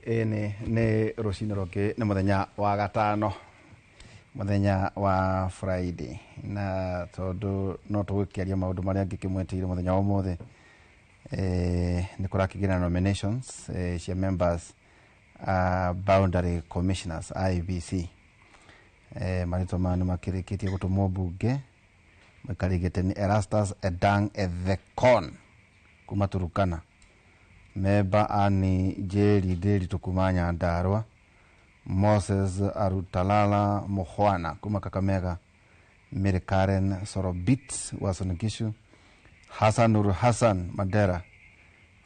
Ĩni, nĩ rũcinĩ rũngĩ, nĩ mũthenya wa gatano, mũthenya wa Friday, na tondũ no tũgũkĩaria maũndũ marĩa ngĩkĩmwetĩire mũthenya wa ũmũthĩ, nĩ kũrakĩgĩa na nominations cia members boundary commissioners IEBC. Marĩtwa maya nĩ makĩrĩkĩtie gũtũmwo mbunge. Maikarĩgĩte nĩ Erastus Edang Ethekon kuma Turukana, memba Ani Njeri Ndĩritũ kuma Nyandarua, Moses Arutalala Mukhwana kuma Kakamega, Mary Karen Sorobit Uasin Gishu, Hassan Nur Hassan Mandera,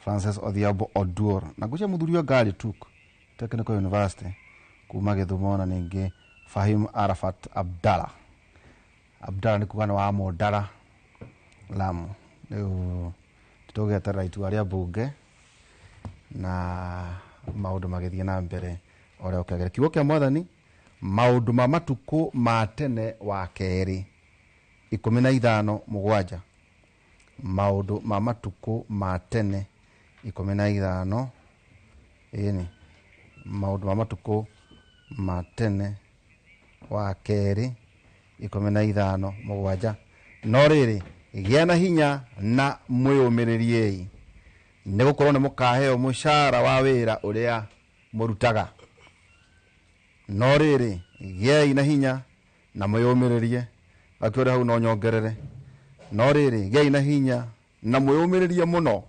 Francis Odhiambo Oduor na ngũcia mũthuri wa ngari Tuk Technical University kuma Gĩthumo, na ningĩ Fahim Arafat Abdallah. Abdallah nĩ kuga nĩ wa Mũndara, Lamu. Rĩu tũgĩeterera itua rĩa mbunge na maũndũ magĩthiĩ na mbere ũrĩa ũkĩagĩra. Kiugo kĩa Mwathani, Maũndũ ma Matukũ ma Tene wa kerĩ 15:7. Maũndũ ma Matukũ ma Tene 15, ĩni, Maũndũ ma Matukũ ma Tene wa kerĩ 15:7. No rĩrĩ, gĩa na hinya na mwĩyũmĩrĩriei, nĩ gũkorwo nĩ mũkaheo mũcara wa wĩra ũrĩa mũrutaga. No rĩrĩ, gĩai na hinya na mwĩyũmĩrĩrie. Akĩũria hau no nyongerere, no rĩrĩ, gĩai na hinya na mwĩyũmĩrĩrie mũno,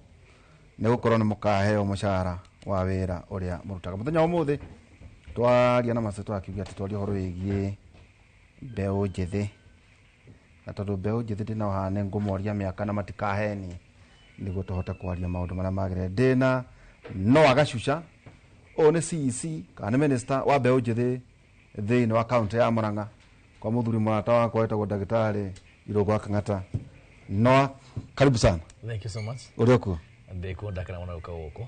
nĩ gũkorwo nĩ mũkaheo mũcara wa wĩra ũrĩa mũrutaga. Mũthenya wa ũmũthĩ twaria na mace twakiuga atĩ twaria ũhoro wĩgiĩ mbeũ njĩthĩ, na tondũ mbeũ njĩthĩ ndĩnao haha nĩ ngũmoria mĩaka na matikahenie nĩguo tũhote kwaria maũndũ marĩa magĩrĩire. Ndĩna Noah Gacuca, ũyũ nĩ CEC kana nĩ minister wa mbeũ njĩthĩ thĩinĩ wa kaunti ya Murang'a, kwa mũthuri mũrata wakwa wĩtagwo Ndagĩtarĩ Irũngũ wa Kang'ata. Noah, karibu sana. Thank you so much. Ũrĩ okuo? Ndĩkuo, ndakena mũno gũka gũkũ.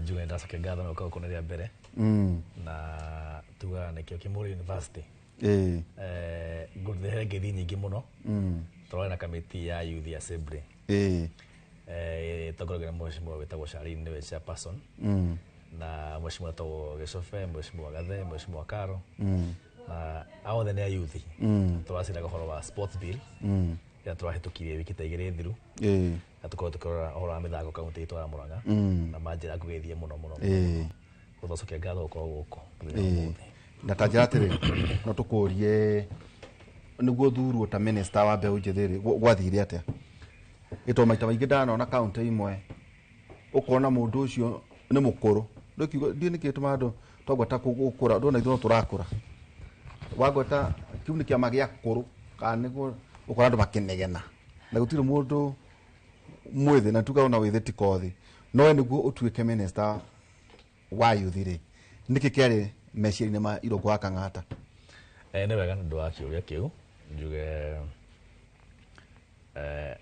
Njuge nĩndacokia ngatho nĩ gũka gũkũ nĩ rĩa mbere. Na tugaga nĩkĩo Kimuri University. Ngũrehere ngeithi nyingĩ mũno. Tũrarĩ na kamĩtĩ ya Youth Assembly. Ĩtongoragio nĩ mheshimiwa wĩtagwo Charlene, nĩwe chairperson. Na mheshimiwa wĩtagwo Gĩcobe, mheshimiwa Gathe, mheshimiwa Karo. Na aya othe nĩ a youth. Tũraciraga ũhoro wa sports bill ĩrĩa tũrahĩtũkirie wiki ta 2 thiru. Na tũkorwo tũkĩrora ũhoro wa mĩthako kaunti itũ ya Murang'a. Na manjĩra ngũgeithie mũno mũno. Gũthocokia ngatho gũkorwo gũkũ mũthenya wa ũmũthĩ. Na ta njĩra atĩrĩ, no tũkũrie nĩguo thurwo ta minister wa mbeũ njĩthĩ rĩ, gwathire atĩa? Ĩtondũ maita maingĩ ndanona kaunti imwe ũkona mũndũ ũcio nĩ mũkũrũ. Ndũkiuga ndiũ nĩkĩ gĩtũmaga andũ twagweta gũkũra, ndona ithuĩ no tũrakũra. Wagweta kĩu nĩ kĩama gĩa kũrũ kana nĩguo ũkora andũ makĩnegena. Na gũtirĩ mũndũ mwĩthĩ, na tuga ona wĩthĩ ti kothi. No we nĩguo ũtuĩke minister wa youth rĩ, nĩkĩ kĩarĩ meciria-inĩ ma Irũngũ wa Kang'ata? Nĩ wega nĩ ũndũ wa kĩũria kĩu. Njuge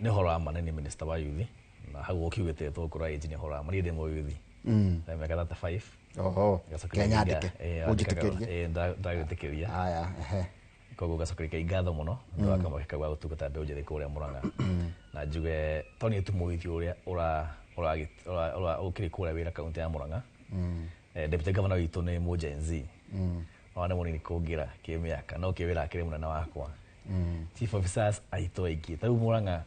nĩ ũhoro wa ma nĩ niĩ minister wa youth, na hau ũkiugĩte tũgũkũra age nĩ ũhoro wa ma, niĩ ndĩ mũyuthi. Na mĩaka 35. Oho. Ngacokeria Kenya andĩke. Ũnjĩtĩkĩrie. Ndagwĩtĩkĩria. Haya, ehe. Koguo ngacokeria Ngai ngatho mũno nĩ ũndũ wa kamweke kau ga gũtungata mbeũ njĩthĩ kũrĩa Murang'a. Na njuge to niĩ tu mũyuthi ũrĩa ũkĩrĩ kũrĩa wĩra kaunti ya Murang'a. Deputy Governor witũ nĩ mũ Gen Z. Ona nĩ mũnini kũngĩra kĩmĩaka, no kĩwĩra akĩrĩ mũnene wakwa. Chief officers aitũ aingĩ. Ta rĩu Murang'a,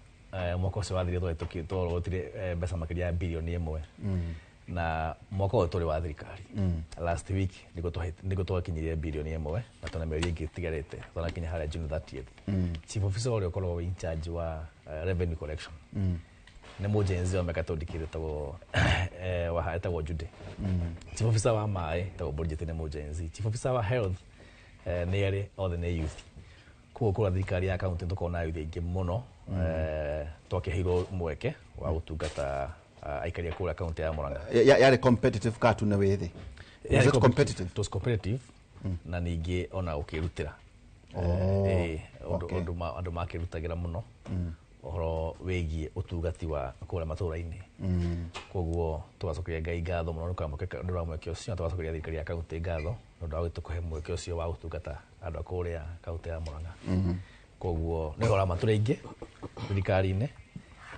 mwaka ũcio wathirire twarogotire mbeca makĩria ya birioni 1. Na mwaka ũyũ tũrĩ wa thirikari. Last week nĩguo twakinyirie birioni 1 na tũna mĩeri ĩngĩ ĩtigarĩte. Twanakinya harĩa June 30th. Chief officer ũrĩa ũkoragwo in charge wa revenue collection. Nĩ mũ Gen Z wa mĩaka 20 etagwo Jude. Chief officer wa maĩ etagwo Bridget, nĩ mũ Gen Z. Chief officer wa health nĩ erĩ, othe nĩ youth. Koguo kũrĩa thirikari ya kaunti tũkoragwo na youth aingĩ mũno. Twakĩheirwo mweke wa gũtungata aikari a kũrĩa kaunti ya Murang'a. Yarĩ competitive ka tu nĩ wĩthĩ? Was it competitive? It was competitive, na ningĩ ona ũkĩrutĩra. Ũndũ makĩrutagĩra mũno ũhoro wĩgiĩ ũtungati wa kũrĩa matũũra-inĩ. Koguo tũgacokeria Ngai ngatho mũno nĩ ũndũ wa mweke ũcio, na tũgacokeria thirikari ya kaunti ngatho nĩ ũndũ wa gũtũhe mweke ũcio wa gũtungata andũ a kũrĩa kaunti ya Murang'a. Koguo nĩ ũhoro wa ma tũrĩ aingĩ thirikari-inĩ,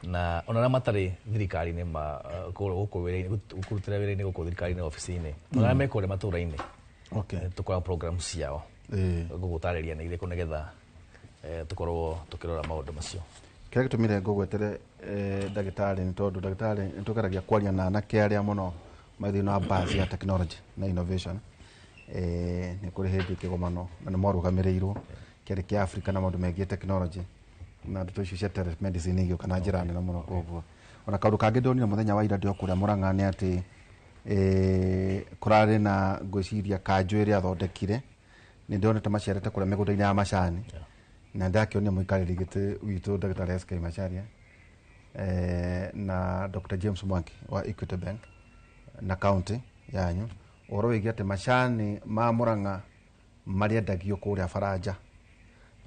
Na ona arĩa matarĩ thirikari-inĩ gũkũ wĩra-inĩ, kũrutĩra wĩra-inĩ gũkũ thirikari-inĩ obici-inĩ, ona arĩa me kũrĩa matũra-inĩ, tũkoragwo program ciao gũgũtarĩria nĩ irĩkũ nĩgetha tũkorwo tũkĩrora maũndũ macio. Kĩrĩa gĩtũmire ngũgwetere ndagĩtarĩ nĩ tondũ ndagĩtarĩ nĩ tũgeragia kwaria na anake arĩa mũno me thĩinĩ wa buzz ya technology na innovation. Nĩ kũrĩ hĩndĩ kĩgomano na nĩ mwarũgamĩrĩirwo kĩarĩ kĩa Africa na maũndũ megiĩ technology na ndeto icio cia telemedicine igĩũka na njĩra nene mũno. Koguo ona kaũndũ kangĩ ndonire mũthenya wa ira ndĩ o kũrĩa Mũrang'a nĩ atĩ kũrarĩ na ngwĩciria kanjũ ĩrĩa athondekire, nĩ ndonete maciarĩte kũrĩa mĩgũnda-inĩ ya macani, na ndakĩonia mũikarĩri gĩtĩ witũ Dr. SK Macharia na Dr. James Mwangi wa Equity Bank na county yanyu ũhoro wĩgiĩ atĩ macani ma Mũrang'a marĩendagio kũrĩa Baranja.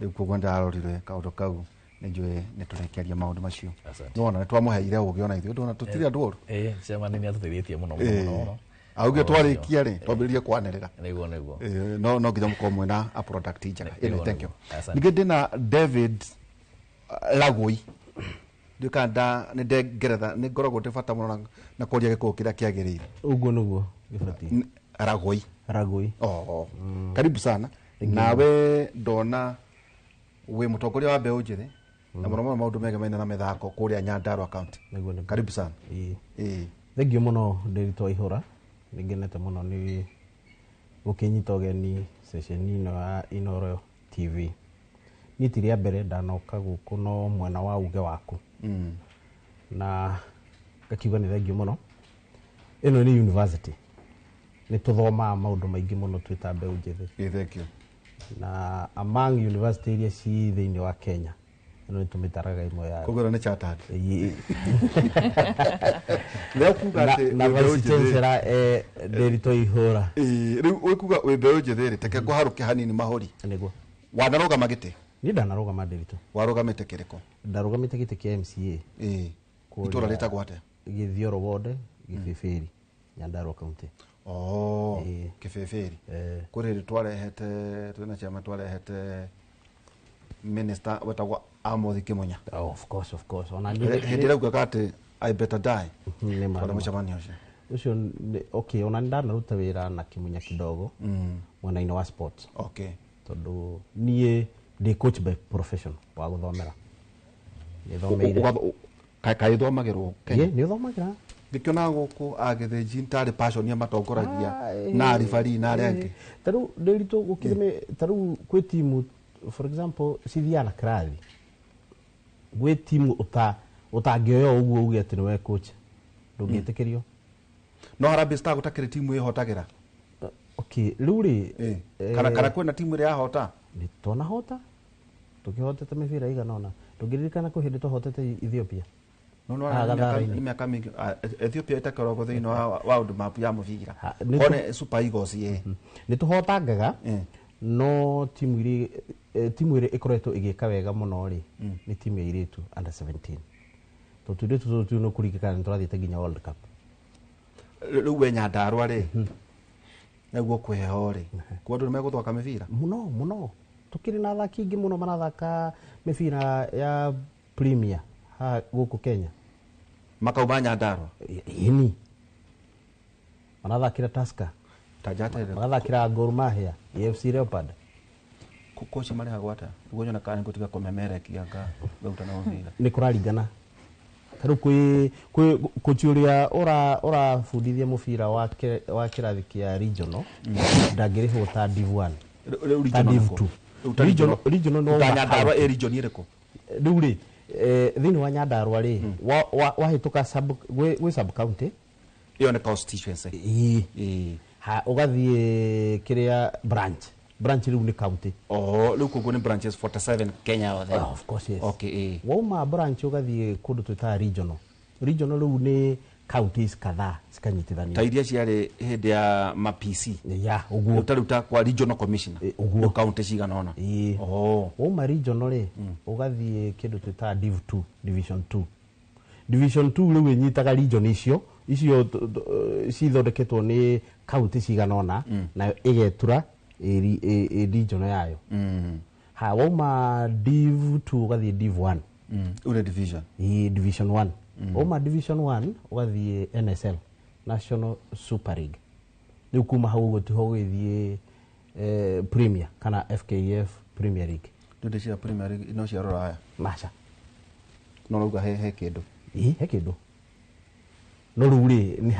Rĩu koguo ndarorire kaũndũ kau, nĩ njũĩ nĩ tũrekeria maũndũ macio. Asante. Nĩwona nĩ twamũheire ũgĩ ona ithuĩ ndona tũtirĩ andũ oru. Chairman nĩ atũteithĩtie mũno mũno mũno mũno. Auge twarĩkia rĩ twambĩrĩrie kwanĩrĩra. Nĩguo. No nginya mũkorwo mwĩna a product njega. Anyway, thank you. Asante. Ningĩ ndĩna David Lagoi, ndiũĩ kana nĩ ndengeretha nĩ ngoragwo ndĩ bata mũno na kũria gĩkũyũ kĩrĩa kĩagĩrĩire. Ũguo nĩguo gĩbatiĩ. Ragoi. Ragoi. Oh, karibu sana. Nawe ndona wĩ mũtongoria wa mbeũ njĩthĩ na mũno mũno maũndũ megemaine na mĩthako kũrĩa Nyandarua County. Nĩguo. Karibu sana. Ĩĩ. Ĩĩ. Thengiũ mũno Ndĩritũ Waihũra, nĩ ngenete mũno nĩ gũkĩnyita ũgeni ceceni ĩno ya Inooro TV. Niĩ ti rĩa mbere ndanoka gũkũ no mwena wa uge waku, na ngakiuga nĩ thengiũ mũno. Ĩno nĩ university, nĩ tũthomaga maũndũ maingĩ mũno twĩ ta mbeũ njĩthĩ. Ĩĩ, thank you. Na among university iria ci thĩinĩ wa Kenya, ĩno nĩ tũmĩtaraga ĩmwe yayo. Koguo ĩno nĩ chartered. Ĩĩ. Rĩu kuga na, atĩ na wĩ mbeũ vice njĩthĩ. chancellor Ndĩritũ Ihũra. Ĩĩ, rĩu ũkuga wĩ mbeũ njĩthĩ rĩ, reke ngũharũke hanini mahũri. Nĩguo. Wanarũgama gĩtĩ? Niĩ ndanarũgama, Ndĩritũ. Warũgamĩte kĩrĩkũ? Ndarũgamĩte gĩtĩ kĩa MCA. Ĩĩ, itũra rĩtagwo atĩa? Gĩthioro ward, Gĩbĩbĩri, Nyandarua County. Oh, Ĩĩ. Kĩbĩbĩri. Eh. Kũrĩ hĩndĩ twarehete twĩna chama twarehete minister wetagwo Amoth Kĩmunya. Oh, of course, of course, ona Hĩndĩ ĩrĩa augaga atĩ "I better die". Nĩ ma, Twarĩ nĩ ma. mũcemanio ũcio. Ũcio okay, ona nĩ ndanaruta wĩra na Kĩmunya kidogo mwena-inĩ wa sports, tondũ niĩ ndĩ coach by profession wa gũthomera. Nĩthomeire. Kaĩ thomagĩrwo Kenya? Ĩĩ, nĩ ũthomagĩra. Ngĩkĩona gũkũ agĩthĩnji tarĩ passion ya matongoragia Ah, na aribari na arĩa angĩ. Ta rĩu Ndĩritũ gũkĩrĩ ta rĩu kwĩ timu, for example, cithiaga na kĩrathi. Gwĩ timu ũtangĩoya ũguo uge atĩ nĩwe coach, ndũngĩtĩkĩrio. No Harambee Star gũtakĩrĩ timu ĩhotagĩra. Okay, rĩu rĩ, Kana kwĩna timu ĩrĩa yahota? Nĩ twanahota, tũkĩhotete mĩbira igana ũna. Ndũngĩririkana kwĩ hĩndĩ twahotete Ethiopia? No Ah, Gatharĩ-inĩ. nĩ mĩaka mĩingĩ. Ah, Ethiopia ĩtakoragwo thĩinĩ wa world map ya mũbira. Ha, nĩ One Super Eagles ĩ. Nĩ tũhotangaga, no timu iria timu ĩrĩa ĩkoretwo ĩgĩka wega mũno rĩ, nĩ timu ya airĩtu under 17, tondũ tũirĩtu tũtũ tu nĩ kũringĩkana nĩ tũrathiĩte nginya World Cup. Rĩu we Nyandarua rĩ, nĩguo kwĩheho rĩ, kwa andũ nĩ megũthaka mĩbira? Mũno mũno, tũkĩrĩ na athaki aingĩ mũno marathaka mĩbira ya Premier haha gũkũ Kenya. Makauma Nyandarua? Ĩni, marathakĩra Tusker, Ta njaterere. magathakĩra Gor Mahia, AFC Leopard. Kochi marĩhagwo atĩa nĩguo nyone kana nĩngũtiga kũmemerekia nga ngauta na mũbira? Nĩ kũraringana. Ta rĩu kwĩ kochi ũrĩa ũrabundithia mũbira wa kĩrathi kĩa regional ndangĩrĩhwo ta Div 1, Rĩu ta regional Div nĩkũ? 2. Rĩu ta Regional, regional no Ta wa Nyandarua county. ĩ region ĩrĩkũ? Rĩu rĩ, thĩinĩ wa Nyandarua rĩ, wahĩtũka sub gwĩ sub county. Ĩyo nĩ constituency. Ĩĩ. Ĩĩ. Ha ũgathiĩ kĩrĩa branch rĩu nĩ county. Oh, rĩu koguo nĩ branches 47 Kenya yothe? Oh, of course, yes. Okay, ĩĩ. Wauma branch ũgathiĩ kũndũ twĩtaga regional. Regional rĩu nĩ counties kadhaa cikanyitithanio. Ta iria ciarĩ hĩndĩ ya ma PC? Ya, ũguo. Ta rĩu ta kwa regional commissioner? Ĩ, ũguo. Rĩu county cigana ũna? Ĩĩ. Oh. Wauma regional rĩ, ũgathiĩ kĩndũ twĩtaga Div 2, Division 2. Division 2 rĩu ĩnyitaga region icio cithondeketwo nĩ county cigana ũna, nayo ĩgetura ĩ regional yayo. Ha wauma Div 2 ũgathiĩ Div 1. Ure division. Ĩ division 1. Uma division 1 ũgathiĩ NSL, National Super League. Rĩu kuma hau ũguo tiho ũgĩthiĩ Premier kana FKF Premier League. Ndũndĩ cia Premier League no cia rũraya? Maca. No rauga he kĩndũ. Ĩ he kĩndũ, no rĩu rĩ nĩ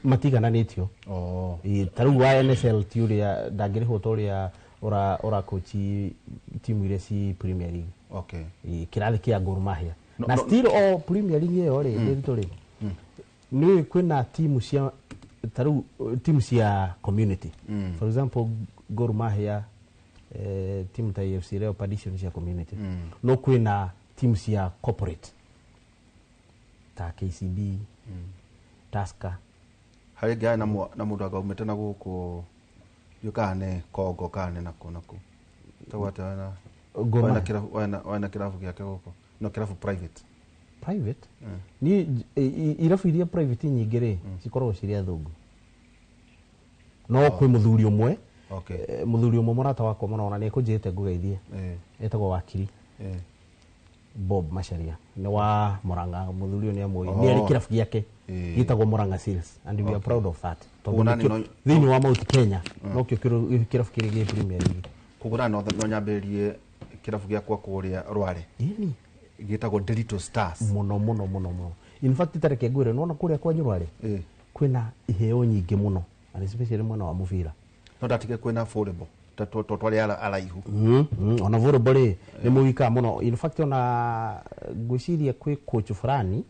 matigananĩtio. Oh. Ĩ, ta rĩu wa NSL ti ũrĩa ndangĩrĩhwo ta ũrĩa ũra coach timu iria ci Premier League. Ĩ, kĩrathi kĩa Gor Mahia. Na still o Premier League ĩyo rĩ, ndĩritũ rĩ, nĩ kwĩna timu cia ta rĩu timu cia community, for example Gor Mahia, timu ta AFC Leopards, icio nĩ cia community. No kwĩna timu cia corporate ta KCB, Tusker. Harĩ ngĩ na na mũndũ anga umĩte na gũkũ ndiũ kana nĩ Kongo kana nĩ nakũ nakũ tagwo atĩa wena Gor wena Mahia. kĩrabu wena kĩrabu gĩake gũkũ no kĩrabu private. Private ni irabu iria private nyingĩ rĩ, cikoragwo cirĩ athũngũ, no kwĩ mũthuri ũmwe, mũthuri ũmwe mũrata wakwa mũno, ona nĩ ekũnjĩrĩte ngũgeithie, etagwo Wakiri Bob Macharia, nĩ wa Murang'a. Mũthuri ũyũ nĩ amũĩ, nĩ arĩ kĩrabu gĩake gĩtagwo Murang'a Seals, and we are proud of that tondũ Koguo nani thĩinĩ wa Mount Kenya nokĩo kĩrabu kĩrĩ gĩ Premier League. Koguo na no nyambĩrĩrie kĩrabu gĩakwa kũrĩa Rware Ĩni. gĩtagwo Delito Stars. Mũno mũno mũno mũno. In fact, tareke ngwĩre, nĩwona kũrĩa kwanyu Rware kwĩna iheo nyingĩ mũno, and especially mwena wa mũbira. No ndatige kwĩna volleyball ta twarĩ araihu. Ona volleyball rĩ, nĩ mũgikaga mũno. In fact, ona ngwĩciria kwĩ coach fulani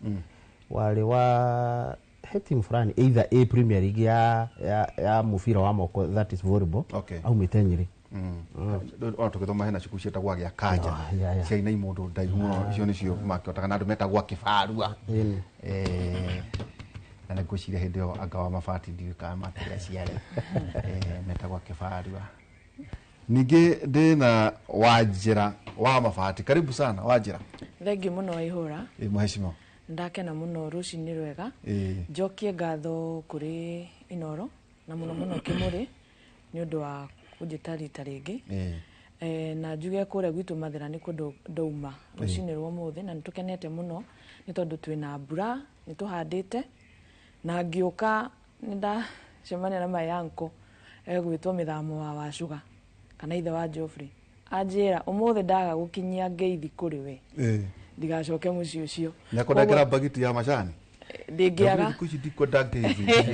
warĩ wa he team fulani, either a Premier League ya mũbira wa moko, that is volleyball, aumĩte Nyĩrĩ. Ona tũgĩthoma hena cukuru ciĩtagwo agĩa kanja. Ah, yeah. Ciaina imũndũ ndaihu mũno, icio nĩcio makĩotaga na andũ metagwo akĩbarua. Ĩni. Na nĩ ngwĩciria hĩndĩ ĩyo anga wa mabati ndiũĩ kana makĩrĩa ciare. Metagwo akĩbarua. Ningĩ ndĩna Wanjĩra wa Mabati, karibu sana Wanjĩra. Thengiũ mũno Waihũra. Mheshimiwa. Ndakena mũno, rũcinĩ rwega. Njokie ngatho kũrĩ Inoro na mũno mũno Kĩmũrĩ nĩ ũndũ wa kũnjĩta rita rĩngĩ. Na njuge kũrĩa gwitũ Mathĩra nĩ kũndũ ndauma rũcinĩ rwa ũmũthĩ, na nĩ tũkenete mũno nĩ tondũ twĩna mbura, nĩ tũhandĩte, na ngĩũka nĩ ndacemania na my uncle egwĩtwo Mĩthamo wa Wacuga kana ithe wa Geoffrey, anjĩra ũmũthĩ ndaga gũkinyia ngeithi kũrĩ we ndigacoke mũciĩ ũcio. Nĩakũnengera mbagiti ya macani. Ndĩngĩaga. Thikũ ici ndikwenda ngeithi. Ngeithi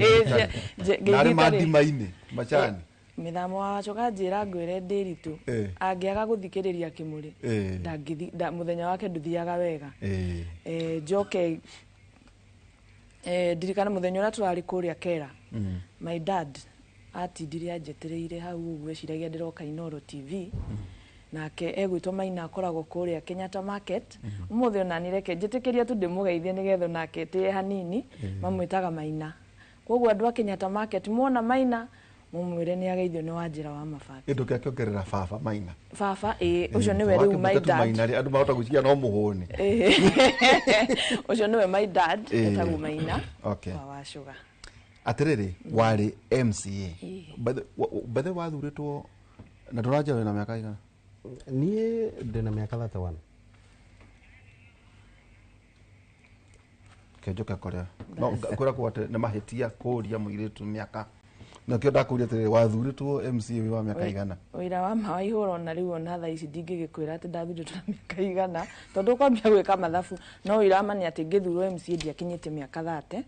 Narĩ itarĩ- mandima-inĩ macani. Mĩthamo wa Wacuga njĩra ngwĩre ndĩritũ angĩaga gũthikĩrĩria Kĩmũrĩ mũthenya wake ndũthiaga wega. Njoke ndirikana mũthenya ũrĩa tũrarĩ kũrĩa Kera, my dad atindire anjetereire hau ũguo, eciragia ndĩroka Inoro TV. Nake egwĩtwo Maina, akoragwo kũrĩa Kenyatta Market. Ũmũthĩ ona nĩ reke njĩtĩkĩria tu ndĩmũgeithie nĩgetha onake tĩe hanini. Mamwĩtaga Maina, koguo andũ a Kenyatta Market muona Maina mũmwĩre nĩ ageithio nĩ Wanjĩra wa Mabati. Ĩ ndũngĩakĩongerera baba Maina? Baba ĩ, ũcio nĩwe rĩu my dad. Maina rĩ, andũ mahota gwĩciria no mũhũni. Ũcio nĩwe my dad, etagwo Maina wa Wacuga. Atĩrĩrĩ, warĩ MCA. By the way, wathurĩtwo na ndũranjĩra wĩna mĩaka igana? Niĩ ndĩna mĩaka 31. Kenjoke kũrĩa no kwĩragwo atĩ nĩ mahĩtia kũũria mũirĩtu mĩaka, nakĩo ndakũria atĩrĩrĩ, wathurĩtwo MCA wĩ wa mĩaka igana? Ũira wa ma waihũra, ona rĩu ona thaa ici ndingĩgĩkwĩra atĩ ndathurĩtwo na mĩaka igana tondũ ũkwambia gwĩka mathabu, no ũira wa ma nĩ atĩ ngĩthurwo MCA ndiakinyĩtie mĩaka 30.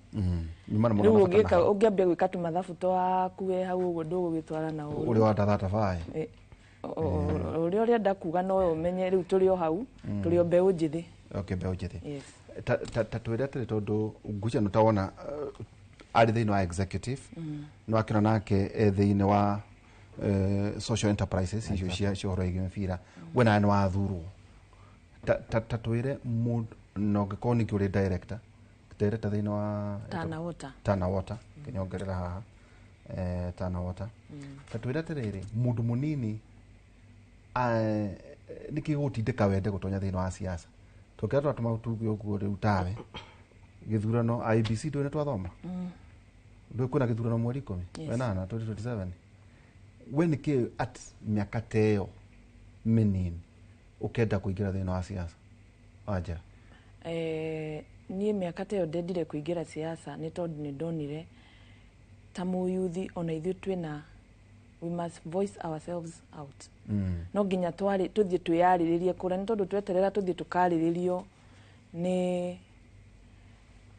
Nyuma na Rĩu mũno. ũngĩka ũngĩambia gwĩka tũmathabu twaku we hau ũguo ndũgũgĩtwara na ũru. Ũrĩ wa ndathata baĩ. Ũrĩa ũrenda kuga no ũmenye rĩu tũrĩ o hau, tũrĩ o mbeũ njĩthĩ. Okay, mbeũ njĩthĩ. Yes. Ta twĩre atĩrĩ, tondũ ngwĩciria nĩ tawona arĩ thĩinĩ wa executive, nĩ wakĩona nake e thĩinĩ wa social enterprises icio cia ũhoro wĩgiĩ mĩbira, we nawe nĩ wathurwo. Ta twĩre mũndũ na ũngĩkorwo ningĩ ũrĩ director thĩinĩ wa Tana Water. Tana Water, kĩnyongerera haha, Tana Water. Ta twĩre atĩrĩrĩ, mũndũ mũnini nĩkĩ gũgũtindĩka wende gũtonya thĩinĩ wa siasa? Tũngĩra twatũma tuge ũguo rĩu tawe gĩthurano IEBC ndũĩ nĩ twathoma ndũĩ kwĩna gĩthurano mweri 18 2027. We nĩkĩ at mĩaka ta ĩyo mĩnini ũkenda kũingĩra thĩinĩ wa siasa? Wanjĩra. Niĩ mĩaka ta ĩyo ndendire kũingĩra siasa nĩ tondũ nĩ ndonire ta mũyuthi ona ithuĩ twĩna, we must voice ourselves out. No nginya twarĩ tũthiĩ twĩyarĩrĩrie kũrĩa, nĩ tondũ tweterera tũthiĩ tũkarĩrĩrio nĩ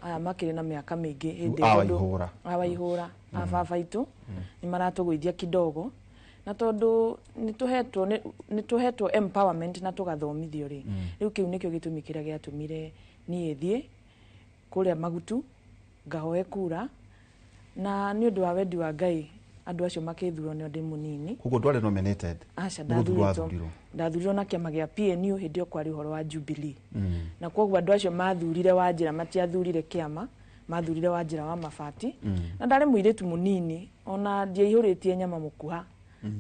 aya makĩrĩ na mĩaka mĩingĩ hĩndĩ Rĩu awa tondũ- ihũra. Awa ihũra, ababa aitũ nĩ maratũgũithia kidogo, na tondũ nĩ tũhetwo empowerment na tũgathomithio rĩ, rĩu kĩu nĩkĩo gĩtũmi kĩrĩa gĩatũmire niĩ thiĩ kũrĩa Magutu ngahoe kura, na nĩ ũndũ wa wendi wa Ngai andũ acio makĩthurwo nĩ ndĩ mũnini. Koguo ndwarĩ nominated? Aca. Nĩ gũthurwo Ndathurĩtwo. Wathurirwo? Ndathurirwo na kĩama gĩa PNU. Hĩndĩ ĩyo kwarĩ ũhoro wa Jubilee, na koguo andũ acio mathurire Wanjĩra, matiathurire kĩama, mathurire Wanjĩra wa Mabati. Na ndarĩ mũirĩtu mũnini, ona ndiaihũrĩtie nyama mũkuha,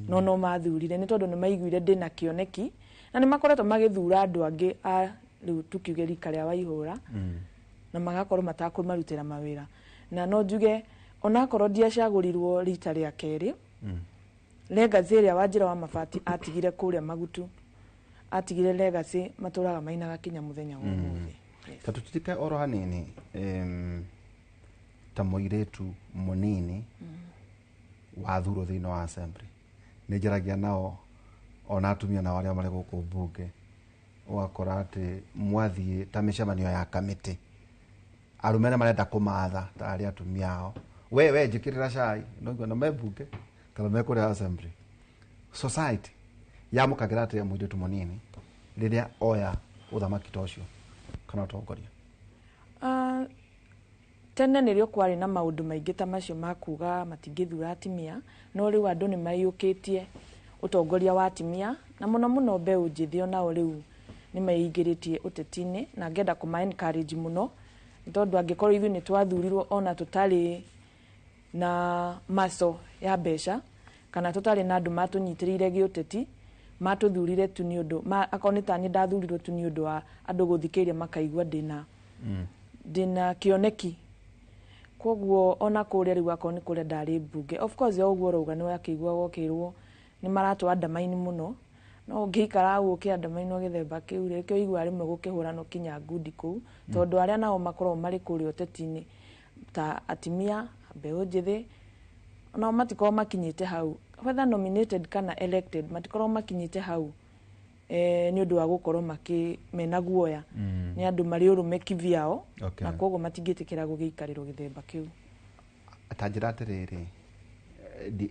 no mathurire nĩ tondũ nĩ maiguire ndĩna kĩoneki, na nĩ makoretwo magĩthura andũ angĩ a rĩu tukiuge rika rĩa Waihũra, na magakorwo matakũmarutĩra mawĩra. Na no njuge onakorwo ndiacagũrirwo rita rĩa kerĩ, legacy ĩrĩa Wanjĩra wa Mabati atigire kũrĩa Magutu, atigire legacy matũraga mainaga kinya mũthenya wa ũmũthĩ. Yes. Ta tũtirike oro hanini, ta mũirĩtu mũnini wathurwo thĩinĩ wa assembly, nĩ njaragia nao ona atumia nao arĩa marĩ gũkũ mbunge, ũgakora atĩ mwathiĩ ta mĩcemanio ya kamĩtĩ, arũme arĩa marenda kũmatha tarĩ atumia ao, we njĩkĩrĩra cai, no na me mbunge kana me kũrĩa assembly. Society yamũkagĩra atĩa mũirĩtu mũnini rĩrĩa oya ũthamaki ta ũcio kana ũtongoria? Ah, tene nĩrĩo kwarĩ na maũndũ maingĩ ta macio ma kuga matingĩthura atumia, no rĩu andũ nĩ maiyũkĩtie ũtongoria wa atumia, na mũno mũno mbeũ njĩthĩ onao rĩu nĩ meingĩrĩtie ũteti-inĩ, na ngenda kũma encourage mũno, nĩ tondũ angĩkorwo ithuĩ nĩ twathurirwo ona tũtarĩ na maco ya mbeca kana tũtarĩ na andũ matũnyitĩrĩire gĩũteti, matũthurire tu nĩ ũndũ akorwo nĩ taniĩ ndathurirwo tu nĩ ũndũ wa andũ gũthikĩrĩria makaigua ndĩna kĩoneki. Koguo ona kũrĩa rĩu akorwo nĩ kũrĩa ndarĩ mbunge, of course o ũguo ũrauga nĩ wakĩigua ũkĩrwo nĩ maratũ andamaini mũno, no ũngĩikara ũguo ũkĩandamainwo gĩthemba kĩu rĩ, nĩkĩo ũiguaga rĩmwe gũkĩhũranwo kinya ngundi kũu, tondũ arĩa nao makoragwo marĩ kũrĩa ũteti-inĩ ta atimia mbeũ njĩthĩ nao matikoragwo makinyĩte hau, whether nominated kana elected, matikoragwo makinyĩte hau nĩ ũndũ wa gũkorwo makĩ mena guoya, nĩ andũ marĩ ũrũme kivyao. Na koguo matingĩtĩkĩra gũgĩikarĩrwo gĩthemba kĩu. Ta njĩra atĩrĩrĩ,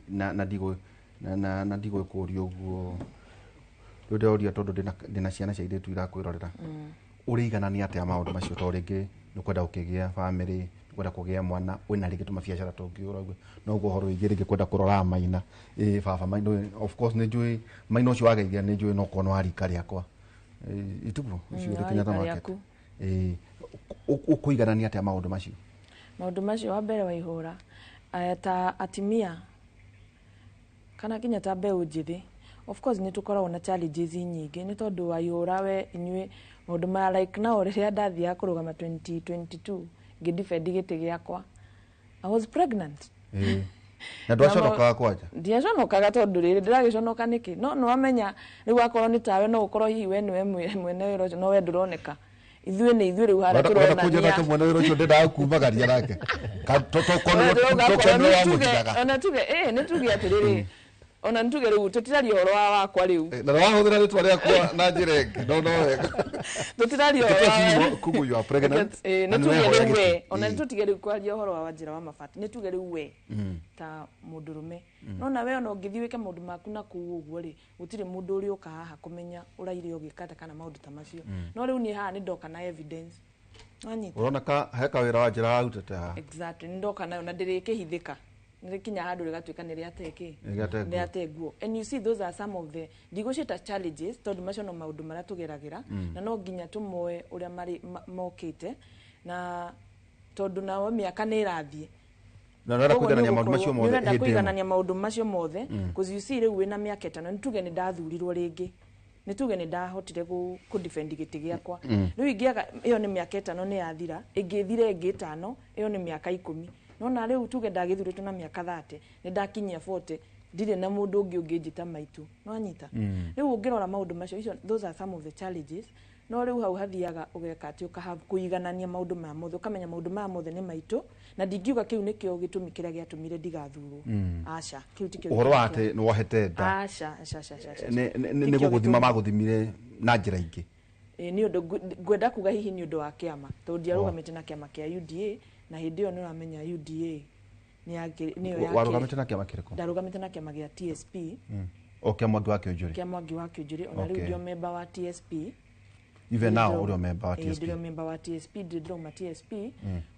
na ndigũ na ndigũkũria ũguo rĩu ndĩroria tondũ ndĩna ciana cia airĩtu irakwĩrorera. Ũrĩiganania atĩa maũndũ macio? Tondũ rĩngĩ nĩ ũkwenda gũkĩgĩa family, nĩ ũkwenda kũgĩa mwana, wĩna rĩngĩ tũmabiacara tũngĩ ũraigua, no ũguo ũhoro wĩgiĩ rĩngĩ kwenda kũrora Maina, ĩ baba Maina, of course nĩ njũĩ Maina ũcio wageithia, nĩ njũĩ no korwo nĩ wa rika rĩakwa. Ituguo ũcio Wa ũrĩ Kenyatta rika Market. Rĩaku. Ĩ ũkũiganania atĩa maũndũ macio? Maũndũ macio, wa mbere Waihũra, ta atimia kana kinya ta mbeũ njĩthĩ, of course nĩ tũkoragwo na challenges nyingĩ, nĩ tondũ Waihũra we inyuĩ maũndũ maya, like now rĩrĩa ndathiaga kũrũgama 2022 ngĩdefend gĩtĩ gĩakwa, I was pregnant. Ĩ. Na ndwaconokaga kwanja? Ndiaconokaga, tondũ rĩrĩ ndĩragĩconoka nĩkĩ? No nĩwamenya rĩu akorwo nĩ tawe, no ũkorwo hihi we nĩwe mwene wĩra ũcio, no we ndũroneka, ithuĩ nĩ ithuĩ rĩu harĩa Wenda kũnjĩra tũronania. Nake mwene wĩra ũcio ndendaga kumagaria nake? Ona Tokorwo wamũtigaga. Ona tuge nĩ tuge atĩrĩrĩ, ona nĩ tuge rĩu tũtiraria ũhoro wa wakwa rĩu. Na wahũthĩra rĩtwa rĩakwa na njĩra ĩngĩ, no wega. Tũtiraria ũhoro wa Kugu you are pregnant nĩ na nĩ tuge wehoya rĩu gĩtĩ. we ona nĩ tũtige rĩu kwaria ũhoro wa Wanjĩra wa Mabati, nĩ tuge rĩu we ta mũndũrũme, no na we ona ũngĩthiĩ wĩke maũndũ maku na kũu ũguo rĩ, gũtirĩ mũndũ ũrĩũka haha kũmenya ũraire ũgĩka atĩa kana maũndũ ta macio. No rĩu niĩ haha nĩ ndoka na evidence, wanyita? Ũrona ka he kawĩra wa njĩra warutĩte haha. Exactly, nĩ ndoka nayo na ndĩrĩkĩhithĩka, nĩrĩkinya handũ rĩgatuĩka nĩ rĩate kĩ. Nĩ rĩate nguo. Nĩ rĩate nguo. And you see, those are some of the, ndigũciĩta challenges, tondũ macio no maũndũ marĩa tũgeragĩra, na no nginya tũmoe ũrĩa marĩ mokĩte, na tondũ nao mĩaka nĩ ĩrathiĩ. Na ũrenda Koguo kũiganania maũndũ macio mothe nĩũrenda hĩndĩ ĩmwe. Kũiganania maũndũ macio mothe, cause you see rĩu wĩna mĩaka 5, nĩ tuge nĩ ndathurirwo rĩngĩ, nĩ tuge nĩ ndahotire kũ defend gĩtĩ gĩakwa, rĩu ingĩaga ĩyo nĩ mĩaka 5 nĩ yathira, ĩngĩthire ĩngĩ 5, ĩyo nĩ mĩaka 10. Nona rĩu tuge ndagĩthurĩtwo na mĩaka 30, nĩ ndakinyia 40, ndirĩ na mũndũ ũngĩ ũngĩnjĩta maitũ, no anyita. Rĩu ũngĩrora maũndũ macio, icio those are some of the challenges. No rĩu hau hathiaga ũgeka atĩ ũkahave kũiganania maũndũ maya mothe, ũkamenya maũndũ maya mothe nĩ maitũ, na ndingiuga kĩu nĩkĩo gĩtũmi kĩrĩa gĩatũmire ndigathurwo. Aca, kĩu tikĩo Ũhoro wa gĩtũmi atĩ nĩ wohete nda. Aca, aca, aca, aca, aca. Nĩ Tikĩo gũgũthima gĩtũmi. Magũthimire na njĩra ingĩ. Ĩ, nĩ ũndũ ngwenda kuga hihi nĩ ũndũ wa kĩama, tondũ ndiarũgamĩte na kĩama kĩa UDA, na hĩndĩ ĩyo nĩ ũramenya UDA nĩyo Warũgamĩte na kĩama kĩrĩkũ? Ndarũgamĩte na kĩama gĩa TSP. O kĩa Mwangi wa Kĩũnjũrĩ? Kĩa Mwangi wa Kĩũnjũrĩ. Ona rĩu ndio member wa TSP. Even now ũrĩ o member wa TSP? Ndĩrĩ o member wa TSP, ndirĩ ndĩrauma TSP.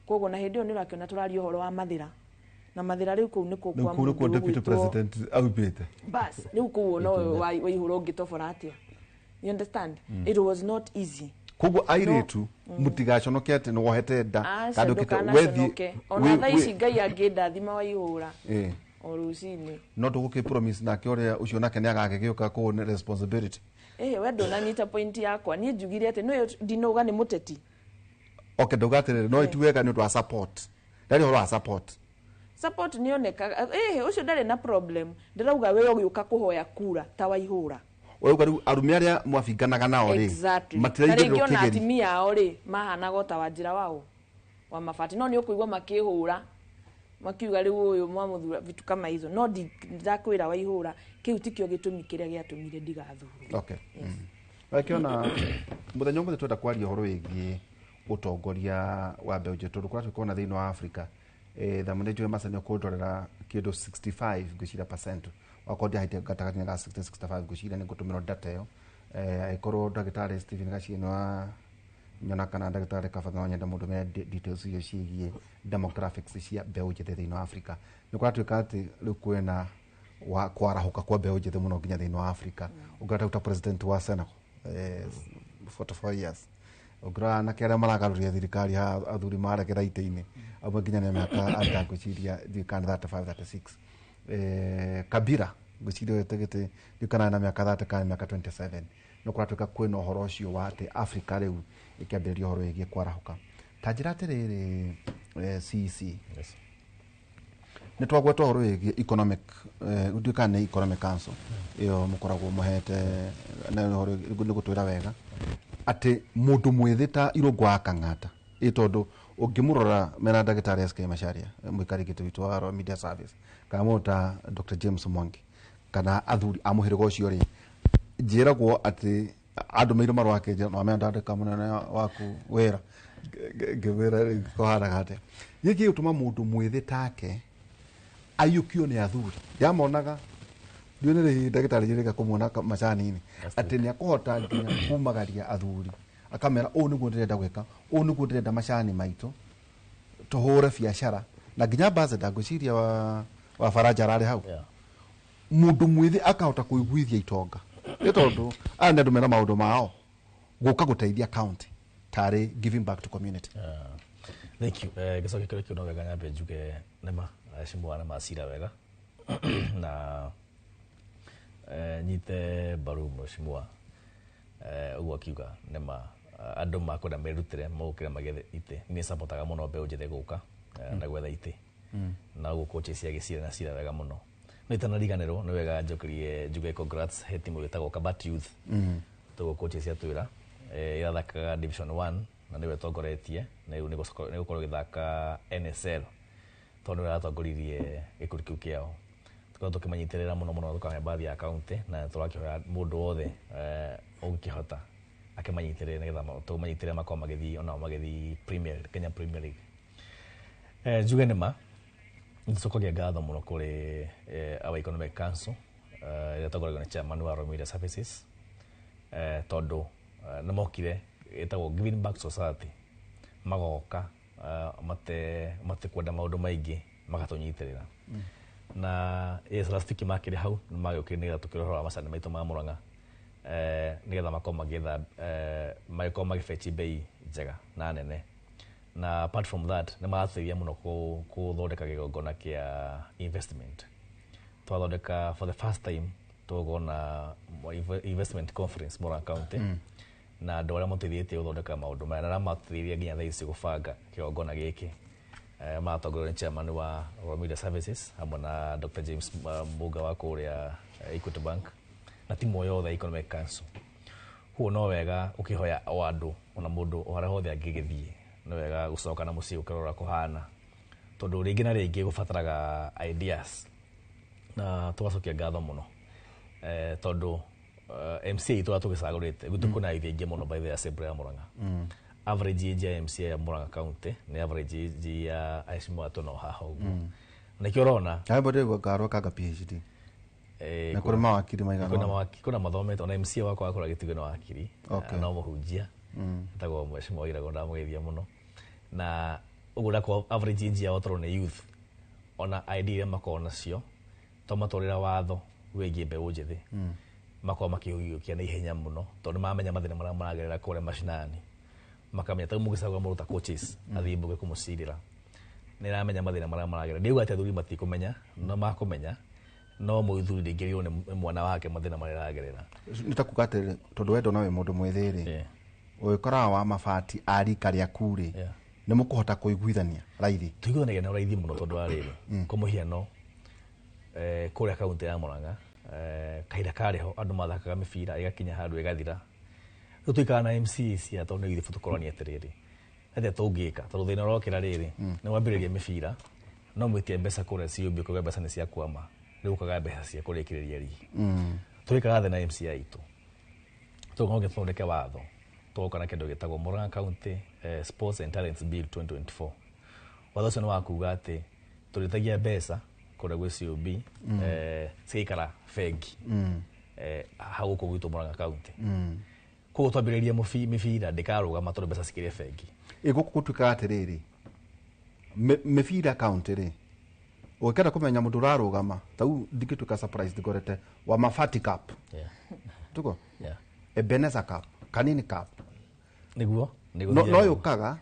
Koguo na hĩndĩ ĩyo nĩ ũrakĩona tũraria ũhoro wa Mathĩra, na Mathĩra rĩu kũu nĩkuo Rĩu kwa kũu nĩkuo mũndũ deputy ũgwĩtwo president aumĩte. Bas, rĩu kũu no waihũra ũngĩtobora atĩa? You understand? It was not easy. Koguo airĩtu mũtigaconoke atĩ nĩ wohete nda Aca, kana ũkĩte ndũkanaconoke. Ona thaa ici Ngai angĩndathima, waihũra, o rũcinĩ. No tũgũkĩ promise nake ũrĩa ũcio nake nĩ agagĩgĩũka kũu nĩ responsibility. Ĩhĩ, we ndũnanyita point yakwa. Niĩ njugire atĩ nĩwe ndinauga nĩ mũteti. Okay, ndauga atĩrĩrĩ, no iti wega nĩ ũndũ wa support, ndarĩ ũhoro wa support. Support nĩonekaga. Ĩhĩ, ũcio ndarĩ na problem. Ndĩrauga we ũgĩũka kũhoya kura ta waihũra. Ũrauga rĩu arũme arĩa mwabinganaga nao rĩ, Exactly. Ta matiraingĩrĩrwo rĩngĩ ona kĩgeri. atumia ao rĩ, mahanaga o ta wanjĩra wao wa mabati, no nĩ ũkũigua makĩhũra makiuga rĩu ũyũ mwamũthura, vitu kama hizo. No ndakwĩra waihũra, kĩu tikĩo gĩtũmi kĩrĩa gĩatũmire ndigathurwo. Okay. Wakiona mũthenya ũmũthĩ twenda kwaria ũhoro wĩgiĩ ũtongoria wa mbeũ njĩthĩ, tondũ kũrĩa tũkona thĩinĩ wa Africa, thamũ nĩ njũĩ Maca nĩ ũkũndorera kĩndũ 65 ngwĩciria percent, wakorwo ndiahĩtia gatagatĩ-inĩ ga 60 65, ngwĩciria nĩ ngũtũmĩrwo data ĩyo. Angĩkorwo ndagĩtarĩ Stephen Gachie nĩ wa nyona kana ndagĩtarĩ Kabatha, no nyende mũndũ mene details icio ciĩgiĩ demographics cia mbeũ njĩthĩ thĩinĩ wa Africa. Nĩ kũratuĩka atĩ rĩu kwĩna wa kwarahũka kwa mbeũ njĩthĩ mũno nginya thĩinĩ wa Africa. Ũngĩrora ta president wa Senegal, 44 years. Ũngĩrora anake arĩa maragarũria thirikari haha, athuri marekera itĩ-inĩ amwe nginya nĩ mĩaka anda ngwĩciria ndiũĩ kana nĩ 35 36. Kabila ngwĩciria oete gĩtĩ ndiũĩ kana na mĩaka 30 kana mĩaka 27. Nĩ kũratuĩka kwĩna ũhoro ũcio wa atĩ Africa rĩu ĩkĩambĩrĩria ũhoro wĩgiĩ kwarahũka. Ta njĩra atĩrĩrĩ, CEC. Yes. Nĩ twagweta ũhoro wĩgiĩ economic, ndiũĩ kana nĩ economic council ĩyo mũkoragwo mũhete, na ũhoro nĩ gũtwĩra wega atĩ mũndũ mwĩthĩ ta Irũngũ wa Kang'ata, ĩ tondũ ũngĩmũrora mena ndagĩtarĩ SK Macharia, mũikari gĩtĩ witũ wa Royal Media Service, kana mũndũ ta Dr James Mwangi kana athuri a mũhĩrĩga ũcio rĩ, njĩragwo atĩ andũmĩire marũa akĩnjĩra no amenya ndandĩka mũnene waku wĩra. Ngĩmwĩra rĩu kũhanaga atĩa, gĩkĩ gĩgũtũma mũndũ mwĩthĩ take aiyũkio nĩ athuri ndamonaga, ndiũ nĩ rĩ ndagĩtarĩ njĩrĩga kũmuona macani-inĩ atĩ nĩ akũhota nginya kumagaria athuri akamera ũũ nĩguo ndĩrenda gwĩka, ũũ nĩguo ndĩrenda macani maitũ tũhũre biacara, na nginya ambassador ngwĩciria wa Faranja ararĩ hau. Mũndũ mwĩthĩ akahota kũiguithia itonga, nĩ tondũ aya nĩ andũ mena maũndũ mao gũka gũteithia county tarĩ giving back to community. Thank you. Gĩcokia kĩrĩa kĩu no wega nyambe njuge nĩma aheshimiwa nĩ macira wega na nyite mbaru mheshimiwa, ũguo akiuga nĩma andũ makwenda merutĩre mogũkĩra magethe itĩ. Niĩ supportaga mũno mbeũ njĩthĩ gũka na gwetha itĩ, na ũguo coach ciagĩcira na cira wega mũno. No itanariganĩrwo nĩ wega njokerie njuge congrats he timu ĩtagwo Kabat Youth, tũguo coach ciatwĩra irathakaga division 1 na nĩwe tongoretie, na rĩu nĩ gũkorwo ĩgĩthaka NSL tondũ nĩwe aratongoririe gĩkundi kĩu kĩao. Tũkorwo tũkĩmanyitĩrĩra mũno mũno, tũkahe mbathi ya county, na tũrakĩhoya mũndũ wothe ũngĩkĩhota akĩmanyitĩrĩre nĩgetha tũmanyitĩrĩre makorwo magĩthiĩ onao magĩthiĩ Premier, Kenya Premier League. Njuge nĩ ma nĩtũcokagia ngatho mũno kũrĩ our economic council, ĩrĩa ĩtongoragio nĩ chairman wa Royal Media Services, tondũ nĩ mokire ĩtagwo giving back society, magoka matekwenda maũndũ maingĩ, magatũnyitĩrĩra. Na yes, last week makĩrĩ hau nĩ magĩũkire nĩgetha tũkĩre ũhoro wa macani maitũ ma Murang'a, nĩgetha makorwo magĩetha, magĩkorwo magĩbeci bei njega na nene. Na apart from that nĩ maratũteithia mũno gũthondeka kĩgongona kĩa investment. Twathondeka for the first time tũgona investment conference Murang'a County, na andũ arĩa mateithĩtie gũthondeka maũndũ maya na arĩa mateithirie nginya thaa ici gũbanga kĩgongona gĩkĩ, maratongorio nĩ chairman wa Royal Media Services hamwe na Dr James Muga wa kũrĩa Equity Bank na timu yothe ya Economic Council. Koguo no wega ũkĩhoya o andũ ona mũndũ o harĩa hothe angĩgĩthiĩ, no wega gũcoka na mũciĩ ũkĩrora kũhana, tondũ rĩngĩ na rĩngĩ gũbataraga ideas, na tũgacokia ngatho mũno tondũ MCA itũ tũgĩcagũrĩte gwitũ kwĩna aithĩ aingĩ mũno by the assembly ya Murang'a. Average age ya MCA ya Murang'a County nĩ average age ya aheshimiwa atũ no haha ũguo, nĩkĩo ũrona Hapo ndĩgua ngarwo kanga PhD. Na kũrĩ mawakiri maigana kwĩna mawakiri, kwĩna mathomete, ona MCA wakwa akũra gĩtigũ nĩ wakiri. No mũhunjia etagwo Mheshimiwa Irago, ndamũgeithia mũno. Na ũguo ndakorwo average age yao tondũ nĩ youth, ona idea iria makoragwo nacio to matwarĩra watho wĩgiĩ mbeũ njĩthĩ, makorwo makĩũiyũkia na ihenya mũno, tondũ nĩmamenya mathĩna marĩa maragerera kũrĩa macinani, makamenya ta rĩu mũgĩcagũra mũndũ ta coaches athiĩ mbunge kũmũcirĩra, nĩramenya mathĩna marĩa maragerera. Ndiuga atĩ athuri matikũmenya, no makũmenya, no mũthuri ndingĩrĩrwo nĩ mwana wake mathĩna marĩa aragerera. Nĩ ta kuga atĩrĩrĩ, tondũ we ndona wĩ mũndũ mwĩthĩ rĩ, ũgĩkoraga wa mabati a rika rĩaku rĩ, nĩ mũkũhota kũiguithania raithi? Tũiguithanagia na raithi mũno, tondũ wa rĩrĩ, kwa mũhiano kũrĩa kaunti ya Murang'a, kahinda karĩ ho andũ mathakaga mĩbira ĩgakinya handũ ĩgathira. Rĩu tũikaraga na MCA cia tondũ nĩ ithuĩ tũkorania atĩrĩrĩ, atĩa tũngĩka tondũ thĩna ũrokĩra rĩrĩ nĩ wambĩrĩria mĩbira no mwĩtie mbeca kũrĩa COB, ũkauga mbeca nĩ cia kwama, rĩu ũkaga mbeca cia kũrĩkĩrĩria rigi. Tũikaraga thĩ na MCA itũ tũgoka tũthondeke watho, tũgoka na kĩndũ gĩtagwo Murang'a County Sports and Talents Bill 2024. Watho ũcio nĩ wa kuga atĩ tũrĩtagia mbeca kũrĩa gwĩ COB, cigaikara bengi hau gũkũ gwitũ Murang'a County. Koguo twambĩrĩria mĩbira ndĩkarũgama tondũ mbeca cikĩrĩ bengi. Gũkũ gũtuĩkaga atĩrĩrĩ, mĩbira county rĩ, ũngĩkenda kũmenya mũndũ ũrarũgama tau, ndingĩtuĩka surprise ngorete wa Mafati Cup. Tuko? Ebenezer Cup, Kanini Cup. Nĩguo, no yũkaga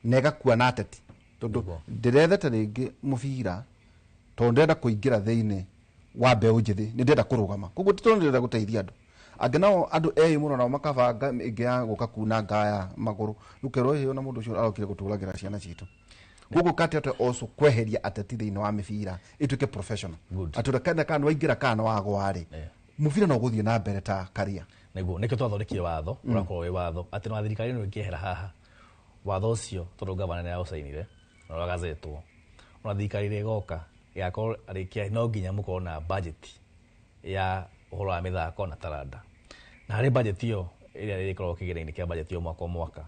na ĩgakua na ateti, tondũ ndĩrethete rĩngĩ mũbira tondũ ndĩrenda kũingĩra thĩinĩ wa mbeũ njĩthĩ, nĩ ndĩrenda kũrũgama, koguo ti tondũ ndĩrenda gũteithia andũ angĩ. Nao andũ eĩ mũno nao makabanga ĩngĩ ya gũka kuna ngaya magũrũ, rĩu ĩyo na mũndũ ũcio arokire gũtũragĩra ciana citũ. Koguo kati atĩ also kweheria ateti thĩinĩ wa mĩbira ĩtuĩke professional, atĩ ũrĩa kana kana waingĩra kana wagwa rĩ, mũbira no ũgũthiĩ na mbere ta karia. Nĩguo nĩkĩo twathondekire watho ũrakorwo wĩ watho atĩ no thirikari ĩno ĩngĩehera haha watho ũcio, tondũ gavana nĩ aũcainire na ũragazetwo, ona thirikari ĩrĩa ĩgoka ĩgakorwo rĩkia no nginya mũkorwo na budget ya ũhoro wa mĩthako na taranda, na harĩ budget ĩyo ĩrĩa ĩkoragwo kĩgĩna-inĩ kĩa budget ĩyo mwaka o mwaka,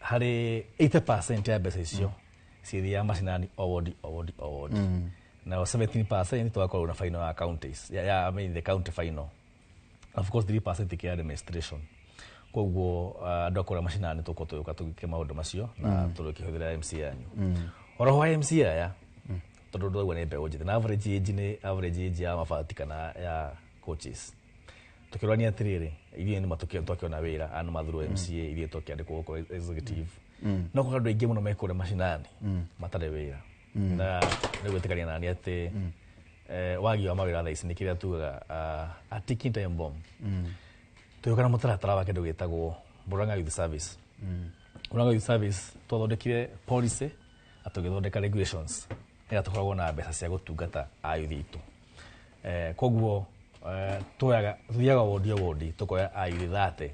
harĩ 80% ya mbeca icio cithiaga macinani, o ward o ward o ward, na 17% tũgakorwo na final ya counties, ya I mean the county final, of course 3% kĩa administration. Koguo andũ a kũrĩa macinani tũkorwo tũgĩũka tũgĩke maũndũ macio na tũrĩkĩhũthĩra MCA yanyu. Oroho wa MCA aya, tondũ ndauga nĩ mbeũ njĩthĩ na average age nĩ average age ya mabati kana ya coaches, tukĩrorania atĩrĩrĩ, ithuĩ nĩ twakĩona wĩra aya nĩ mathurwo MCA, ithuĩ twakĩandĩkwo gũkũ executive, no kũrĩ andũ aingĩ mũno me kũrĩa macinani matarĩ wĩra, na nĩ gwĩtĩkania nani atĩ wagi wa mawĩra thaa ici nĩ kĩrĩa tugaga a ticking time bomb. Tũgĩũka na mũtaratara wa kĩndũ gĩtagwo Murang'a Youth Service. Murang'a Youth Service twathondekire policy na tũgĩthondeka regulations nĩgetha tũkoragwo na mbeca cia gũtungata ayuthi aitũ. Koguo tuoyaga tuthiaga wodi o wodi tũkoya ayuthi 30,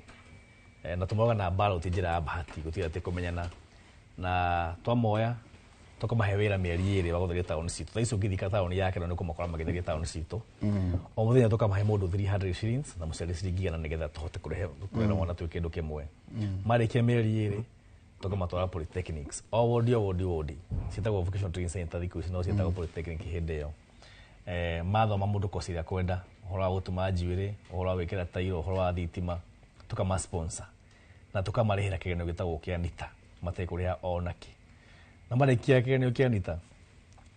na tũmoyaga na ballot, njĩra ya bahati, gũtirĩ atĩ kũmenyana, na twamoya tũkamahe wĩra mĩeri 2 wa gũtheria taũni citũ. Thaa ici ũngĩthika taũni ya Kero nĩ ũkũmakora magĩtheria taũni citũ. O mũthenya tũkamahe mũndũ 300 shillings na mũciari ciringi 100, nĩgetha tũhote kũrehe kũrera mwana twĩ kĩndũ kĩmwe. Marĩkia mĩeri 2 tũkamatwara polytechnics, o wodi o wodi wodi, ciĩtagwo vocational training center thikũ ici, no ciĩtagwo polytechnic hĩndĩ ĩyo. Mathoma mũndũ kosi ĩrĩa kwenda, ũhoro wa gũtuma njuĩrĩ, ũhoro wa gwĩkĩra tairo, ũhoro wa thitima, tũkama sponsor na tũkamarĩhĩra kĩgeranio gĩtagwo kĩa NITA matekũrĩha o nakĩ. Na marĩkia kĩgeranio kĩa NITA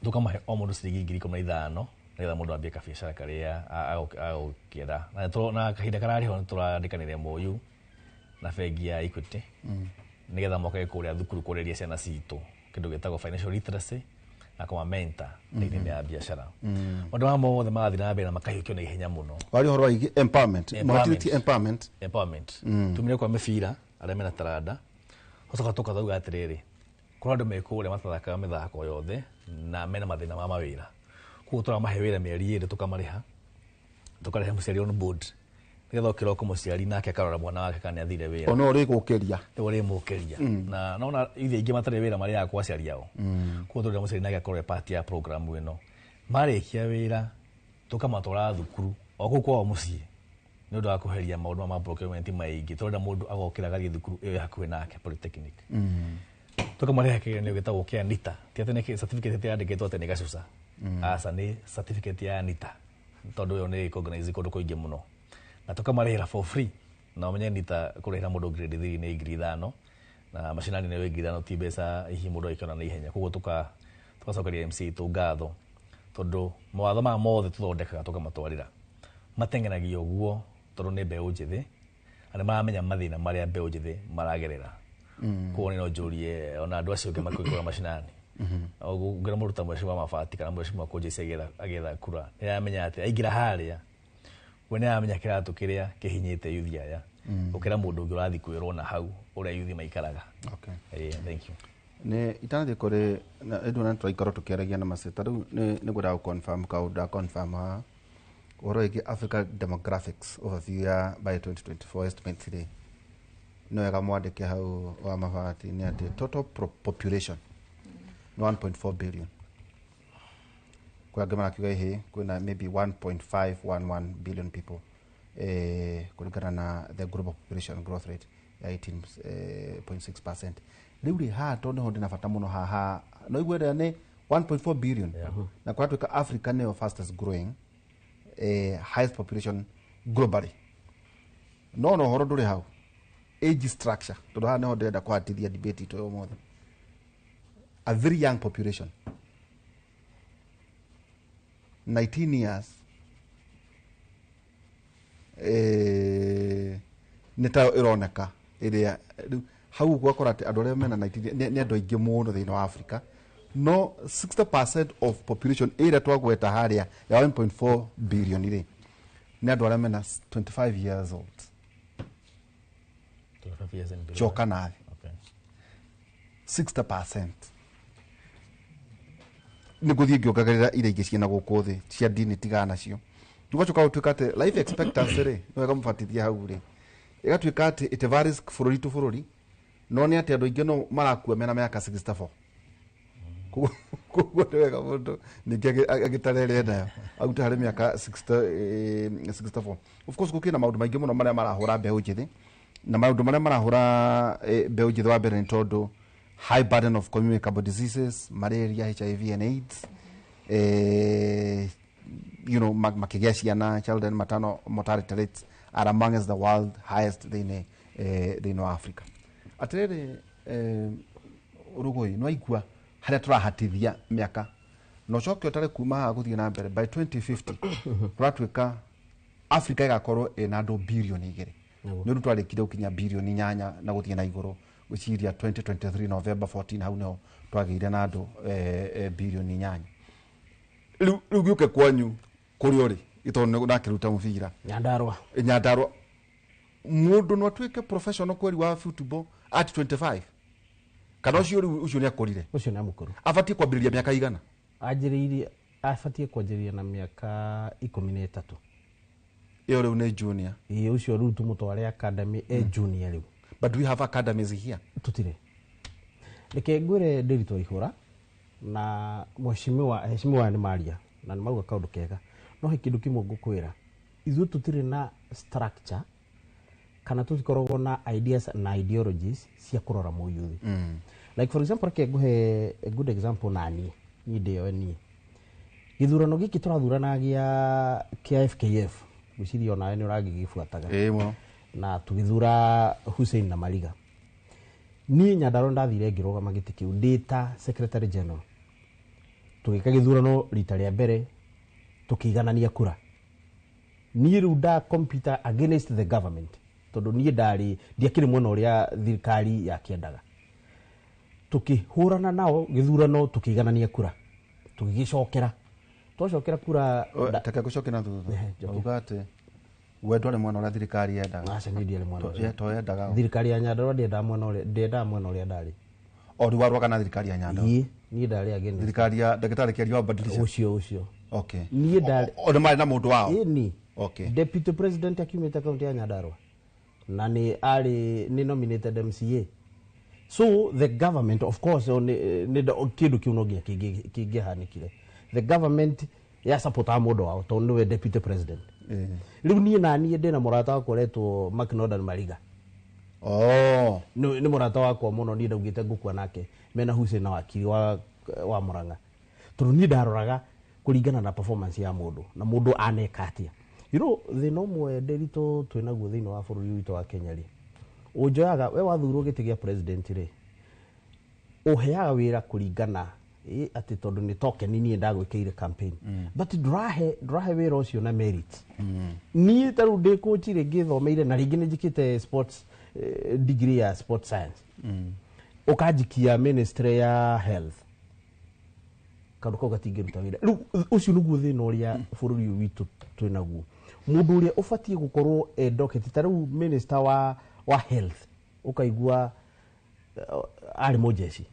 tũkamahe o mũndũ ciringi 15,000 nĩgetha mũndũ ambie kabiacara karĩa agũkĩenda. Na kahinda kararĩ ho nĩ tũrandĩkanĩra MOU na bengi ya Equity nĩgetha moke kũrĩa thukuru kũrĩria ciana citũ kĩndũ gĩtagwo financial literacy na kũma mentor thĩinĩ ya biacara. Maũndũ maya mothe marathiĩ na mbere na makahiũkio na ihenya mũno. Wari ũhoro wa empowerment, motility empowerment. Empowerment. Tumire kwa mĩbira arĩa mena taranda, tũcoka tũkauga atĩrĩrĩ, kũrĩ andũ me kũrĩa matathakaga mĩthako yothe na mena mathĩna ma mawĩra, koguo tũramahe wĩra mĩeri 2 tũkamarĩha, tũkarehe mũciari on board Nigetha okĩra mũciari nake akarora mwana wake kana nĩathire wĩra. Ona ũrĩ gũkĩria. Nĩ ũrĩ mũkĩria. Na nona ithe aingĩ matarĩ wĩra marĩaga kwa aciari ao. Koguo tũrenda mũciari nake akorwo e part ya program ĩno. Marĩkia wĩra tũkamatwara thukuru o kũu kwao mũciĩ nĩ ũndũ wa kũheria maũndũ ma procurement maingĩ. Tũrenda mũndũ agokĩra agathiĩ thukuru ĩyo ĩ hakuhĩ nake polytechnic. Tũkamũrehe kĩgeranio gĩtagwo kĩa NITA. Ti atĩ nĩ certificate yandĩkĩtwo atĩ nĩ gacuca. Aca, nĩ certificate ya NITA tondũ ĩyo nĩ recognize kũndũ kũingĩ mũno. Na tũkamarĩhĩra for free. Na ũmenye NITA kũrĩhĩra mũndũ grade 3 nĩ 5,000 na macinani nĩ 5,000 ti mbeca hihi mũndũ angĩkĩona na ihenya. Koguo tũgacokeria MCA itũ ngatho tondũ mawatho maya mothe tũthondekaga tũkamatwarĩra mateng'eragia ũguo tondũ nĩ mbeũ njĩthĩ na nĩ maramenya mathĩna marĩa mbeũ njĩthĩ maragerera. Koguo no njũrie ona andũ acio angĩ makĩingĩra macinani. Ũngĩra mũndũ ta mheshimiwa Mabati kana mheshimiwa Kũnjeci agĩetha kura nĩ aramenya atĩ aingĩra harĩa we nĩ aramenya kĩratũ kĩrĩa kĩhinyĩte yuthi aya gũkĩra mũndũ ũngĩ ũrathiĩ kwĩrwo na hau ũrĩa yuthi maikaraga. Thank you. Nĩ itanathiĩ kũrĩ na tũraikarwo tũkĩaragia na macio ta rĩu nĩ ngwendaga gũ-confirm kaũndũ nda confirm haha ũhoro wĩgiĩ Africa demographics overview ya by 2024 estimates rĩ, nĩ wega mwandĩke hau wa Mabati nĩ atĩ total population nĩ 1.4 billion. Kwĩ angĩ marakiuga ĩhĩ kwĩna maybe 1.511 billion people kũringana na the global population growth rate ya 18.6%. Rĩu rĩ haha tondũ nĩho ndĩna bata mũno haha no igue ĩrĩa nĩ 1.4 billion na kũratuĩka Africa nĩyo fastest growing highest population globally. No no ũhoro ndũrĩ hau age structure tondũ haha nĩho ndĩrenda kũhatithia debate itũ ũmũthĩ. A very young population 19 years nĩ tayo ĩroneka ĩrĩa rĩu hau ũgakora atĩ andũ arĩa mena 19 nĩ andũ aingĩ mũno thĩinĩ wa Africa no 60% of population ĩrĩa twagweta harĩa ya 1.4 billion rĩ nĩ andũ arĩa mena 25 years old. 25 years and below. Coka nathĩ. 60% nĩ ngũthiĩ ngĩongagĩrĩra iria ingĩ ciĩna gũkũ thĩ cia ndini tigana nacio. Tũgacoka gũtuĩka atĩ life expectancy rĩ nĩ wega mũbatithie hau rĩ ĩgatuĩka atĩ it varies bũrũri to bũrũri no nĩ atĩ andũ aingĩ no marakua mena mĩaka 64. Koguo nĩ wega mũndũ ningĩ agĩtara ĩrĩa enayo arute harĩ mĩaka 64. Of course gũkĩrĩ na maũndũ maingĩ mũno marĩa marahũra mbeũ njĩthĩ na maũndũ marĩa marahũra mbeũ njĩthĩ wa mbere nĩ tondũ high burden of communicable diseases, malaria, HIV and AIDS, you know, makĩgĩa ciana, child and maternal mortality rates are amongst the world highest thĩinĩ wa Africa. Atĩrĩrĩ Rũgũi nĩ waigua harĩa tũrahatithia mĩaka na ũcoke ũtare kuma haha gũthiĩ na mbere by 2050 tũratuĩka Africa ĩgakorwo ĩna andũ bilioni 2. Nĩ ũndũ twarĩkire gũkinya bilioni 8 na gũthiĩ na igũrũ gwĩciria 2023 November 14 hau nĩho twagĩire na andũ bilioni 8. Rĩu gĩũke kwanyu kũrĩa ũrĩ tondũ ndakĩruta mũbira Nyandarua. Nyandarua mũndũ no atuĩke professional kweri wa football at 25 kana ũcio rĩu ũcio nĩ akũrire. Ũcio nĩ amũkũrũ. Abatiĩ kwambĩrĩria mĩaka igana? Anjĩrĩirie abatiĩ kwanjĩrĩria na mĩaka 13. Ĩyo rĩu nĩ junior. Ĩĩ ũcio rĩu tũmũtware academy e junior rĩu. But we have academies here. Tutire. Reke ngwĩre Ndiritu Waihũra na mheshimiwa nĩ maria na nĩ mauga kaũndũ kega no he kĩndũ kĩmwe ngũkwĩra ithuĩ tũtirĩ na structure kana tũtikoragwo na ideas na ideologies cia kũrora mũyuthi. Like for example reke ngũhe a good example na niĩ ndĩyoe niĩ gĩthurano gĩkĩ tũrathurana gĩa FKF ngwĩciria onawe nĩ ũragĩgĩbuataga. Ĩĩ mũno. Na tũgĩthura Hussein na Mariga. Niĩ Nyandarua ndathire ngĩrũgama gĩtĩ kĩu ndĩ ta secretary general. Tũgĩka gĩthurano rita rĩa mbere tũkĩiganania kura. Niĩ rĩu nda compete against the government tondũ niĩ ndarĩ ndiakĩrĩ mwena ũrĩa thirikari yakĩendaga. Tũkĩhũrana nao gĩthurano tũkĩiganania kura. Tũgĩgĩcokera. Twacokera kura Taka gũcokera thutha. Uga atĩ we ndwarĩ mwena ũrĩa thirikari yendaga. Aca niĩ ndiarĩ mwena ũcio. To yendaga. Thirikari ya Nyandarua ndiendaga mwena ũrĩa ndiendaga mwena ũrĩa ndarĩ. O rĩu warũaga na thirikari ya Nyandarua. Ĩĩ, niĩ ndarĩ against. Thirikari ya ndagĩtarĩ Kĩario wa badilisha. Ũcio. Okay. Niĩ ndarĩ. O nĩ marĩ na mũndũ wao. Ĩĩ ni. Okay. Deputy president akiumĩte kaunti ya Nyandarua na nĩ arĩ nĩ nominated MCA. So the government, of course, nĩ kĩndũ kĩu no nginya kĩngĩhanĩkire. The government ya supportaga mũndũ wao tondũ nĩwe deputy president. Rĩu niĩ na niĩ ndĩna mũrata wakwa ũretwo McNordan Mariga. Oh. Nĩ mũrata wakwa mũno, niĩ ndaugĩte ngũkua nake mena Hussein na wakiri wa Murang'a, tondũ niĩ ndaroraga kũringana na performance ya mũndũ na mũndũ aneka atĩa. Thĩna ũmwe ndĩritũ twĩnaguo thĩinĩ wa bũrũri witũ wa Kenya rĩ, ũnjoyaga we wathurwo gĩtĩ gĩa president rĩ, ũheaga wĩra kũringana atĩ tondũ nĩ token niĩ ndagwĩkĩire campaign, but ndũrahe wĩra ũcio na merit. Niĩ ta rĩu ndĩ coach rĩ, ngĩthomeire na rĩngĩ nĩ njĩkĩte sports degree ya sports science, ũkanjikia ministry ya health, kaũndũ kau gatingĩruta wĩra. Rĩu ũcio nĩguo thĩna ũrĩa bũrũri ũyũ witũ twĩnaguo. Mũndũ ũrĩa ũbatiĩ gũkorwo endokete ta rĩu minister wa health, ũkaigua arĩ mũjeshi,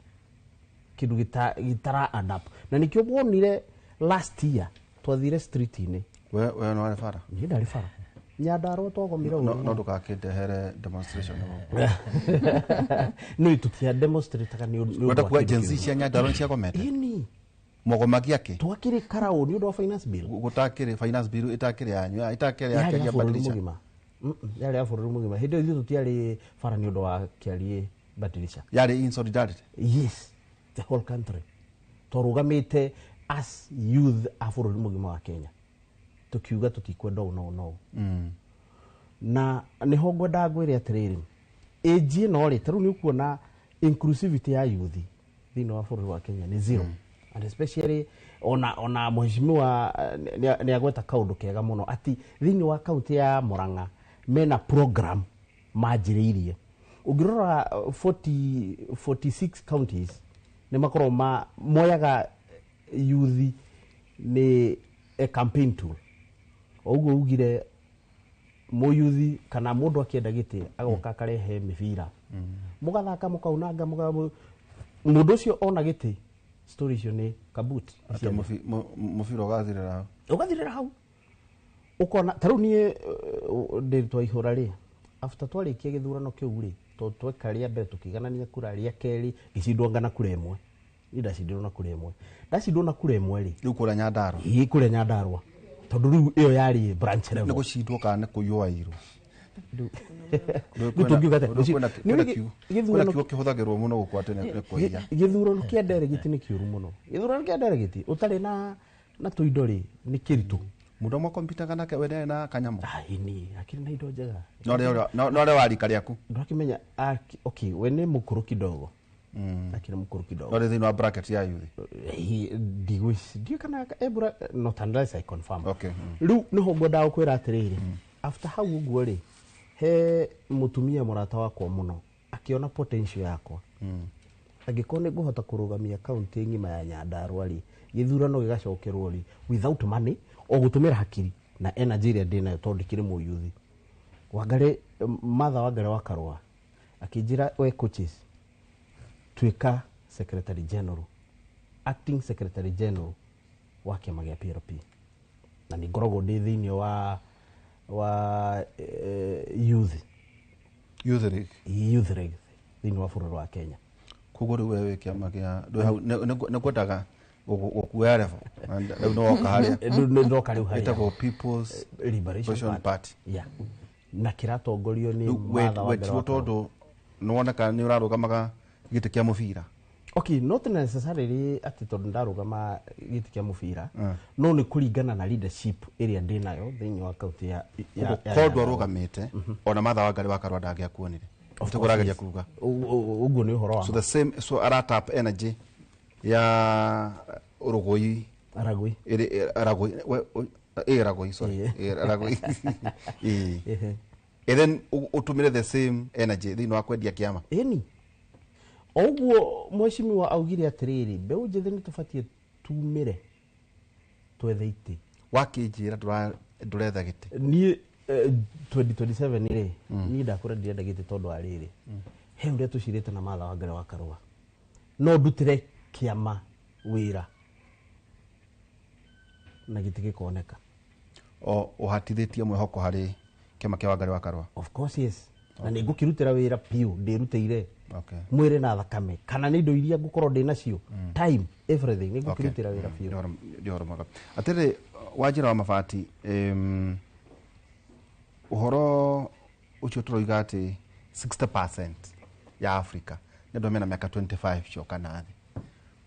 kĩndũ gĩtara adapt. Na nĩkĩo wonire last year twathire street-inĩ. We no warĩ bara? Niĩ ndarĩ bara. Nyandarua twagomire ũru. No ndũgakĩndehere demonstration. No tũtia demonstrate nĩ ũndũ wa kuga Gen Z cia Nyandarua nĩ ciagomete? Ĩni. Mũgomagia kĩ? Twakĩrĩ karaũ nĩ ũndũ wa finance bill. Gũtakĩrĩ finance bill ĩtakĩrĩ yanyu, ĩtakĩrĩ ya Kenya badilisha. Yarĩ ya bũrũri mũgima. Hĩndĩ ĩyo ithuĩ tũtiarĩ bara nĩ ũndũ wa Kĩarie badilisha. Yarĩ in solidarity? Yes, the whole country. Twarũgamĩte as youth a bũrũri mũgima wa Kenya. Tukiuga tũtikwenda ũũ na ũũ na ũũ. Na nĩho ngwendaga ngwĩre atĩrĩrĩ, age ĩno rĩ, ta rĩu nĩ ũkuona inclusivity ya youth thĩinĩ wa bũrũri wa Kenya nĩ zero. And especially ona mheshimiwa nĩ agweta kaũndũ kega mũno atĩ thĩinĩ wa kaunti ya Murang'a mena program manjĩrĩirie. Ũngĩrora 46 counties nĩ makoragwo moyaga youth nĩ a campaign tool. Ũguo ugire mũyuthi kana mũndũ akĩenda gĩtĩ agoka akarehe mĩbira, mũgathaka mũkaunanga, mũndũ ũcio ona gĩtĩ, story icio nĩ kabut. Atĩ mũbira ũgathirĩra hau. Ũgathirĩra hau. Ũkona ta rĩu niĩ ndĩ twaihũra rĩ, after twarĩkia gĩthurano kĩu rĩ, tweka rĩa mbere tũkĩiganania kura, rĩa kerĩ ngĩcindwo ngana kura ĩmwe. Niĩ ndacindirwo na kura ĩmwe. Ndacindwo na kura ĩmwe rĩ, rĩu kũrĩa Nyandarua. Ĩĩ, kũrĩa Nyandarua. Tondũ rĩu ĩyo yarĩ branch level. Nĩ gũcindwo kana nĩ kũiywo wairwo? Kwĩna kiugo kĩhũthagĩrwo mũno gũkũ atĩ nĩ kũiya. Gĩthurano kĩa delegate nĩ kĩũru mũno. Gĩthurano kĩa delegate ũtarĩ na tũindo rĩ, nĩ kĩritũ. Mũndũ ũmwe kompyuta nake we ndarĩ na kanyamũ? Ĩni, akĩrĩ na indo njega. No rĩo wa rika rĩaku? Ndũrakĩmenya, okay, we nĩ mũkũrũ kidogo. Akĩrĩ mũkũrũ kidogo. No rĩ thĩinĩ wa bracket ya youth? Ndiũ kana ebura, not unless I confirm. Okay. Rĩu nĩho ngwendaga gũkwĩra atĩrĩrĩ, after hau ũguo rĩ, he mũtumia mũrata wakwa mũno akĩona potential yakwa. Angĩkorwo nĩ ngũhota kũrũgamia kaunti ng'ima ya Nyandarua rĩ, gĩthurano gĩgacokerwo rĩ, without money, o gũtũmĩra hakiri na energy ĩrĩa ndĩnayo tondũ ndikĩrĩ mũyuthi. Wangari, Martha Wangari wa Karũa akĩnjĩra, we coaches, tuĩka secretary general, acting secretary general wa kĩama gĩa PLP. Na nĩ ngoragwo ndĩ thĩinĩ wa youth. Youth League. Youth League thĩinĩ wa bũrũri wa Kenya. Koguo rĩu we wĩ kĩama kĩa nĩ ngwendaga gũkuoya level. Rĩu nĩ woka harĩa. Nĩ ndoka rĩu harĩa. Ĩtagwo People's Liberation Party. Yeah. Na kĩratongorio nĩ Martha Wangari wa Karũa. Tondũ nĩ woneka nĩ ũrarũgamaga gĩtĩ kĩa mũbira. Okay, not necessarily atĩ tondũ ndarũgama gĩtĩ kĩa mũbira, no nĩ kũringana na leadership ĩrĩa ndĩnayo thĩinĩ wa kaunti ya Korwo ndwarũgamĩte, ona Martha Wangari wa Karũa ndangĩakuonire. Tũkũrageria kuga. Ũguo nĩ ũhoro wa So the same, so aratap energy ya Rũgũi. Aragũi. Aragũi. Aragũi, sorry. Aragũi. And then ũtũmĩre the same energy thĩinĩ wa kwendia kĩama. Ĩni. Ũguo mheshimiwa augire atĩrĩrĩ, mbeũ njĩthĩ nĩ tũbatiĩ tumĩre twethe itĩ. Wakĩnjĩra ndũretha gĩtĩ? Niĩ 2027 rĩ, niĩ ndakũra ndirenda gĩtĩ tondũ wa rĩrĩ. He ũrĩa tũcirĩte na Martha Wangari wa Karũa. No ndutĩre kĩama wĩra na gĩtĩ gĩkoneka. Ũhatithĩtie mwĩhoko harĩ kĩama kĩa Wangari wa Karũa? Of course, yes. Na nĩ ngũkĩrutĩra wĩra biũ, ndĩrutĩire mwĩrĩ na thakame, kana nĩ indo iria ngũkorwo ndĩ nacio, time, everything, nĩ ngũkĩrutĩra wĩra biũ. Nĩ ũhoro mwega. Atĩrĩ, Wanjĩra wa Mabati, ũhoro ũcio tũroiga atĩ 60% ya Africa nĩ andũ mena mĩaka 25 coka na thĩ.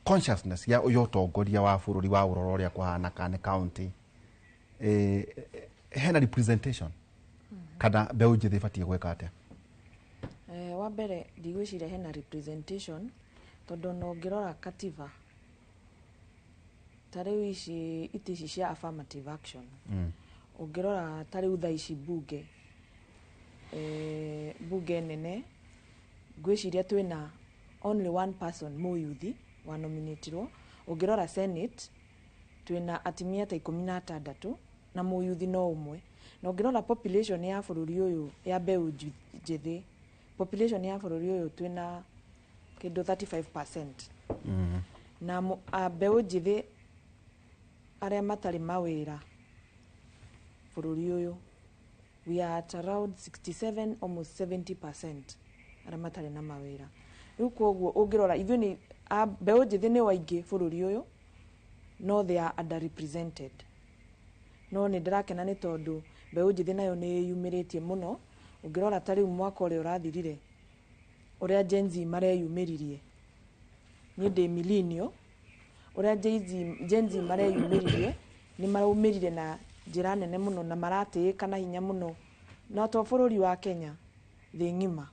Consciousness ya ũyũ ũtongoria wa bũrũri wa ũrora ũrĩa kũhana kana nĩ county, hena representation kana mbeũ njĩthĩ ĩbatiĩ gwĩka atĩa? Wa mbere ndigwĩciria hena representation, tondũ ona ũngĩrora katiba ta rĩu ici itĩ ici cia affirmative action, ũngĩrora ta rĩu thaa ici bunge, bunge nene, ngwĩciria twĩna only one person mũyuthi wa nominatirwo. Ũngĩrora Senate twĩna atimia ta 16 na mũyuthi no ũmwe. Na ũngĩrora population ya bũrũri ũyũ ya mbeũ njĩthĩ, population ya bũrũri ũyũ twĩna kĩndũ 35%. Na mbeũ njĩthĩ arĩa matarĩ mawĩra bũrũri ũyũ, we are at around 67, almost 70% arĩa matarĩ na mawĩra. Rĩu koguo ũngĩrora ithuĩ nĩ mbeũ njĩthĩ nĩ waingĩ bũrũri ũyũ, no they are underrepresented. No nĩ ndĩrakena nĩ tondũ mbeũ njĩthĩ nayo nĩ ĩyumĩrĩtie mũno. Ũngĩrora ta rĩu mwaka ũrĩa ũrathirire, ũrĩa Gen Z mareyumĩririe, niĩ ndĩ millennial, ũrĩa Gen Z mareyumĩririe, nĩ maraumĩrire na njĩra nene mũno na maratĩĩka na hinya mũno, na to bũrũri wa Kenya, thĩ ng'ima.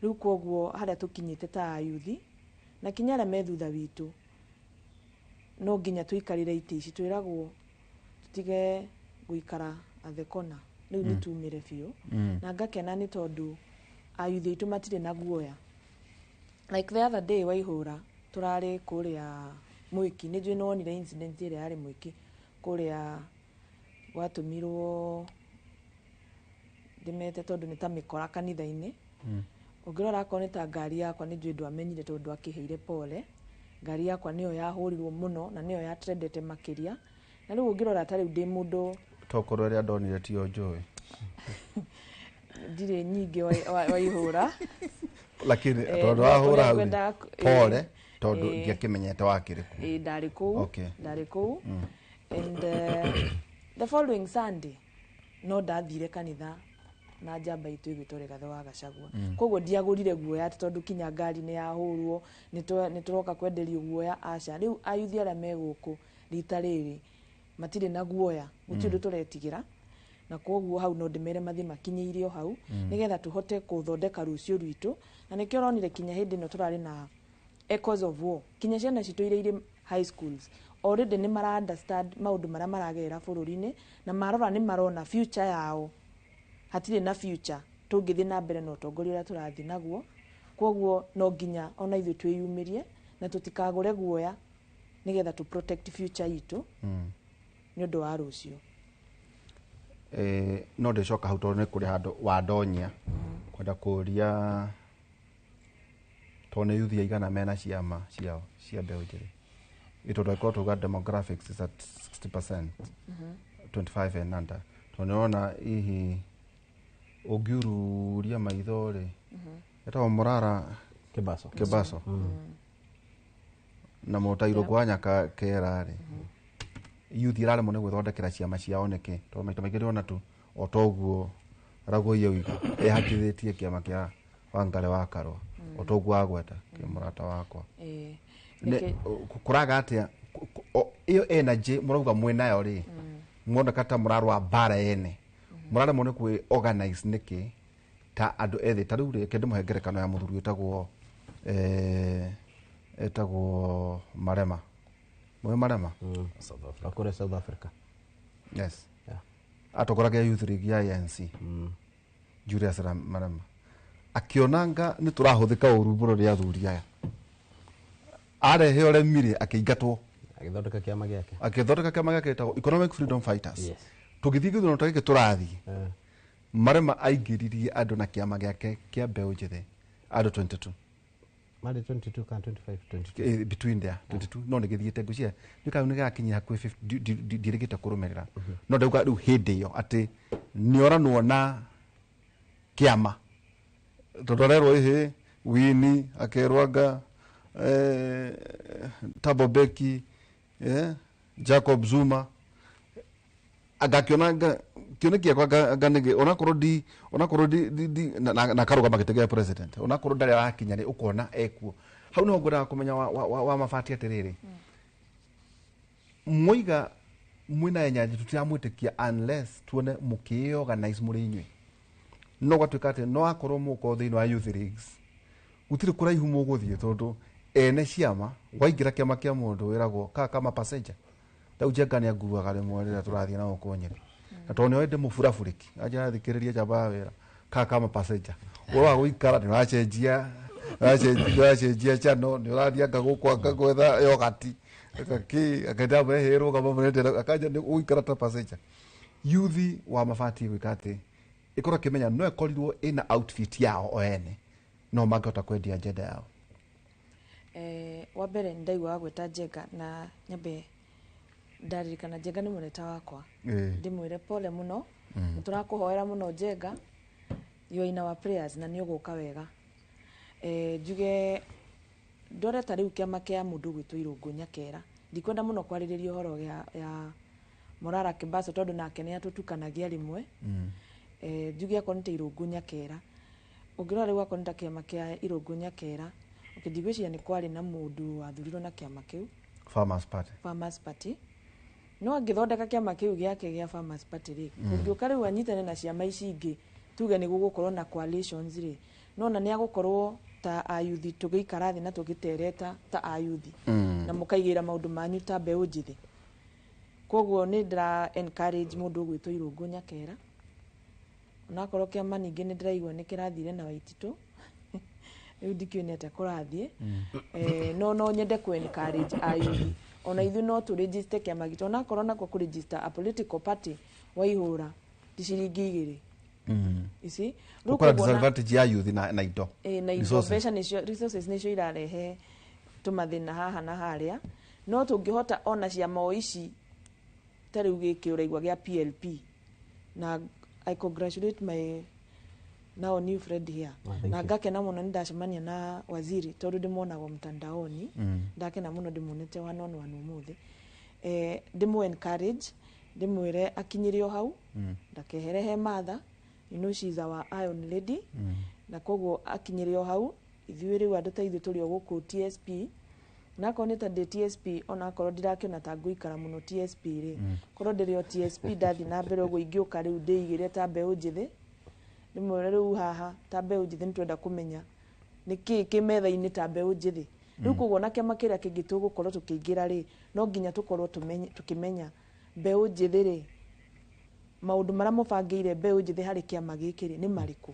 Rĩu koguo harĩa tũkinyĩte ta ayuthi na kinya arĩa me thutha witũ, no nginya tũikarĩre itĩ ici. Twĩragwo tũtige gũikara athekona, rĩu nĩ tumĩre biũ. Na ngakena nĩ tondũ ayuthi aitũ matirĩ na guoya. Like the other day, Waihũra, tũrarĩ kũrĩa Mwĩki, nĩ njũĩ nĩ wonire incident ĩrĩa yarĩ Mwĩki kũrĩa gwatũmirwo, ndĩmete tondũ nĩ ta mĩkora kanitha-inĩ. Ũngĩrora akorwo nĩ ta ngari yakwa, nĩ njũĩ ndwamenyire tondũ ndwakĩheire pole, ngari yakwa nĩyo yahũrirwo mũno na nĩyo yatrendete makĩria. Na rĩu ũngĩrora ta rĩu ndĩ mũndũ Tokorwo ĩrĩa ndonire tiyo njũĩ. Ndirĩ nyingĩ, Waihũra. Lakini tondũ wahũra hau pole, tondũ ndiakĩmenyete wakĩrĩ kũ. Ĩ, ndarĩ kũu. Ndarĩ kũu, and the following Sunday no ndathire kanitha na njamba itũ ĩgwĩtwo Rigathĩ wa Gachagua. Koguo ndiagũrire guoya atĩ tondũ kinya ngari nĩ yahũrwo nĩ tũroka kwenderio guoya, aca. Rĩu ayuthi arĩa me gũkũ rita rĩrĩ matirĩ na guoya, gũtirĩ ũndũ tũretigĩra. Na koguo hau no ndĩmere mathiĩ makinyĩire o hau, nĩgetha tũhote gũthondeka rũciũ rwitũ. Na nĩkĩo ũronire kinya hĩndĩ ĩno tũrarĩ na echoes of war, kinya ciana citũ iria irĩ high schools already nĩ mara understand maũndũ marĩa maragerera bũrũri-inĩ, na marora nĩ marona future yao hatirĩ na future tũngĩthiĩ na mbere na ũtongoria ũrĩa tũrathiĩ naguo. Koguo no nginya ona ithuĩ twĩyumĩrie na tũtikagũre guoya, nĩgetha tũ protect future itũ nĩ ũndũ wa rũciũ. No ndĩcoka hau tondũ nĩ kũrĩ handũ wandonyia kwenda kũria, tondũ nĩ yuthi aigana mena ciama ciao cia mbeũ njĩthĩ? Ĩ tondũ angĩkorwo tuga demographics is at 60% 25 and under, tondũ nĩrona hihi ũngiururia maitho rĩ, etagwo Mũrara Kĩbaco. Kĩbaco na mũtairũ kwa Nyaka kera rĩ, yuthi ĩraremwo nĩ gwĩthondekera ciama ciao nĩkĩ? Tondũ maita maingĩ ndĩrona tu o toguo Ragoia Wiga ehakithĩtie kĩama kĩa Wangari wa Karũa, o toguo wagweta kĩ mũrata wakwa. Kũraga atĩa ĩyo energy mũrauga mwĩnayo rĩ, muoneka ta mũrarũa mbara ene, mũraremwo nĩ kwĩ organize nĩkĩ ta andũ ethĩ? Ta rĩu rĩ, reke ndĩmũhe ngerekano ya mũthuri wĩtagwo etagwo Marema. Mũĩ Marema? South Africa. Akũrĩa South Africa. Yes. Yeah. Atongoragia Youth League ya ANC. Julius Marema akĩonanga nĩ tũrahũthĩka ũru mũno nĩ athuri aya, arehe ũremi rĩ, akĩingatwo. Agĩthondeka kĩama gĩake. Akĩthondeka kĩama gĩake gĩtagwo Economic Freedom Fighters. Tũgĩthiĩ gĩthurano ta gĩkĩ tũrathiĩ, Marema aingĩririe andũ na kĩama gĩake kĩa mbeũ njĩthĩ andũ 22. Marĩ 22 kana 25, 22. Between there 22, no nĩ gĩthiĩte ngwĩciria nĩ kau nĩ gĩgakinyia hakuhĩ 50. Ndiĩrĩgĩte kũrũmĩrĩra, no ndauga rĩu hĩndĩ ĩyo atĩ nĩ oranwo na kĩama, tondũ arerwo ĩhĩ Wini, akerwo anga Thabo Mbeki, Jacob Zuma, angakiona anga kĩoneki gĩakwa anga nĩgĩ onakorwo ndi onakorwo ndi ndi ndi na karũgama gĩtĩ gĩa president, onakorwo ndarĩ arakinya rĩ, ũkona ekuo hau. Nĩho ngwendaga kũmenya wa mabati atĩrĩrĩ, mwoiga mwĩna enyanji, tũtiramwĩtĩkia unless tuone mũkĩĩorganize mũrĩ inyuĩ. No gwatuĩka atĩ no akorwo mũgũkorwo thĩinĩ wa youth leagues, gũtirĩ kũraihu mũgũthiĩ, tondũ ene ciama waingĩra kĩama kĩa mũndũ wĩragwo ka kama passenger. Rĩu Njenga nĩ anguaga rĩmwe rĩrĩa tũrathiĩ na gũkũ Nyĩrĩ, na tondũ nĩoĩ ndĩ mũburabũrĩki, anjĩra thikĩrĩria njamba ya wĩra ka kama passenger, we wa gũikara nĩ ũracenjia, nĩ ũracenjia channel, nĩ ũrathiĩ anga gũkũ, anga gwetha yogati akaki akaenda mehĩrwo kama mũrendera akanja nĩ gũikara ta passenger. Yuthi wa mabatiĩ gwĩka atĩ ĩkorwo ĩkĩmenya no ĩkorirwo ĩna outfit yao o ene, no mangĩhota kwendia agenda yao. Wa mbere nĩ ndaigua gwĩta Njenga na nyambe ndaririkana Njenga nĩ mũrata wakwa. Ndĩmwĩre pole mũno, nĩ tũrakũhoera mũno Njenga, you are in our prayers na nĩ ũgũka wega. Njuge ndore ta rĩu kĩama kĩa mũndũ ũgwĩtwo Irũngũ Nyakera, ndikwenda mũno kwarĩrĩria ũhoro ya Morara Kebaso tondũ nake nĩ atũtukanagia rĩmwe. Njuge akorwo nĩ ta Irũngũ Nyakera, ũngĩrora rĩu akorwo nĩ ta kĩama kĩa Irũngũ Nyakera, okay, ndigwĩciria nĩ kwarĩ na mũndũ wathurirwo na kĩama kĩu. Farmers Party. Farmers Party, no angĩthondeka kĩama kĩu gĩake gĩa Farmers Party rĩ, ũngĩũka rĩu anyitane na ciama ici ingĩ, tuge nĩ gũgũkorwo na coalitions rĩ, nona nĩ agũkorwo ta ayuthi tũgĩikara thĩ na tũgĩtereta ta ayuthi na mũkaigĩra maũndũ manyu ta mbeũ njĩthĩ. Koguo nĩ ndĩra encourage mũndũ ũgwĩtwo Irũngũ Nyakera, onakorwo kĩama ningĩ nĩ ndĩraigua nĩ kĩrathire na Waititũ, rĩu ndikĩũĩ nĩ atĩa kũrathiĩ. No nyende kũ encourage ayuthi ona ithuĩ no tũ register kĩama gitũ, onakorwo nakuo kũ register a political party waihũra ti ciringi 2, you see. Rĩu Gũkora koguo disadvantage ya youth na indo. Na indo. Resources. Mbeca nĩcio, resources nĩcio irarehe tũmathĩna haha na harĩa. No tũngĩhota ona ciama o ici ta rĩu gĩkĩ ũraigua gĩa PLP, na I congratulate my now new friend here. Ah, thank Na you. ngakena mũno nĩ ndacemania na waziri tondũ ndĩmuonaga mtandaoni. Ndakena mũno ndĩmuonete one on one ũmũthĩ. Ndĩmũ encourage, ndĩmwĩre akinyĩre o hau, ndakehere he Martha, you know she is our iron lady, na koguo akinyĩre o hau. Ithuĩ rĩu andũ ta ithuĩ tũrĩ o gũkũ TSP, na akorwo nĩ ta ndĩ TSP, onakorwo ndirakĩona ta ngũikara mũno TSP rĩ, korwo ndĩrĩ o TSP ndathiĩ na mbere ũguo, ingĩũka rĩu ndĩigĩre ta mbeũ njĩthĩ, ndĩmwĩre rĩu haha ta mbeũ njĩthĩ nĩtwenda kũmenya nĩ kĩĩ kĩ metha-inĩ ta mbeũ njĩthĩ rĩu. Koguo na kĩama kĩrĩa kĩngĩ tũgũkorwo tũkĩingĩra rĩ, no nginya tũkorwo tũkĩmenya mbeũ njĩthĩ rĩ, maũndũ marĩa mũbangĩire mbeũ njĩthĩ harĩ kĩama gĩkĩ rĩ nĩ marĩkũ.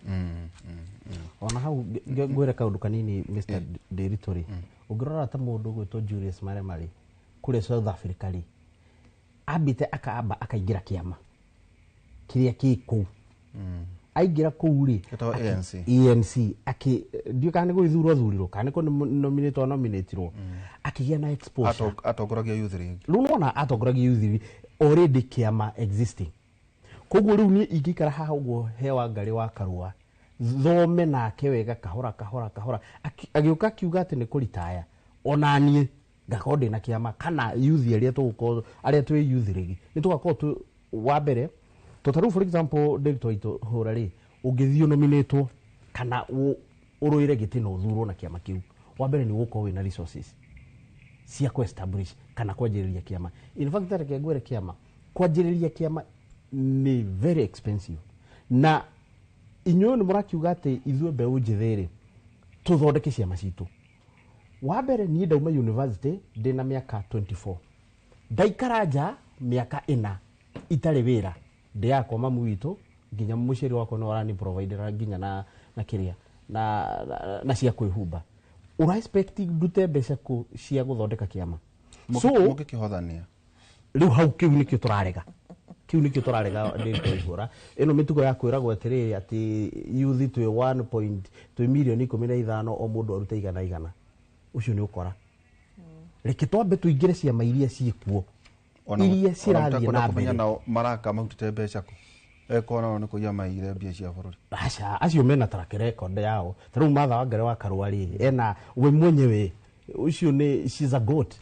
Ona hau ngwĩre kaũndũ kanini, Mr. Ndiritu rĩ, ũngĩrora ta mũndũ ũgwĩtwo Julius Malema rĩ, kũrĩa South Africa rĩ, ambĩte akamba akaingĩra kĩama kĩrĩa kĩ kũu. Aingĩra kũu rĩ, Gĩtagwo ANC. ANC, akĩ ndiũ kana nĩ gũgĩthurwo thurirwo kana nĩ kũ nominatirwo, akĩgĩa na exposure. Atongoragia youth league. Rĩu nona atongoragia youth league already, kĩama existing. Koguo rĩu niĩ ingĩikara haha ũguo he Wangarĩ wa Karũa, thome nake wega kahora kahora kahora, agĩũka akiuga atĩ nĩ kũritaya, ona niĩ ngakorwo ndĩna kĩama kana youth arĩa tũgũkorwo, arĩa twĩ youth league, nĩ tũgakorwo twĩ wa mbere. To ta rĩu, for example, Ndiritu waitũ hũra rĩ, ũngĩthiĩ nominatwo kana ũrũĩre gĩtĩ na ũthurwo na kĩama kĩu, wa mbere nĩ ũgũkorwo wĩna resources cia kũ establish kana kwanjĩrĩria kĩama. In fact, reke ngwĩre, kĩama, kwanjĩrĩria kĩama nĩ very expensive, na inyuĩ nĩ mũrakiuga atĩ ithuĩ mbeũ njĩthĩ rĩ tũthondeke ciama citũ. Wa mbere, niĩ ndauma university ndĩna mĩaka 24, ndaikara nja mĩaka 4 itarĩ wĩra, ndĩaga kwa mamu witũ, nginya mũciari wakwa nĩ arani providera nginya na kĩrĩa na cia kwĩhumba. Ũra expect ndute mbeca kũ cia gũthondeka kĩama? So Mũngĩkĩhothania. Rĩu hau kĩu nĩkĩo tũrarega, kĩu nĩkĩo tũrarega. Ndĩrito ihũra ĩno mĩtugo ya kwĩragwo atĩrĩrĩ atĩ youth twĩ 1 point, twĩ mirioni 15, o mũndũ arute igana igana. Ũcio nĩ ũkora. Reke twambe tũingĩre ciama iria ciĩkuo. Iria cirathiĩ na mbere. Nao maraka mahutĩte mbeca kũ? Ekona nao nĩ kũiya maiyire mbia cia bũrũri. Aca, acio mena track record yao. Ta rĩu Martha Wangari wa Karua rĩ, ena we mwenyewe ũcio nĩ she's a goat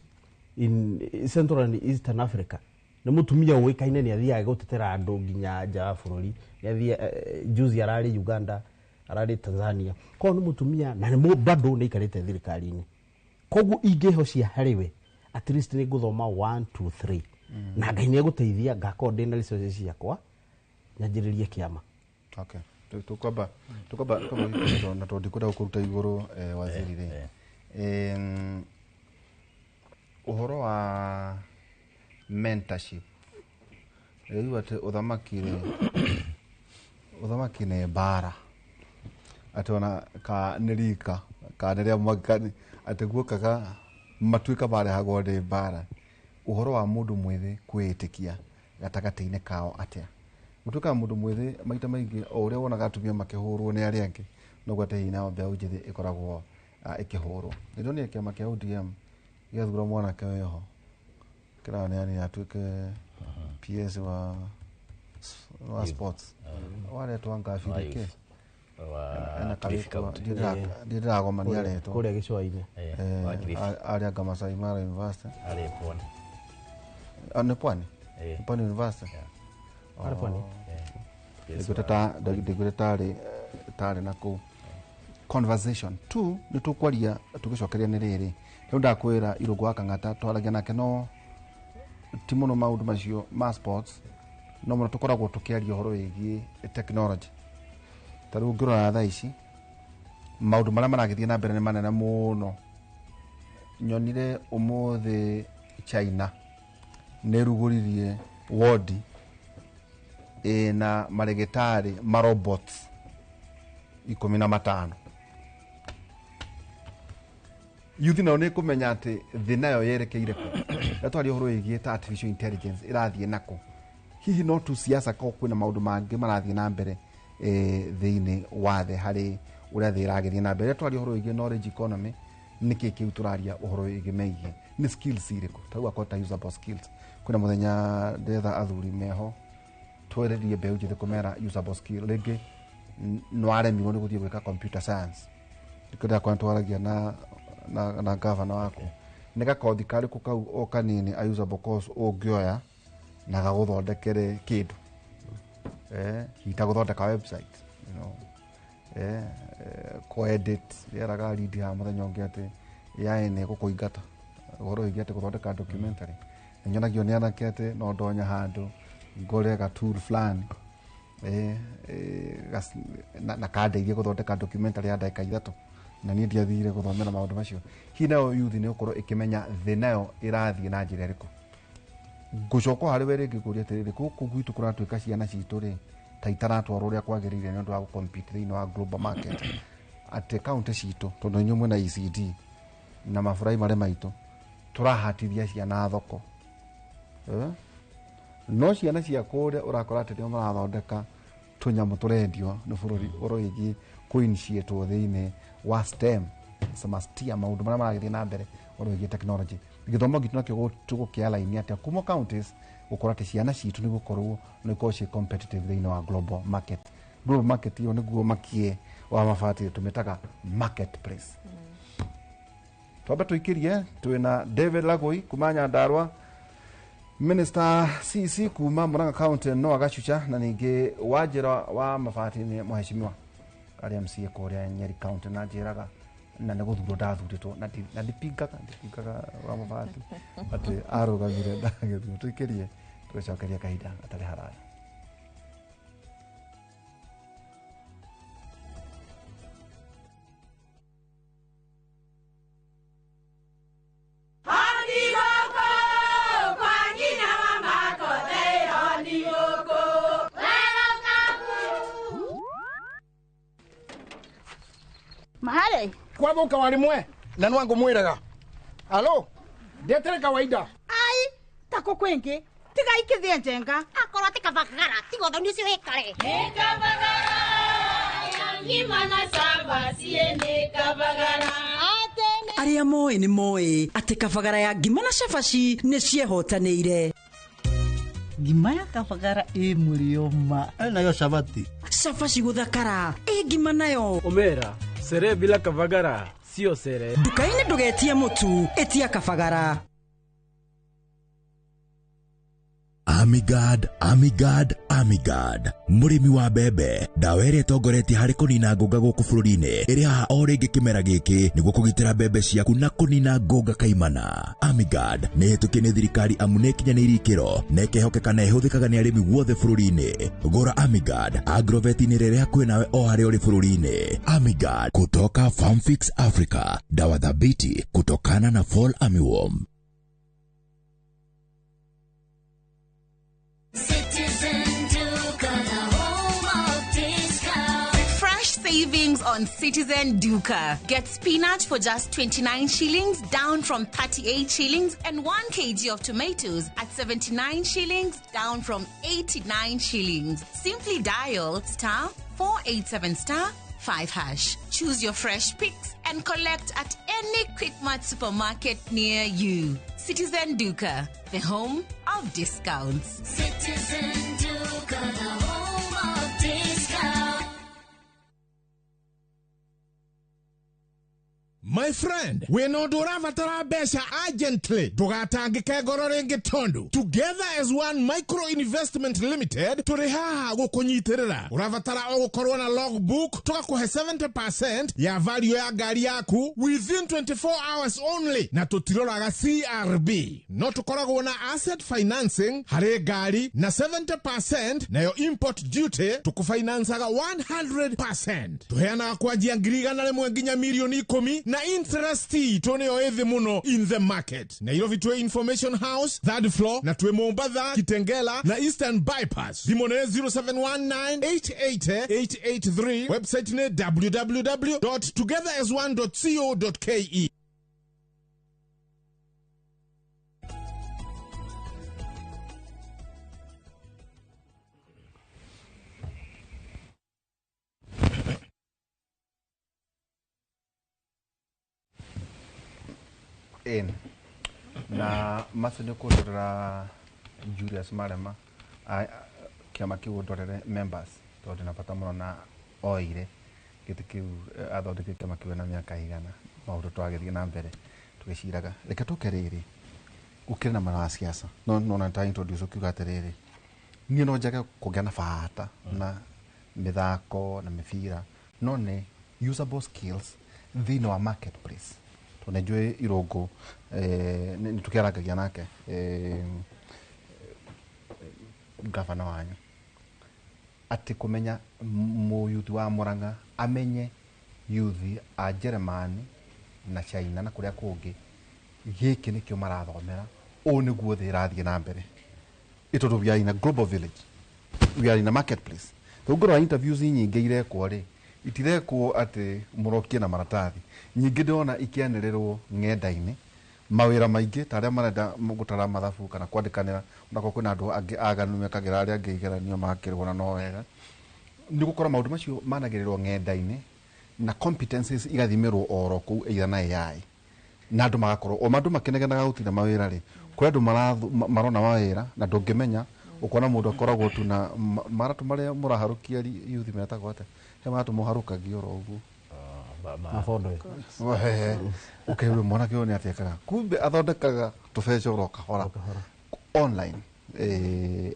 in Central and Eastern Africa. Nĩ mũtumia ũĩkaine nĩ athiaga gũtetera andũ nginya nja wa bũrũri. Nĩ athiaga juzi ararĩ Uganda, ararĩ Tanzania. Koguo nĩ mũtumia na nĩ bado nĩ aikarĩte thirikari-inĩ. Koguo ingĩhocia harĩ we at least nĩ ngũthoma 1 2 3. Na Ngai nĩ egũteithia ngakorwo ndĩna resources ciakwa nyanjĩrĩrie kĩama. Okay. Tukwamba na tondũ ndikwenda gũkũruta igũrũ waziri rĩ. Ũhoro wa mentorship. Rĩu atĩ ũthamaki rĩ, ũthamaki nĩ mbara. Atĩ ona ka nĩ rika, ka nĩ rĩa mwaki, atĩ guokaga matuĩka marehagwo nĩ mbara. Ũhoro wa mũndũ mwĩthĩ kwĩĩtĩkia gatagatĩ-inĩ kao atĩa? Gũtuĩkaga mũndũ mwĩthĩ maita maingĩ o ũrĩa wonaga atumia makĩhũrwo nĩ arĩa angĩ, noguo atĩ hihi nao mbeũ njĩthĩ ĩkoragwo ĩkĩhũrwo. Nĩndonire kĩama kĩa ODM gĩathura mwanake wĩho kĩraneanire atuĩke PS wa sports. Waretwo Ngabiri kĩ? Ndĩragomania aretwo. Kũrĩa gĩcũa-inĩ. Arĩa anga Masai Mara University. Arĩ Pwani. Nĩ Pwani? Pwani University. Arĩ Pwani. Ndĩgwĩte tarĩ na kũu. Conversation 2 nĩ tũkwaria tũgĩcokeria nĩ rĩrĩ. Rĩu ndakwĩra Irũngũ wa Kang'ata twaragia nake no ti mũno maũndũ macio ma sports, no mũno tũkoragwo tũkĩaria ũhoro wĩgiĩ technology. Ta rĩu ũngĩrora thaa ici maũndũ marĩa maragĩthiĩ na mbere nĩ manene mũno. Nyonire ũmũthĩ China nĩ ĩrugũririe wodi ĩna marĩgĩtarĩ ma robots 15. Youth nao nĩ kũmenya atĩ thĩ nayo yerekeire kũ. Twaria ũhoro wĩgiĩ ta artificial intelligence ĩrathiĩ nakũ. Hihi no tu siasa ko kwĩna maũndũ mangĩ marathiĩ na mbere thĩinĩ wa thĩ harĩ ũrĩa thĩ ĩragĩthiĩ na mbere. Twaria ũhoro wĩgiĩ knowledge economy, nĩkĩ kĩu tũraria ũhoro wĩgiĩ megiĩ nĩ skills irĩkũ? Ta rĩu akorwo ta usable skills. Kwĩna mũthenya ndetha athuri meho twererie mbeũ njĩthĩ kũmera usable skill. Rĩngĩ nĩwaremirwo nĩ gũthiĩ gwĩka computer science. Ndĩkwenda kwa twaragia na gavana waku. Nĩ gakothi karĩkũ kau o kanini a usable course ũngĩoya na gagũthondekere kĩndũ. Hita gũthondeka website, you know. Ko-edit, rĩeraga lead ha mũthenya ũngĩ atĩ AI nĩ ĩgũkũingata. Ũhoro wĩgiĩ atĩ gũthondeka documentary. Nĩnyonagio nĩ anake atĩ no ndonya handũ ngũre ga tool fulani na kandeithie gũthondeka documentary ya ndagĩka 3. Na niĩ ndiathire gũthomera maũndũ macio. Hihi nayo youth nĩ gũkorwo ĩkĩmenya thĩ nayo ĩrathiĩ na njĩra ĩrĩkũ? Ngũcoka harĩ we rĩngĩ ngũria atĩrĩrĩ, gũkũ gwitũ kũratuĩka ciana citũ rĩ ta itaratwarwo ũrĩa kwagĩrĩire nĩ ũndũ wa gũcompete thĩinĩ wa global market. Atĩ county citũ tondũ inyuĩ mwĩna ECD na mabũrũri maitũ tũrahatithia ciana thoko. No ciana cia kũrĩa ũrakora atĩ nĩo marathondeka tũnyamũ tũrendio nĩ bũrũri ũhoro wĩgiĩ kũ-initiate-wo thĩinĩ wa STEM, STEM, maũndũ marĩa maragĩthiĩ na mbere ũhoro wĩgiĩ technology. Gĩthomo gitũ nakĩo tũgũkĩalign atĩa kuma counties gũkorwo atĩ ciana citũ nĩ gũkorwo nĩ ikorwo ciĩ competitive thĩinĩ wa global market. Global market ĩyo nĩguo makie wa mabati tũmĩtaga marketplace. Twambe tũikĩrie twĩna David Lagoi kuma Nyandarua, Minister CC kuma Murang'a County Noah Gachucha, na ningĩ Wanjĩra wa mabati nĩ mheshimiwa arĩa MCA kũrĩa Nyeri County, na njĩraga na nĩ gũthurwo ndathurĩtwo na ndipingaga wa mabati atĩ arũgamire ndagĩthurwo. Tũikĩrie tũgĩcokeria kahinda gatarĩ haraya. Mahale kwathuka wari mwe na nwangu mwiraga alo ndetere kawaida ai tako kwingi tiga ikithie njenga akorwo ti kabagara tiga thoni ucio wikare ni kabagara ngima na samba sie ni kabagara ate ni Arĩa moĩ nĩ moĩ atĩ kabagara ya ngima na cabaci nĩ ciehotanĩire. Ngima ya kabagara ĩ mũrĩo ma. Nayo cabaci. Cabaci gũthakara ĩ ngima nayo. Omera sere bila kabagara sio sere. Nduka-inĩ ndũgetie mũtu, ĩtia kabagara. Amigard, Amigard, Amigard. Mũrĩmi wa mbembe, ndawa ĩrĩa ĩtongoretie harĩ kũnina ngũnga gũkũ bũrũri-inĩ ĩrĩ haha o rĩngĩ kĩmera gĩkĩ nĩguo kũgitĩra mbembe ciaku na kũnina ngũnga kaimana. Amigard nĩ ĩhĩtũkie nĩ thirikari amu nĩ ĩkinyanĩirie ikĩro na ĩkehokeka na ĩhũthĩkaga nĩ arĩmi guothe bũrũri-inĩ. Gũra Amigard Agrovet-inĩ rĩrĩa hakuhĩ nawe o harĩa ũrĩ bũrũri-inĩ. Amigard kutoka Farmfix Africa, dawa thabiti kutokana na Fall Armyworm. Citizen Duka, the home of discount. Fresh savings on Citizen Duka. Get spinach for just 29 shillings, down from 38 shillings, and 1 kg of tomatoes at 79 shillings, down from 89 shillings. Simply dial *487 *5#. Choose your fresh picks and collect at any Quickmart supermarket near you. Citizen Duka, the home of discounts. Citizen Duka, the home of discounts. My friend, wĩna ũndũ ũrabatara mbeca urgently, ndũgatangĩke ngoro rĩngĩ tondũ Together as One Micro Investment Limited tũrĩ haha gũkũnyitĩrĩra. Ũrabatara o gũkorwo na logbook, tũgakũhe 70% ya value ya ngari yaku within 24 hours only, na tũtiroraga CRB. No tũkoragwo na asset financing harĩ ngari na 70%, nayo import duty tũkũfinancaga 100%. Tũheanaga kwanjia 100,000 nginya 10,000,000 na interest itũ nĩyo ĩthĩ mũno in the market. Nairobi twĩ Information House third floor, na twĩ Mombatha, Kitengela na Eastern Bypass. Thimũ nĩ 0719888883, website nĩ www.togetherasone.co.ke. In na macio nĩ kũndorera Julius Marema kĩama kĩu ũndorere members tondũ na bata mũno na oire gĩtĩ kĩu athondekire kĩama kĩu na mĩaka igana maũndũ twagĩthiĩ na mbere tũgĩciraga. Reke tũke rĩrĩ gũkĩrĩ na mara siasa no no na ta introduce ũkiuga atĩrĩrĩ niĩ no njage kũgĩa na bata na mĩthako na mĩbira no nĩ usable skills thĩinĩ wa marketplace. Tondũ nĩnjũĩ Irũngũ nĩ tũkĩarangagia nake gavana wanyu atĩ kũmenya mũyuthi wa Murang'a amenye yuthi a Jeremani na China na kũrĩa kũngĩ gĩkĩ nĩkĩo marathomera ũũ nĩguo thĩ ĩrathiĩ na mbere. Ĩtondũ we are in a global village, we are in a marketplace. Tũngĩrora interviews nyingĩ irekwo rĩ itirekwo atĩ mũrokie na maratathi, nyingĩ ndĩrona ikĩanĩrĩrwo ng'enda-inĩ mawĩra maingĩ ta arĩa marenda gũtara mathabu kana kwandĩkanĩra, onakorwo kwĩna andũ angĩ aganu mekagĩra arĩa angĩ igeranio makĩrwo na no wega nĩ gũkorwo maũndũ macio managĩrĩrwo ng'enda-inĩ na competencies igathimĩrwo oro kũu either na AI na andũ magakorwo o andũ makĩnegenaga gũtirĩ mawĩra rĩ kũrĩ andũ marona mawĩra na ndũngĩmenya ũkona mũndũ akoragwo tu na maratũ marĩa mũraharũkia yuthi metagwo atĩa he maratũ mũharũkagia oro ũguo mabondo ũkeure mwanake ũyũ nĩ atĩa ekaga kumbe athondekaga tũbeca oro kahora online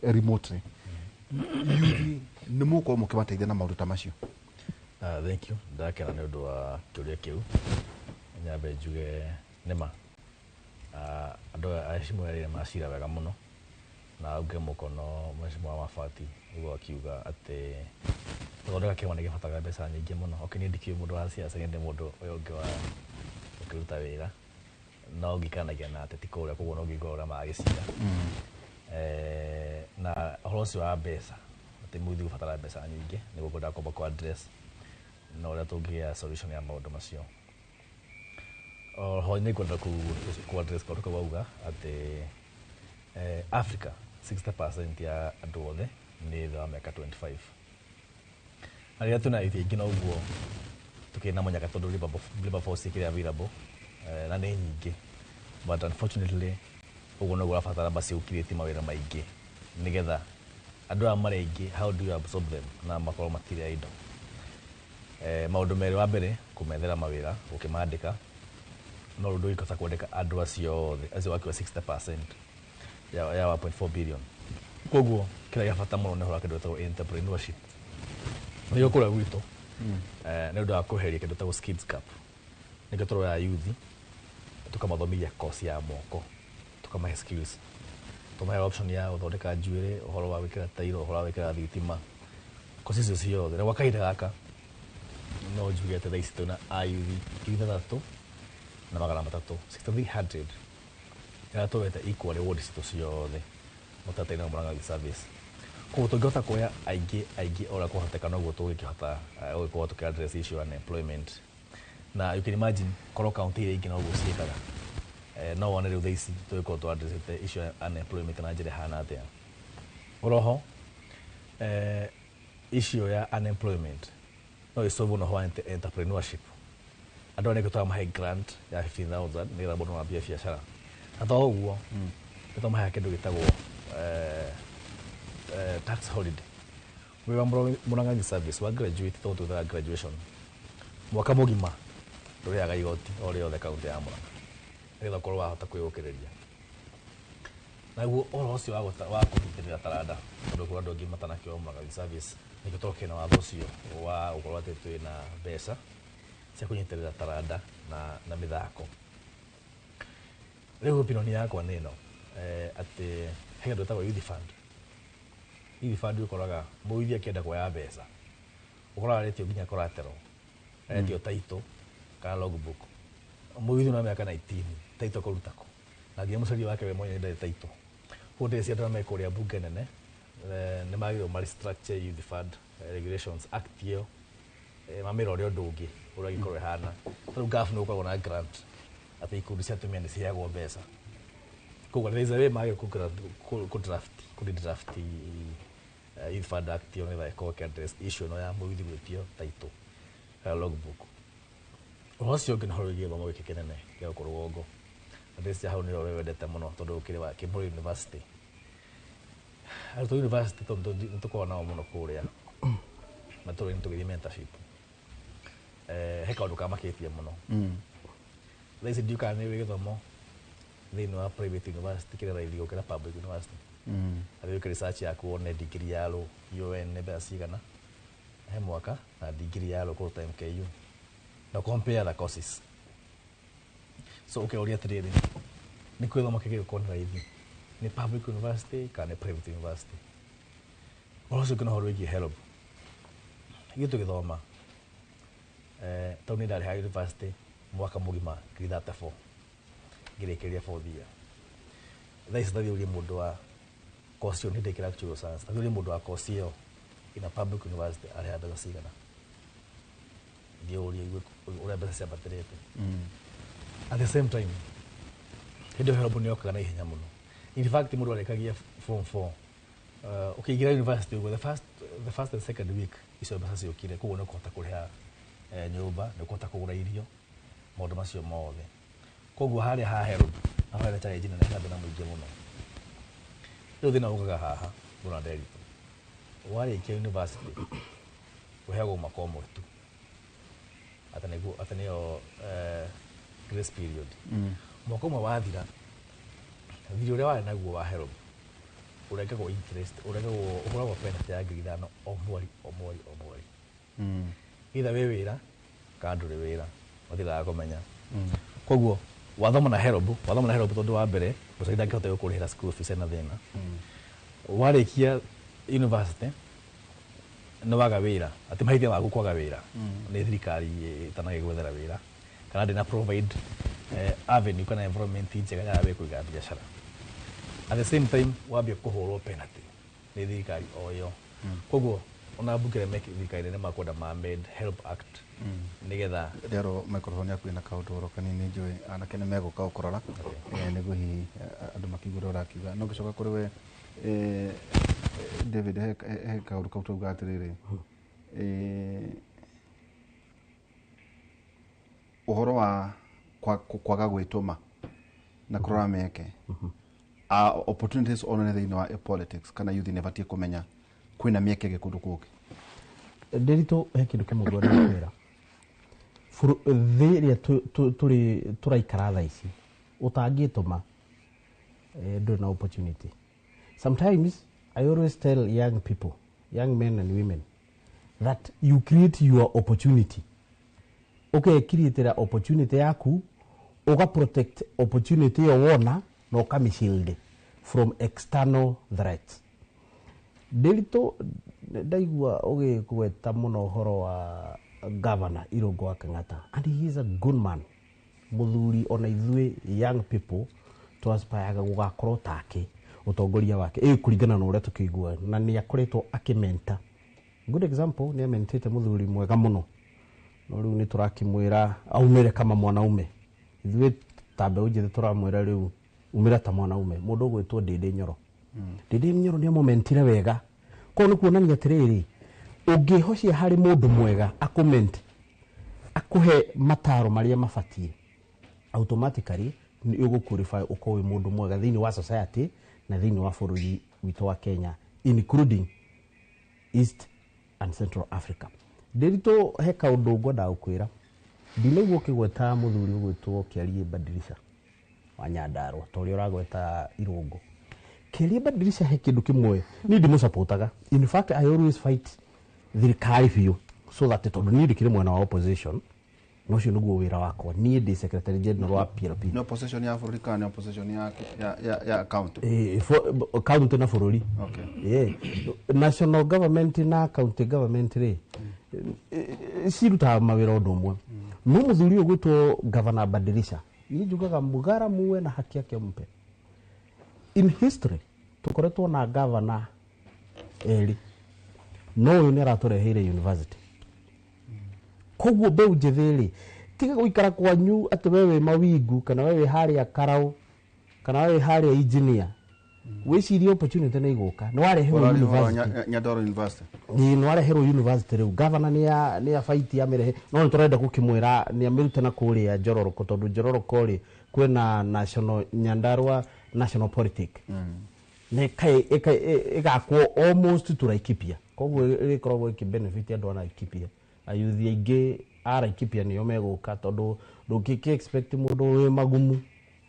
remotely. Yuthi nĩ mũgũkorwo mũkĩmateithia na maũndũ ta macio? Thank you, ndakena nĩ ũndũ wa kĩũria kĩu. Nyambe njuge nĩma andũ aya erĩ macira wega mũno na uge mũkono mheshimiwa Mabati ũguo akiuga atĩ gũthondeka kĩama nĩ gĩbataraga mbeca nyingĩ mũno. Okay, niĩ ndikĩũĩ mũndũ wa siasa, niĩ ndĩ mũndũ ũyũ ũngĩ wa ũkĩruta wĩra no ngĩkaranagia na ateti kũrĩa, koguo no ngĩigua ũrĩa maragĩcira. Na ũhoro ũcio wa mbeca atĩ mũithi gũbatara mbeca nyingĩ nĩguo ngwendaga kwamba kũ address na ũrĩa tũngĩgĩa solution ya maũndũ macio. Oho nĩ ngwenda kũ address kaũndũ kau wauga atĩ Africa 60% ya andũ othe nĩ thĩ wa mĩaka 25. Na rĩrĩa twĩna aingĩ no ũguo tũkĩrĩ na mũnyaka tondũ labour force ĩkĩrĩ available Na nĩ nyingĩ, but unfortunately ũguo noguo ũrabatara basi ũkirĩtie mawĩra maingĩ nĩgetha andũ aya marĩ aingĩ, how do you absorb them na makorwo matirĩ indo. Maũndũ merĩ, wa mbere kũmethera mawĩra ũkĩmandĩka, no rĩu ndũngĩhota kwandĩka andũ acio othe acio wakiuga 60% ya 1.4 billion. Koguo kĩrĩa gĩa bata mũno nĩ ũhoro wa kĩndũ gĩtagwo entrepreneurship. Nĩguo kũrĩa gwitũ nĩ ũndũ wa kweheria kĩndũ gĩtagwo skills gap, nĩkĩo tũroya youth tũkamathomithia course ya moko, tũkamahe skills, tũmahe option ya gũthondeka njuĩrĩ, ũhoro wa gwĩkĩra tairo, ũhoro wa gwĩkĩra thitima, course icio ciothe. Na gwa kahinda gaka no njuge atĩ thaa ici twĩna ayuthi 6,300, 6,300 ĩrĩa tũwete equally ward citũ ciothe mũtaratara-inĩ wa Murang'a Youth Service. Koguo tũngĩhota kuoya aingĩ aingĩ o ũrĩa kwahoteka, noguo tũngĩkĩhota gũgĩkorwo tũkĩ address issue ya unemployment. Na you can imagine korwo kaunti iria ingĩ noguo ciĩkaga, no wone rĩu thaa ici tũgĩkorwo tũ addressĩte issue ya unemployment na njĩra ĩhana atĩa. Oroho issue ya unemployment no ĩsolve na ũhoro wa entrepreneurship. Andũ aya nĩkĩo tũramahe grant ya 15,000 nĩgetha mũndũ ambie biacara. Na to ũguo, nĩ tũmaheaga kĩndũ gĩtagwo tax holiday. Wĩ wa Murang'a Youth Service wa graduate, tondũ twĩtaga graduation, mwaka mũgima ndũrĩhaga igoti o rĩothe kaunti ya Murang'a nĩgetha ũkorwo wahota kwĩyũkĩrĩria. Naguo ũhoro ũcio wa kũnyitĩrĩra taranda, tondũ kũrĩ andũ angĩ matanakĩoya Murang'a Youth Service, nĩkĩo tũrokire na watho ũcio wa gũkorwo atĩ twĩna mbeca cia kũnyitĩrĩra taranda na mĩthako. Rĩu opinion yakwa nĩ ĩno, atĩ he kĩndũ gĩtagwo youth fund. Youth fund ũkoraga mũithi akĩenda kuoya mbeca, ũkoraga aretio nginya collateral, aretio title kana logbook. Mũithi na mĩaka 19 title kũruta kũ? Na nginya mũciari wake we mwenyewe ndarĩ title. Koguo ndĩreciria andũ arĩa me kũrĩa mbunge nene nĩ magĩrĩirwo ma restructure Youth Fund Regulations Act ĩyo, mamĩrore ũndũ ũngĩ ũrĩa ĩngĩkorwo ĩhana. Ta rĩu GAF nĩ gũkoragwo na grant atĩ ikundi cia atumia nĩ ciheagwo mbeca. Koguo there is a way magĩrĩirwo kũ draft Youth Fund Act ĩyo nĩgetha ĩkorwo ĩkĩ address issue ĩno ya mũithi gwĩtio title kana logbook. Ũhoro ũcio ũngĩ nĩ ũhoro wĩgiĩ gĩthomo gĩkĩ kĩnene kĩa gũkũ rũgongo. Na ndĩreciria hau nĩho we wendete mũno tondũ ũkĩrĩ wa Kĩmũrĩ University. Arutwo university tondũ nĩ tũkoragwo nao mũno kũrĩa matũũra-inĩ tũgĩthiĩ mentorship. He kaũndũ kamakĩtie mũno. Thaa ici ndiũĩ kana nĩ ũĩ gĩthomo thĩinĩ wa private university kĩrĩ raithi gũkĩra public university. Athiĩ wĩke research yaku wone degree ya law UoN nĩ mbeca cigana he mwaka na degree ya law kũruta MKU, na compare the courses. So ũkĩũria atĩrĩrĩ, nĩ kũ gĩthomo kĩngĩ gũkorwo nĩ raithi, nĩ public university kana nĩ private university? Ũhoro ũcio ũngĩ nĩ ũhoro wĩgiĩ HELB. Ithuĩ tũgĩthoma, tondũ niĩ ndarĩhaga university mwaka mũgima 34,000 ngĩrĩkĩrĩria fourth year. Thaa ici tathiĩ ũrie mũndũ wa course ĩyo, niĩ ndekĩra actuarial science, tathiĩ ũrie mũndũ wa course ĩyo in a public university arĩhaga mbeca cigana. Thiĩ ũrie ũigue ũrĩa mbeca ciambatĩrĩte. At the same time, hĩndĩ ĩyo HELB nĩ yokaga na ihenya mũno. In fact, mũndũ arĩkagia form 4, ũkĩingĩra university ũguo, the first and second week icio mbeca ciũkire. Koguo nĩ ũkũhota kũrĩha nyũmba, nĩ ũkũhota kũgũra irio, maũndũ macio mothe. Koguo harĩa ha HELB naho hena challenge nene, hena thĩna mũingĩ mũno. Rĩu thĩna ũkaga haha Bwana Nderitu, warĩkia university ũheagwo mwaka ũmwe tu atĩ nĩguo atĩ nĩyo grace period. Mwaka ũmwe wathira, thirĩ ũrĩa warĩ naguo wa HELB ũrengagwo interest, ũrengagwo, ũhũragwo penalty ya 5,000 o mweri o mweri o mweri. Either wĩ wĩra kana ndũrĩ wĩra, matindaga kũmenya. Koguo wathoma na HELB, tondũ wa mbere mũciari ndangĩhota gũkũrĩhĩra school fees, ena thĩna. Warĩkia university nĩ waga wĩra, atĩ mahĩtia maku kwaga wĩra nĩ thirikari ĩtanagĩgwethera wĩra kana ndĩna provide avenue kana environment njega ya we kũiga biacara. At the same time wambia kũhũrwo penalty nĩ thirikari o ĩyo. Koguo ona mbunge ĩrĩa thirikari nene makwenda ma amend HELB Act nĩgetha Rĩarwo microphone yaku ĩna kaũndũ oro kanini, njũĩ anake nĩ megũka gũkũrora nĩguo hihi andũ makiuga ũrĩa ũrakiuga. No ngĩcoka kũrĩ we David, he kaũndũ kau tauga atĩrĩrĩ, ũhoro wa kwaga gwĩtũma na kũrora mĩeke. Opportunities onene thĩinĩ wa politics kana youth nĩ batiĩ kũmenya kwĩna mĩeke ĩngĩ kũndũ kũngĩ. Ndĩritũ he kĩndũ kĩmwe ngwenda kwĩra thĩ ĩrĩa tũraikara thaa ici ũtangĩtũma ndũrĩ na opportunity. Sometimes I always tell young people, young men and women, that you create your opportunity. Ũkecreatĩra opportunity yaku, ũga protect opportunity ĩyo wona na ũkamĩshield from external threats. Ndĩritũ ndaigua ũgĩgweta mũno ũhoro wa Governor Irũngũ wa Kang'ata, and he is a good man. Mũthuri ona ithuĩ young people twaspireaga gũgakorwo take ũtongoria wake ĩ kũringana na ũrĩa tũkĩigua, na nĩ akoretwo akĩmenta. Good example, nĩ amentĩte mũthuri mwega mũno, no rĩu nĩ tũrakĩmwĩra aumĩre kama mwanaume. Ithuĩ ta mbeũ njĩthĩ tũramwĩra rĩu umĩra ta mwanaume. Mũndũ ũgwĩtwo Ndĩndĩ Nyoro, Ndĩndĩ Nyoro nĩ amomentire wega. Koguo nĩ kuonania atĩrĩrĩ, ũngĩhocia harĩ mũndũ mwega akũmente, akũhe mataro marĩa mabatiĩ, automatically nĩ ũgũ-qualify ũkorwo wĩ mũndũ mwega thĩinĩ wa society na thĩinĩ wa bũrũri witũ wa Kenya, including East and Central Africa. Ndĩritũ he kaũndũ ngwendaga gũkwĩra. Ndinaigua ũkĩgweta mũthuri ũgwĩtwo Kĩarie Badirisha wa Nyandarua ta ũrĩa ũragweta Irũngũ. Kĩarie Badirisha he kĩndũ kĩmwe niĩ ndimũsupportaga. In fact, I always fight thirikari biũ so that tondũ niĩ ndĩkĩrĩ mwena wa opposition, na ũcio nĩguo wĩra wakwa. Niĩ ndĩ secretary general wa PLP. Nĩ opposition ya bũrũri kana nĩ opposition ya county? County na bũrũri. Yeah. National government na county government rĩ cirutaga mawĩra ũndũ ũmwe. No mũthuri ũyũ ũgwĩtwo Governor Badirisha, niĩ njugaga mũgara muwe na haki yake mpe. In history tũkoretwo na governor erĩ, no ũyũ nĩ aratũreheire university. Koguo mbeũ njĩthĩ rĩ, tiga gũikara kwanyu atĩ we wĩ mawingu kana we wĩ harĩa karaũ kana we wĩ harĩa engineer. Wĩcirie opportunity nĩ igũka. Nĩ wareherwo university. Nyandarua University. Ĩĩ, nĩ wareherwo university rĩu. Governor nĩ a fight amĩrehe. No nĩ tũrenda gũkĩmwĩra nĩ amĩrute na kũrĩa Njororoko, tondũ Njororoko rĩ kwĩna National Nyandarua National Politic. Nĩ ĩgakwo almost to Laikipia. Koguo ĩrĩkoragwo ĩkĩ benefit andũ a Laikipia. Ayuthi aingĩ a Laikipia nĩo megũka, tondũ ndũngĩkĩ expect mũndũ wĩ magumu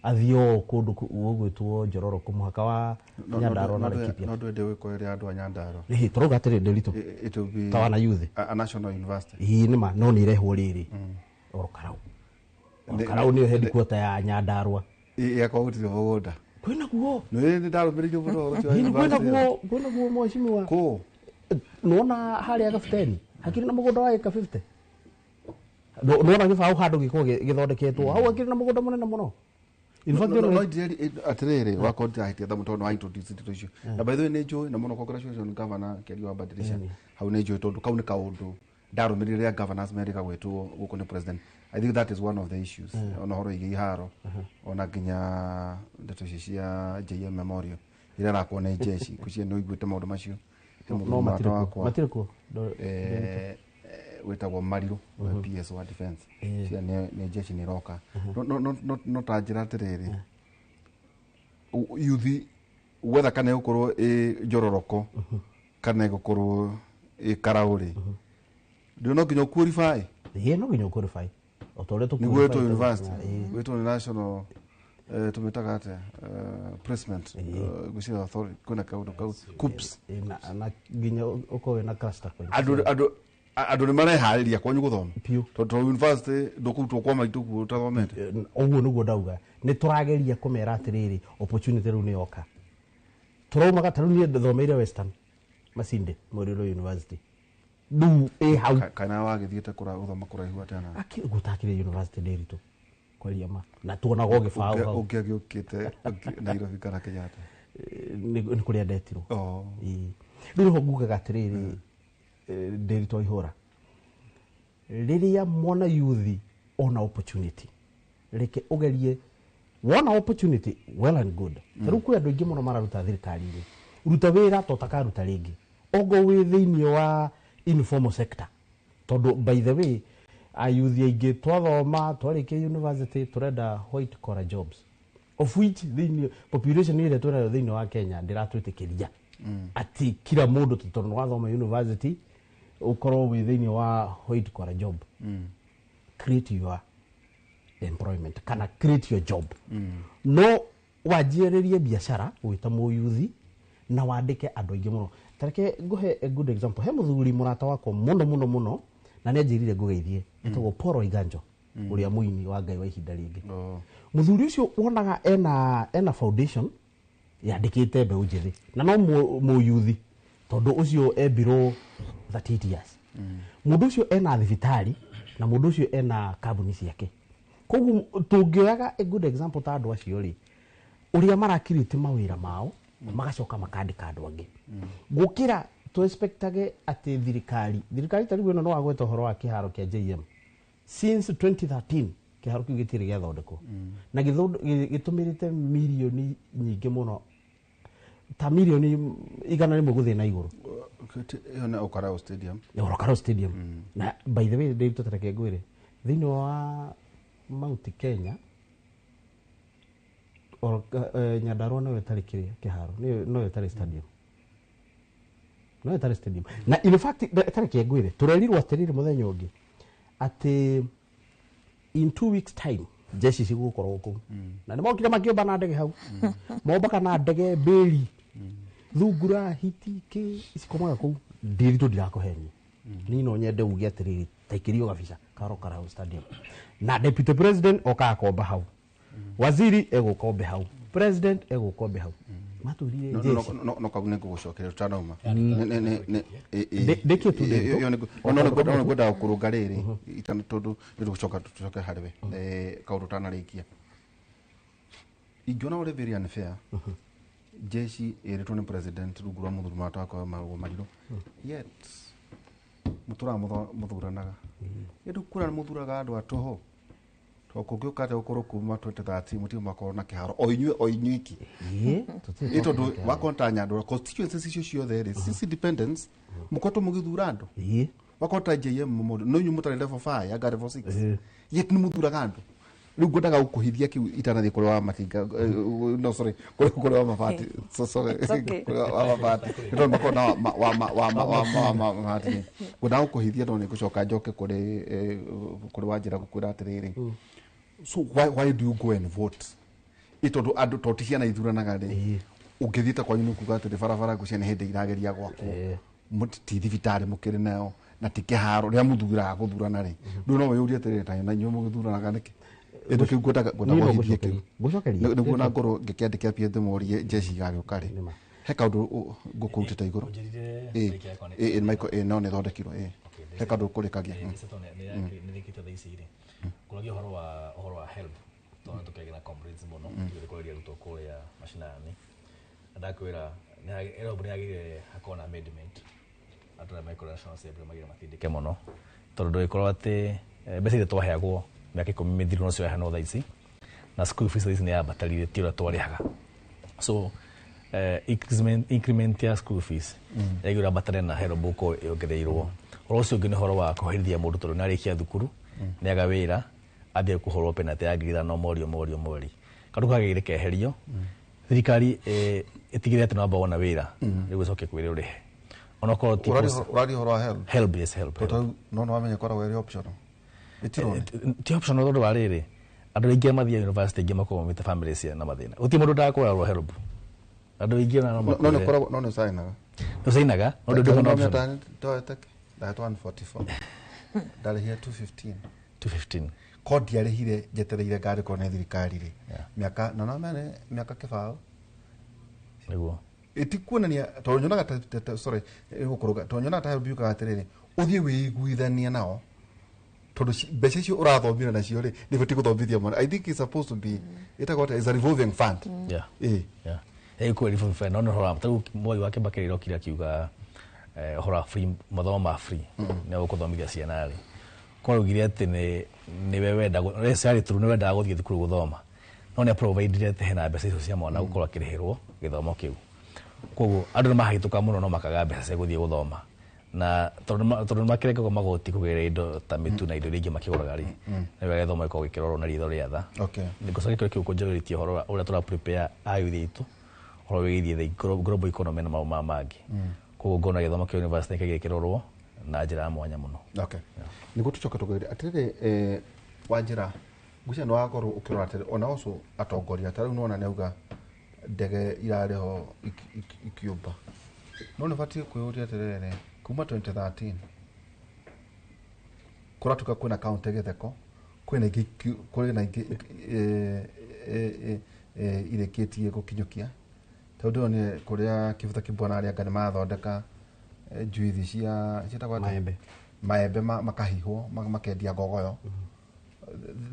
athiĩ o kũndũ gũgwĩtwo Njororoko mũhaka wa Nyandarua na Laikipia. No ndwende gwĩkwo ĩrĩa andũ a Nyandarua. Ĩhĩ, tũrauga atĩrĩ Ndĩritũ. It will be Ta wana youth. a national university. Ĩĩ nĩ ma, no nĩ ĩrehwo rĩrĩ. Oro Karau. Oro Karau nĩyo headquarter ya Nyandarua. Ĩgakorwo gũtirĩ mũgũnda. Kwĩna guo. Nĩ ndarũmĩrĩire mũno ũhoro ũcio wa Ĩĩ, kwĩna university. guo, kwĩna guo mheshimiwa. Kũ? Nĩwona harĩa Gabuteni hakĩrĩ na mũgũnda wa ĩka 50. Nĩwona gĩbaũ handũ gĩkoragwo gĩthondeketwo hau hakĩrĩ na mũgũnda mũnene mũno. In fact, No atĩrĩrĩ wakorwo ndirahĩtia thamũ tondũ nĩ wa introduce ndeto icio. Na by the way nĩ njũĩ na mũno congratulations Governor Kĩarie wa Badirisha. Hau nĩ njũĩ tondũ kau nĩ kaũndũ ndarũmĩrĩire rĩrĩa governors merĩga gwĩtwo gũkũ nĩ president. I think that is one of the issues. Ona ũhoro wĩgiĩ iharo ona nginya ndeto ici cia JM Memorial iria arakwo nĩ jeshi. Ngwĩciria nĩ ũiguĩte maũndũ macio. No, Mũthuri matirĩ kuo. wakwa. Matirĩ kuo. Wĩtagwo Mariru PS wa defense. Cia nĩ jeshi nĩ iroka. No ta njĩra atĩrĩrĩ, yuthi wetha kana ĩgũkorwo ĩ Njororoko kana ĩgũkorwo ĩ Karaũ rĩ, ndũ no nginya ũqualify. Ĩĩ, no nginya ũqualify. O ta ũrĩa Nĩguo wĩtwo tũqualify university. Ĩĩ. Wĩtwo nĩ national tũmĩtaga atĩa, placement, ngwĩciria authority kwĩna kaũndũ kau KUCCPS. Na nginya ũkorwo wĩna cluster point. Andũ nĩ mareharĩria kwanyu gũthoma. Piũ. Tondũ university ndũkũrutwo kwa maitũ kuo ũtathomete. Ũguo nĩguo ndauga. Nĩ tũrageria kũmera atĩrĩrĩ, opportunity rĩu nĩ yoka. Tũraumaga ta rĩu niĩ ndĩthomeire Western Masinde Mweriro University. Rĩu ĩ hau. Kana wagĩthiĩte gũthoma kũraihu atĩa na? Gũtakĩrĩ university ndĩritũ. Kwaria ma. Na tuonaga gĩbaũ hau. Ũngĩagĩũkĩte Nairobi kana Kenyatta? Nĩ kũrĩa ndetirwo. Ĩĩ. Rĩu nĩho ngugaga atĩrĩrĩ, ndĩritũ ihũra. Rĩrĩa mwana yuthi ona opportunity, reke ũgerie, wona opportunity well and good. Ta rĩu kwĩ andũ aingĩ mũno mararuta thirikari-inĩ. Ruta wĩra ta ũtakaruta rĩngĩ. Ogo wĩ thĩinĩ wa informal sector. Tondũ by the way, Ayuthi aingĩ twathoma twarĩkia university tũrenda white collar jobs, of which thĩinĩ population ĩrĩa twĩnayo thĩinĩ wa Kenya ndĩratwĩtĩkĩria atĩ kila mũndũ tondũ wathoma university ũkorwo wĩ thĩinĩ wa white collar job. Create your employment kana create your job. No wanjĩrĩrie biacara wĩ ta mũyuthi na wandĩke andũ aingĩ mũno. Tareke ngũhe a good example. He mũthuri mũrata wakwa mũno mũno mũno na nĩ anjĩrire ngũgeithie, etagwo Paul Waiganjo, ũrĩa mũini wa Ngai wa ihinda rĩngĩ. Mũthuri ũcio wonaga ena foundation yandĩkĩte mbeũ njĩthĩ na no mũyuthi tondũ ũcio e below 38 years. Mũndũ ũcio ena thibitarĩ na mũndũ ũcio ena kambuni ciake. Koguo tũngĩoyaga a good example ta andũ acio rĩ, ũrĩa marakirĩte mawĩra mao magacoka makandĩka andũ angĩ, gũkĩra tũ-expectage atĩ thirikari ta rĩu ĩno no wagweta ũhoro wa kĩharo kĩa JM. Since 2013 kĩharo kĩu gĩtirĩ gĩathondekwo na gĩtũmĩrĩte mirioni nyingĩ mũno, ta mirioni 100 gũthiĩ na igũrũ. Ĩyo nĩ Olkalou Stadium. Olkalou Stadium. Na by the way, David, tareke ngwĩre, thĩinĩ wa Mount Kenya Nyandarua noyo ĩtarĩ kĩrĩa kĩharo, noyo ĩtarĩ stadium, noyo ĩtarĩ stadium. Na in fact tareke ngwĩre, tũrerirwo atĩrĩrĩ mũthenya ũngĩ atĩ in 2 weeks time jeshi cigũkorwo kũu, na nĩ mokire makĩũmba na ndege hau, mombaga na ndege mbĩri, thungura, hiti kĩ cikomaga kũu. Ndĩritũ ndirakũhenia, niĩ no nyende uge atĩrĩrĩ, taikĩrio gabica ka Olkalou Stadium na deputy president okaga akomba hau, waziri egũka ombe hau, president egũka ombe hau, matwĩrire jeshi. No kau nĩ ngũgũcokeria tũtanauma. Ndĩkie tu, Ndĩritũ. No nĩ ngwendaga kũrũnga rĩrĩ tondũ nĩ tũgũcoka tũcoke harĩ we kaũndũ ũtanarĩkia. Ingĩona ũrĩ very unfair, jeshi ĩrĩtwo nĩ president rungu rwa mũthuri mũrata wakwa Marigũ Marirũ, yet mũtũraga mũthuranaga ĩndũ kura nĩ mũthuraga andũ a tũhũ, tondũ kũngĩũka atĩa gũkorwo kuma 2013 mũtirĩ makorwo na kĩharo o inyuĩ o inyuĩ iki? Tũtirĩ Ĩ tondũ twakorwo na kĩharo. Wakorwo ta Nyandarua constituencies icio ciothe rĩ, since independence mũkoretwo mũgĩthura andũ. Wakorwo ta JM mũndũ no inyuĩ mũtarĩ level 5 anga level 6, yet nĩ mũthuraga andũ. Rĩu ngwendaga gũkũhithia kĩu itanathiĩ kũrĩ wa Matinga, no sorry, kũrĩ wa Mabati. So sorry. It's okay. Kũrĩ wa Mabati, nĩ tondũ makorwo na wa Mabati. Ngwendaga gũkũhithia tondũ nĩ ngũcoka njoke kũrĩ wa njĩra gũkwĩra atĩrĩrĩ, so why do you go and vote? Ĩ tondũ andũ to ti ciana ithuranaga rĩ, ũngĩthiĩ ta kwanyu nĩ kuga atĩrĩ barabara ngũcia nĩ hĩndĩ irageria gwakwo. Ti thibitarĩ mũkĩrĩ nayo na ti kĩharo rĩrĩa mũthuraga gũthurana rĩ, rĩu no wĩyũrie atĩrĩrĩ, ta na inyuĩ mũgĩthuranaga nĩkĩ? Ĩndũ kĩu ngwendaga Niĩ no kũhithia kĩu. ngũcokeria. Nĩguo na ngorwo ngĩkĩandĩkĩra PA ndĩmorie jeshi igagĩũka rĩ. Nĩma. He kaũndũ ngũkũrutĩte igũrũ. Ũnjĩrire Ĩ, mic yakwa nĩ- ĩ, mic ĩ, no nĩ thondekirwo ĩ. He kaũndũ kũrĩkagia. Nĩrĩkĩte thaa ici rĩ, kũragia ũhoro wa HELB, tondũ tũkĩaria na comrades mũno tũgĩthiĩ kwarĩria arutwo kũrĩa macinani, na ndakwĩra HELB nĩ yagĩrĩire hakorwo na amendment. Andũ arĩa mekũrĩa National Assembly magĩrĩire matindĩke mũno, tondũ ndũgĩkorwo atĩ mbeca iria twaheagwo mĩaka 10 mĩthiru no cio yaheanwo thaa ici, na school fees thaa ici nĩ yambatarire, ti ũrĩa twarĩhaga. So increment ya school fees yagĩrĩirwo ambatane na HELB gũkorwo yongereirwo. Ũhoro ũcio ũngĩ nĩ ũhoro wa kũherithia mũndũ tondũ nĩ arĩkia thukuru nĩ aga wĩra athiĩ kũhũrwo penalty ya 5,000 morio morio mweri. Kaũndũ kagĩrĩire keherio, thirikari ĩtigĩrĩre atĩ nĩwamba wona wĩra rĩu ĩcoke kwĩre ũrĩhe onokorwo ti Ũraria ũhoro wa HELB? HELB, yes, HELB. Tondũ rĩu no wamenya ĩkoragwo ĩrĩ optional, ĩtirwo nĩ Ti optional tondũ wa rĩrĩ, andũ aingĩ mathiaga university aingĩ makoragwo maumĩte family cia na mathĩna. Gũtirĩ mũndũ ndakũrarwo HELB, andũ aingĩ ona no No nĩ makwĩre. ũkoragwo no nĩ ũcainaga. Nĩ ũcainaga no ndũndĩ na option. Ndahetwo 144, ndarĩhire 215. 215. Ko ndiarĩhire njetereire ngandĩkwo nĩ thirikari rĩ, mĩaka na no mene mĩaka kĩbaũ. Nĩguo. Ĩtikuonania tondũ nyonaga sorry, gũkũrũga, tondũ nyonaga ta HELB yugaga atĩrĩrĩ, ũthiĩ wĩiguithanie nao tondũ mbeca icio ũrathomire nacio rĩ, nĩ batiĩ gũthomithia mwana. I think it's supposed to be ĩtagwo atĩa, is a revolving fund. Ĩ. Yeah. Ĩĩ, revolving fund, no nĩ ũhoro wa tarĩu Mwai wa Kibaki rĩrĩa okire akiuga ũhoro wa free, mathomo ma free nĩ gũthomithia ciana rĩ, kwaugire atĩ nĩwe wendaga yarĩ true, nĩ wendaga gũthiĩ thukuru gũthoma, no nĩ aprovidire atĩ hena mbeca icio cia mwana gũkorwo akĩrĩhĩrwo gĩthomo kĩu. Koguo andũ nĩ mahĩtũka mũno no makaga mbeca cia gũthiĩ gũthoma. Na tondu makirekagwo magoti kugerera indo ta mitu na indo iria ingĩ makĩgũraga rĩ, nĩ wega gĩthomo gĩkorwo gĩkĩrorwo na ritho rĩa tha. Ngũcokia kĩũria kĩu kũnjarĩtie ũhoro ũrĩa tũra prepare ayuthi aitũ ũhoro wĩgiĩ the global economy na maũndũ maya mangĩ. Koguo ngona gĩthomo kĩa university nĩ gĩkĩrorwo na njĩra ya mwanya mũno. Okay. Nĩguo tũcoke tũgerie atĩrĩrĩ, Wanjĩra, ngwĩciria nĩ wakorwo ũkĩrora atĩrĩ ona ũcio atongoria ta rĩu nĩwona nĩauga ndege irarĩ ho ikiũmba, no nĩ batiĩ kwĩyũria atĩrĩrĩ, kuma 2013 kũratuĩka kwĩna kaũntĩ Gĩtheko, kwĩna ingĩ kwĩna ingĩ irĩkĩtie gũkinyũkia, tondũ ndĩronire kũrĩa Kĩbutha Kĩbwana arĩa anga nĩ marathondeka njuithi cia ciĩtagwo atĩa? Maembe. Maembe makahihwo, makendia ngogoyo.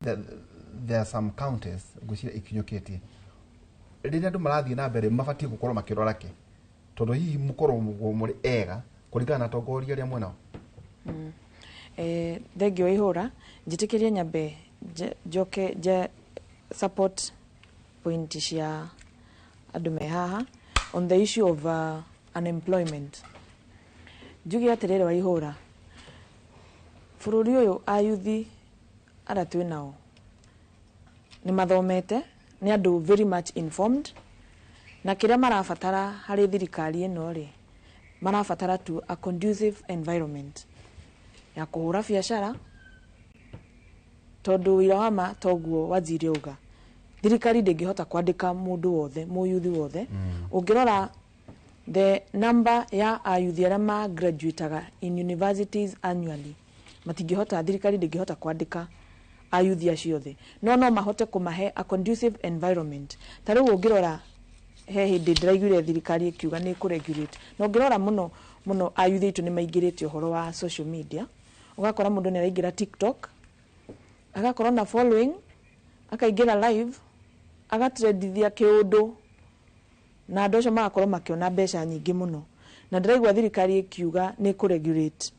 There are some counties ngwĩciria ikinyũkĩtie. Rĩrĩa andũ marathiĩ na mbere mabatiĩ gũkorwo makĩrora kĩ, tondũ hihi mũkorwo mũrĩ ega kũringana na atongoria arĩa mwenao. Thengio ihũra, njĩtĩkĩrie nyambe njoke nje support point cia andũ me haha on the issue of unemployment. Njuge atĩrĩrĩ wa ihũra, bũrũri ũyũ ayuthi arĩa twĩ nao nĩ mathomete, nĩ andũ very much informed, na kĩrĩa marabatara harĩ thirikari ĩno rĩ, marabatara tu a conducive environment ya kũhũra biacara, tondũ wĩra wa ma toguo waziri auga, thirikari ndĩngĩhota kwandĩka mũndũ wothe, mũyuthi wothe. Ũngĩrora the number ya ayuthi arĩa ma graduateaga in universities annually, matingĩhota, thirikari ndĩngĩhota kwandĩka ayuthi acio othe, no mahote kũmahe a conducive environment. Ta rĩu ũngĩrora he hĩndĩ ndĩraiguire thirikari ĩkiuga nĩ ĩkũregulate, na ũngĩrora mũno mũno ayuthi aitũ nĩ maingĩrĩte ũhoro wa social media, ũgakora mũndũ nĩ araingĩra TikTok, agakorwo na following, akaingĩra live, agatrendithia kĩũndũ, na andũ acio magakorwo makĩona mbeca nyingĩ mũno. Na ndĩraigua thirikari ĩkiuga nĩ ĩkũregulate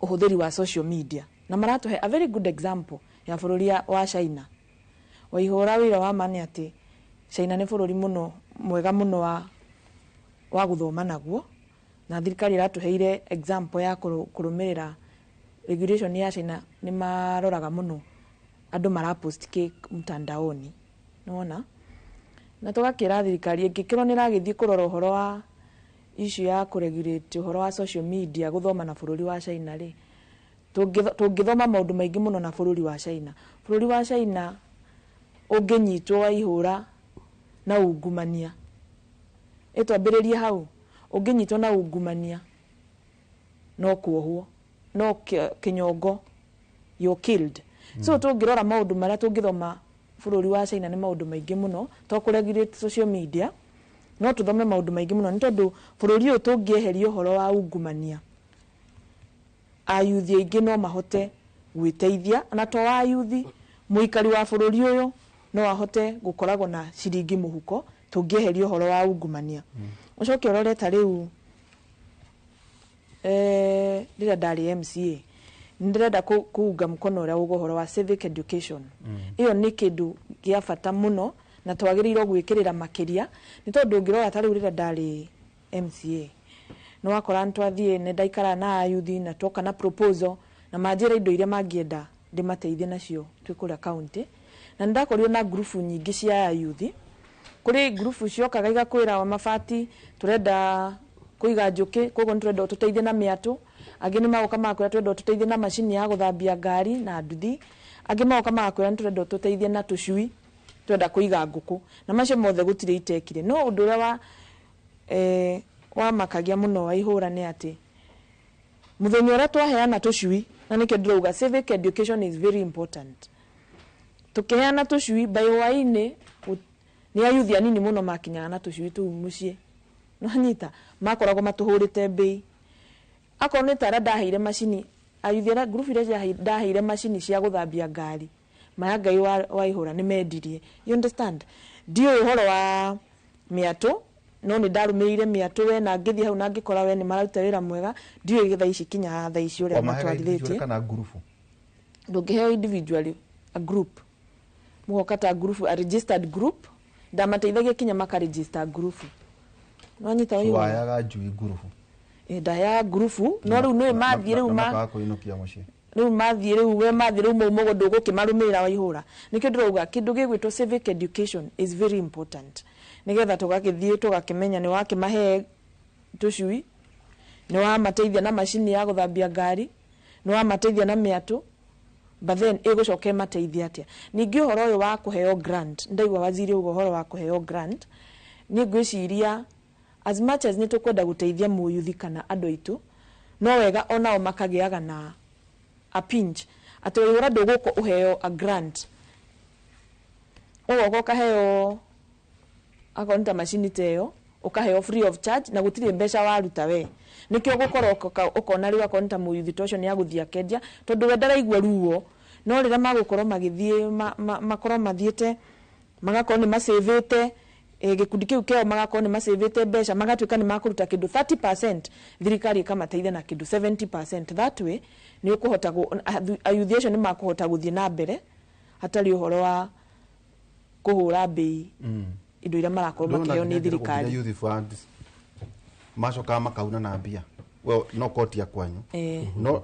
ũhũthĩri wa social media, na maratũhe a very good example ya bũrũri wa China. Waihũra wĩra wa ma nĩ atĩ China nĩ bũrũri mũno mwega mũno wa gũthoma naguo, na thirikari ĩratũheire example ya kũrũmĩrĩra regulation ya China. Nĩ maroraga mũno andũ marapost kĩ mtandaoni, nĩwona? Na tũgakĩra thirikari ĩngĩkĩrwo nĩ ĩragĩthiĩ kũrora ũhoro wa issue ya kũregulate ũhoro wa social media gũthoma na bũrũri wa China rĩ, tũngĩthoma maũndũ maingĩ mũno na bũrũri wa China. Bũrũri wa China ũngĩnyitwo waihũra na ungumania, ĩtwambĩrĩrie hau, ũngĩnyitwo na ungumania no kuohwo, no kĩnyongo, you're killed. So tũngĩrora maũndũ marĩa tũngĩthoma bũrũri wa China nĩ maũndũ maingĩ mũno, to kũregulate social media, no tũthome maũndũ maingĩ mũno, nĩ tondũ bũrũri ũyũ tũngĩeheria ũhoro wa ungumania, ayuthi aingĩ no mahote gwĩteithia, na to ayuthi, mũikari wa bũrũri ũyũ no ahote gũkoragwo na ciringi mũhuko tũngĩeheria ũhoro wa ungumania. Ũcoke ũrore ta rĩu rĩrĩa ndarĩ MCA, nĩndĩrenda kuunga mkono ũrĩa uga ũhoro wa civic education. Ĩyo nĩ kĩndũ gĩa bata mũno na twagĩrĩirwo gwĩkĩrĩra makĩria, nĩ tondũ ũngĩrora ta rĩu rĩrĩa ndarĩ MCA, nĩ wakora nĩ twathiĩ, nĩ ndaikara na ayuthi na twoka na proposal, na manjĩra indo iria mangĩenda ndĩmateithie nacio twĩ kũrĩa county, na nĩ ndakorirwo na ngurubu nyingĩ cia ayuthi. Kũrĩ ngurubu ciokaga igakwĩra wa mabati tũrenda kũiga njũkĩ, koguo nĩ tũrenda ũtũteithie na mĩatũ. Angĩ nĩ magoka magakwĩra tũrenda ũtũteithie na macini ya gũthambia ngari na nduthi. Angĩ magoka magakwĩra nĩ tũrenda ũtũteithie na tũcui, tũrenda kũiga ngũkũ. Na macio mothe gũtirĩ itekire. No ũndũ ũrĩa wamakagia mũno wa ihũra nĩ atĩ mũthenya ũrĩa twaheana tũcui, na nĩkĩo ndĩrauga civic education is very important. Tũkĩheana tũcui by hwaĩ-inĩ, nĩ ayuthi anini mũno makinyaga na tũcui tũu mũciĩ. Nĩwanyita? Makoragwo matũhũrĩte mbei. Akorwo nĩ ta arĩa ndaheire macini, ayuthi arĩa ngurubu iria ndaheire macini cia gũthambia ngari, maya Ngai wa ihũra nĩ mendirie. You understand? Ndiũĩ ũhoro wa mĩatũ, no nĩ ndarũmĩrĩire mĩatũ we na ngĩthiĩ hau na ngĩkora we nĩ mararuta wĩra mwega. Ndiũĩ thaa ici kinya thaa ici ũrĩa Wamaheaga individually matwarithĩtie. kana ngurubu? Ndũngĩheo individually, a group. Mũgoka ta group, a registered group. Ndamateithagia kinya makaregister group. Nĩwanyita So wĩra? wayaga njui ngurubu? Ndaheaga ngurubu no rĩu nĩ mathiĩ rĩu ma makaga kũinũkia mũciĩ. Rĩu mathiĩ rĩu we mathiĩ rĩu mau mũgũnda ũgũkĩmarũmĩrĩra waihũra. Nĩkĩo ndĩrauga kĩndũ gĩgwĩtwo civic education is very important, nĩgetha tũgagĩthiĩ tũgakĩmenya nĩ wakĩmahe tũcui, nĩ wamateithia na macini ya gũthambia ngari, nĩ wamateithia na mĩatũ, but then ĩgũcoka ĩmateithia atĩa? Ningĩ ũhoro ũyũ wa kũheo grant, ndaigua waziri auga ũhoro wa kũheo grant, niĩ ngwĩciria as much as nĩ tũkwenda gũteithia mũyuthi kana andũ aitũ, no wega onao makagĩaga na a pinch, atĩ waihũra ndũgũka ũheo a grant, ũgoka ũkaheo akorwo nĩ ta macini ta ĩyo, ũkaheo free of charge na gũtirĩ mbeca waruta we. Nĩkĩo ũgũkorwo ũkona rĩu akorwo nĩ ta mũyuthi ta ũcio nĩ agũthiĩ akendia, tondũ we ndaraigua ruo. No rĩrĩa magũkorwo magĩthiĩ makorwo mathiĩte magakorwo nĩ macĩvĩte gĩkundi kĩu kĩao, magakorwo nĩ macĩvĩte mbeca, magatuĩka nĩ makũruta kĩndũ 30%, thirikari ĩkamateithia na kĩndũ 70%. That way nĩ ũkũhota ayuthi acio nĩ makũhota gũthiĩ na mbere hatarĩ ũhoro wa kũhũra mbei indo iria marakorwo Ndĩrona makĩheo nĩ nginya thirikari. Youth funds macokaga makauna na mbia. Well, no koti ya kwanyu,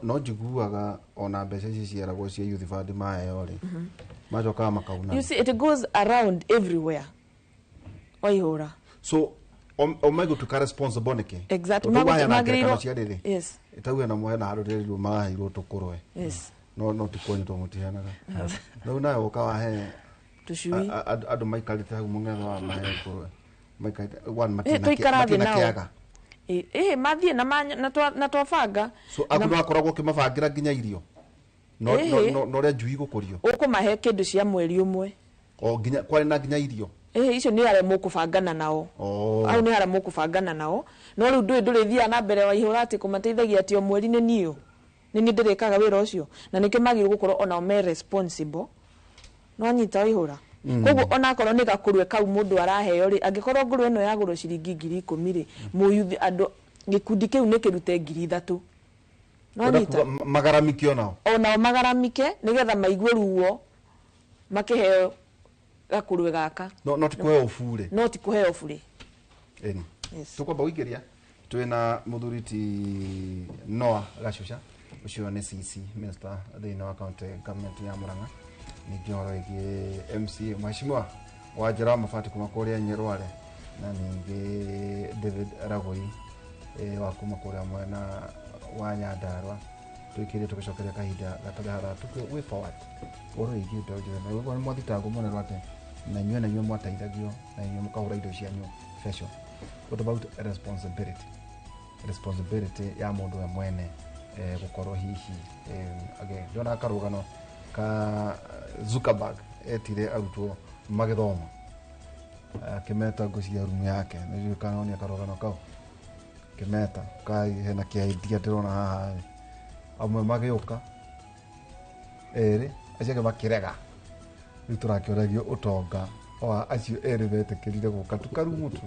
no njiguaga ona mbeca ici ciaragwo cia youth fund maheo rĩ, macokaga makauna. You see, it goes around everywhere waihũra. So o megũtuĩka responsible nĩkĩ? Exactly. Tondũ waheana Magĩrĩirwo- ngerekano cia rĩrĩ, tauge na mwena handũ rĩrĩ maraheirwo tũkũrwe, no ti kwanyu to mũtiheanaga. Rĩu nawe ũka wahe tũcui. Andũ maikarĩte hau mũng'etho wa mahe ngũrwe maikarĩte one Tũikara thĩ matina nao. kĩaga. Mathiĩ na twabanga. So aku ndwakoragwo ũkĩmabangĩra nginya irio no no ũrĩa njui igũkũrio? Ũkũmahe kĩndũ cia mweri ũmwe. O nginya kwarĩ na nginya irio? Icio nĩ arĩa mũkũbangana nao. Au nĩ arĩa mũkũbangana nao, no rĩu ndũĩ ndũrĩthiaga na mbere waihũra atĩ kũmateithagia atĩ o mweri nĩ niĩ nĩ niĩ ndĩrĩkaga wĩra ũcio, na nĩkĩo magĩrĩirwo gũkorwo onao me responsible. No anyita waihũra. Koguo onakorwo nĩ gakũrwe kau mũndũ araheo rĩ, angĩkorwo ngũrwe ĩno yagũrwo ciringi 10,000 rĩ, mũyuthi andũ gĩkundi kĩu nĩ kĩrute 3,000. No Ũrenda anyita. kuga magaramike onao? Onao magaramike nĩgetha maigue ruo makĩheo gakũrwe gaka. No ti kũheo bure. No ti kũheo bure. Ĩni. Yes. Tũkwamba gũikĩria twĩna mũthuri ti Noah Gacuca, ũcio nĩ CC minister thĩinĩ wa county government ya Murang'a, ningĩ ũhoro wĩgiĩ MCA mheshimiwa wa Njĩra wa Mabati kuma kũrĩa Nyerware, na ningĩ David Ragoi wa kuma kũrĩa mwena wa Nyandarua. Tũikĩrie tũgĩcokeria kahinda gatarĩ haraya tũkĩ way forward ũhoro wĩgiĩ mbeũ njĩthĩ. Na ũguo nĩ mwathitangwo mũno atĩ na inyuĩ na inyuĩ mwateithagio na inyuĩ mũkahũra indo cianyu special. What about responsibility? Responsibility ya mũndũ we mwene gũkorwo hihi ndĩrona karũgano ka Zuckerberg etire arutwo magĩthoma akĩmeta ngũcia rumu yake, nĩ kana onia karũgano kau kĩmeta kai hena kĩa idea ndĩrona haha rĩ, amwe magĩũka erĩ, acio angĩ makĩrega. Rĩu tũrakĩũragio ũtonga wa acio erĩ metĩkĩrire gũka tu karumu tu.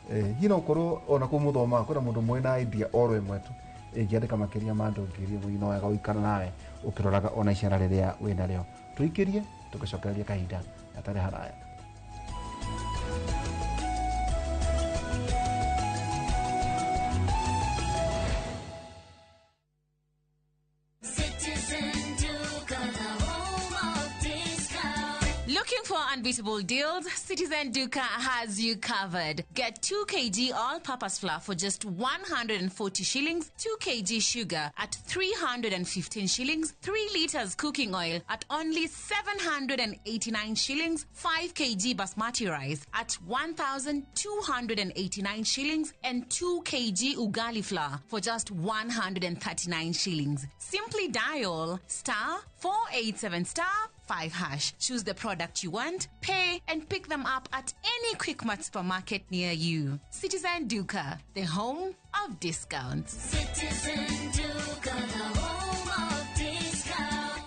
Hihi no ũkorwo ona kũu mũthomaga kwĩna mũndũ mwĩna idea oro ĩmwe tu ĩngĩandĩka makĩria ma andũ 1,000, no wega gũikara nawe ũkĩroraga ona icera rĩrĩa wĩnarĩo. Tũikĩrie tũgĩcokereria kahinda gatarĩ haraya. Citizen Duka, the home of discount. Looking for unbeatable deals? Citizen Duka has you covered. Get 2 kg all-purpose flour for just 140 shillings, 2 kg sugar at 315 shillings, 3 liters cooking oil at only 789 shillings, 5 kg basmati rice at 1,289 shillings, and 2 kg ugali flour for just 139 shillings. Simply dial star 487 star 5 hash. Choose the product you want, pay, and pick them up at any Quickmart supermarket near you. Citizen Duka, the home of discounts. Citizen Duka, the home of discount.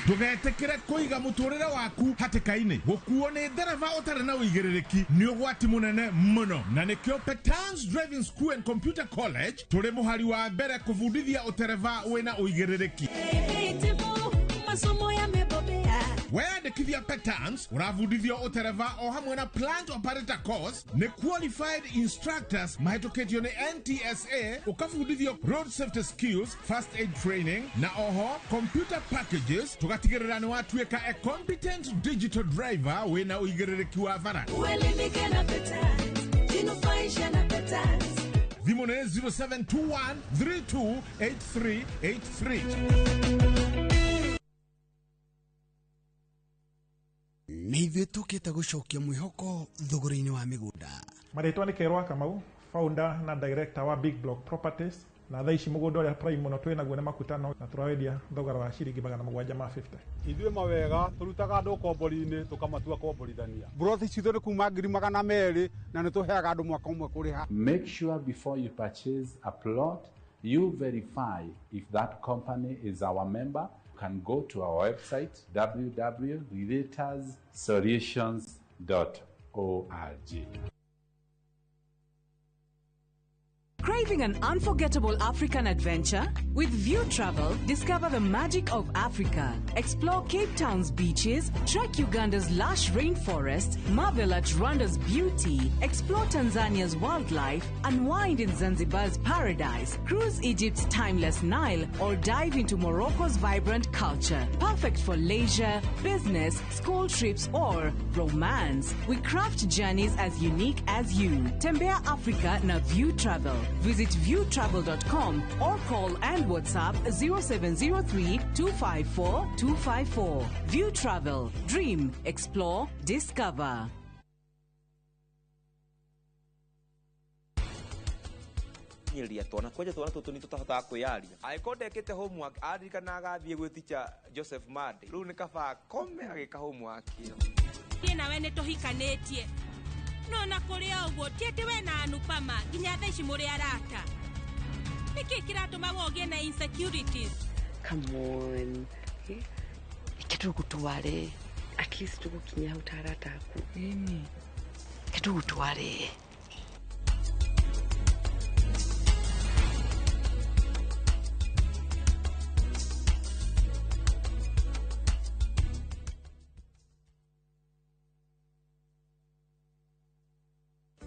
Ndũgetĩkĩre kũiga mũtũrĩre waku hatĩka-inĩ. Gũkuo nĩ ndereba ũtarĩ na ũigĩrĩrĩki nĩ ũgwati mũnene mũno, na nĩkĩo Petans Driving School and Computer College tũrĩ mũhari wa mbere kũbundithia ũtereba wĩna ũigĩrĩrĩki. Masomo yamebobea. Weyandĩkithia Petams ũrabundithio ũtereva o hamwe na plant operator course nĩ qualified instructors mahĩtũkĩtio nĩ NTSA, ũkabundithio road safety skills, first aid training na oho computer packages, tũgatigĩrĩra nĩ watuĩka a competent digital driver wĩna ũigĩrĩrĩki wa bara. Uelimike na Petams, jinufaishe na Petams. Thimũ nĩ 0721 328383. Nĩ ithuĩ tũkĩte gũcokia mwĩhoko thogora-inĩ wa mĩgũnda. Marĩtwa nĩ Kerwa Kamau, founder na director wa Big Block Properties, na thaa ici mũgũnda ũrĩa prime mũno twĩ naguo nĩ Makutano, na tũrawendia thogora wa ciringi 750. Ithuĩ mawega tũrutaga andũ kombori-inĩ tũkamatua komborithania. Mburoti citũ nĩ kuma 200,000 na nĩ tũheaga andũ mwaka ũmwe kũrĩha. Make sure before you purchase a plot, you verify if that company is our member. You can go to our website www.relatorsolutions.org. Craving an unforgettable African adventure? With View Travel, discover the magic of Africa. Explore Cape Town's beaches, trek Uganda's lush rainforest, marvel at Rwanda's beauty, explore Tanzania's wildlife, unwind in Zanzibar's paradise, cruise Egypt's timeless Nile, or dive into Morocco's vibrant culture. Perfect for leisure, business, school trips, or romance. We craft journeys as unique as you. Tembea Africa na View Travel. Visit viewtravel.com or call and WhatsApp 0703 254 254. View Travel. Dream, explore, discover. Nyiria twana kwenja twana tutu ni tutahotaga kwiyaria angĩkorwo ndekĩte homework aririkanaga athiĩ gwĩ teacher Joseph Mande rĩu nĩ kaba akome agĩka homework ĩyo. Niĩ nawe nĩ tũhikanĩtie no na kũrĩ o ũguo ti atĩ we na Anupama nginya thaa ici mũrĩ arata. Nĩkĩ kĩratũma we ũgĩe na insecurities? Come on, reke tũgũtware, at least tũgũkinya hau ta arata aku. Reke tũgũtware.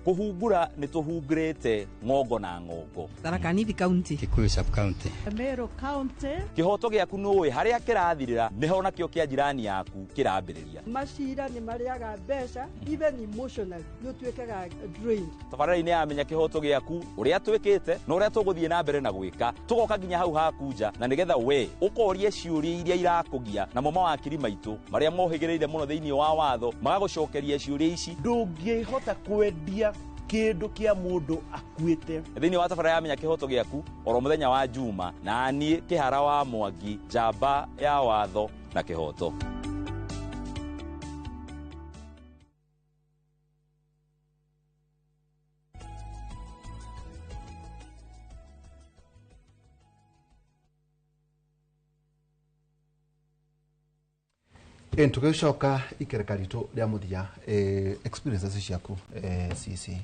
Kũhungura nĩ tũhungurĩte ng'ongo na ng'ongo. Tharaka Nithi County, Kikuyu sub county, Meru County. Kĩhoto gĩaku nũĩ harĩa kĩrathirĩra nĩho nakĩo kĩa jirani yaku kĩrambĩrĩria. Macira nĩ marĩaga mbeca, even emotionally nĩ ũtuĩkaga drained. Tabarĩra-inĩ ya Menya Kĩhoto Gĩaku ũrĩa twĩkĩte na ũrĩa tũgũthiĩ na mbere na gwĩka, tũgoka nginya hau haku nja na nĩgetha we ũkorie ciũria iria irakũgia, namo mawakiri maitũ marĩa mohĩgĩrĩire mũno thĩinĩ wa watho magagũcokeria ciũria ici. Ndũngĩhota kwendia kĩndũ kĩa mũndũ akuĩte. Thĩinĩ wa tabarĩra ya Menya Kĩhoto Gĩaku oro mũthenya wa Juma, na niĩ Kĩhara wa Mwangi, njamba ya watho na kĩhoto. Tũgĩcoka ikereka ritũ rĩa mũthia, experiences ciaku CC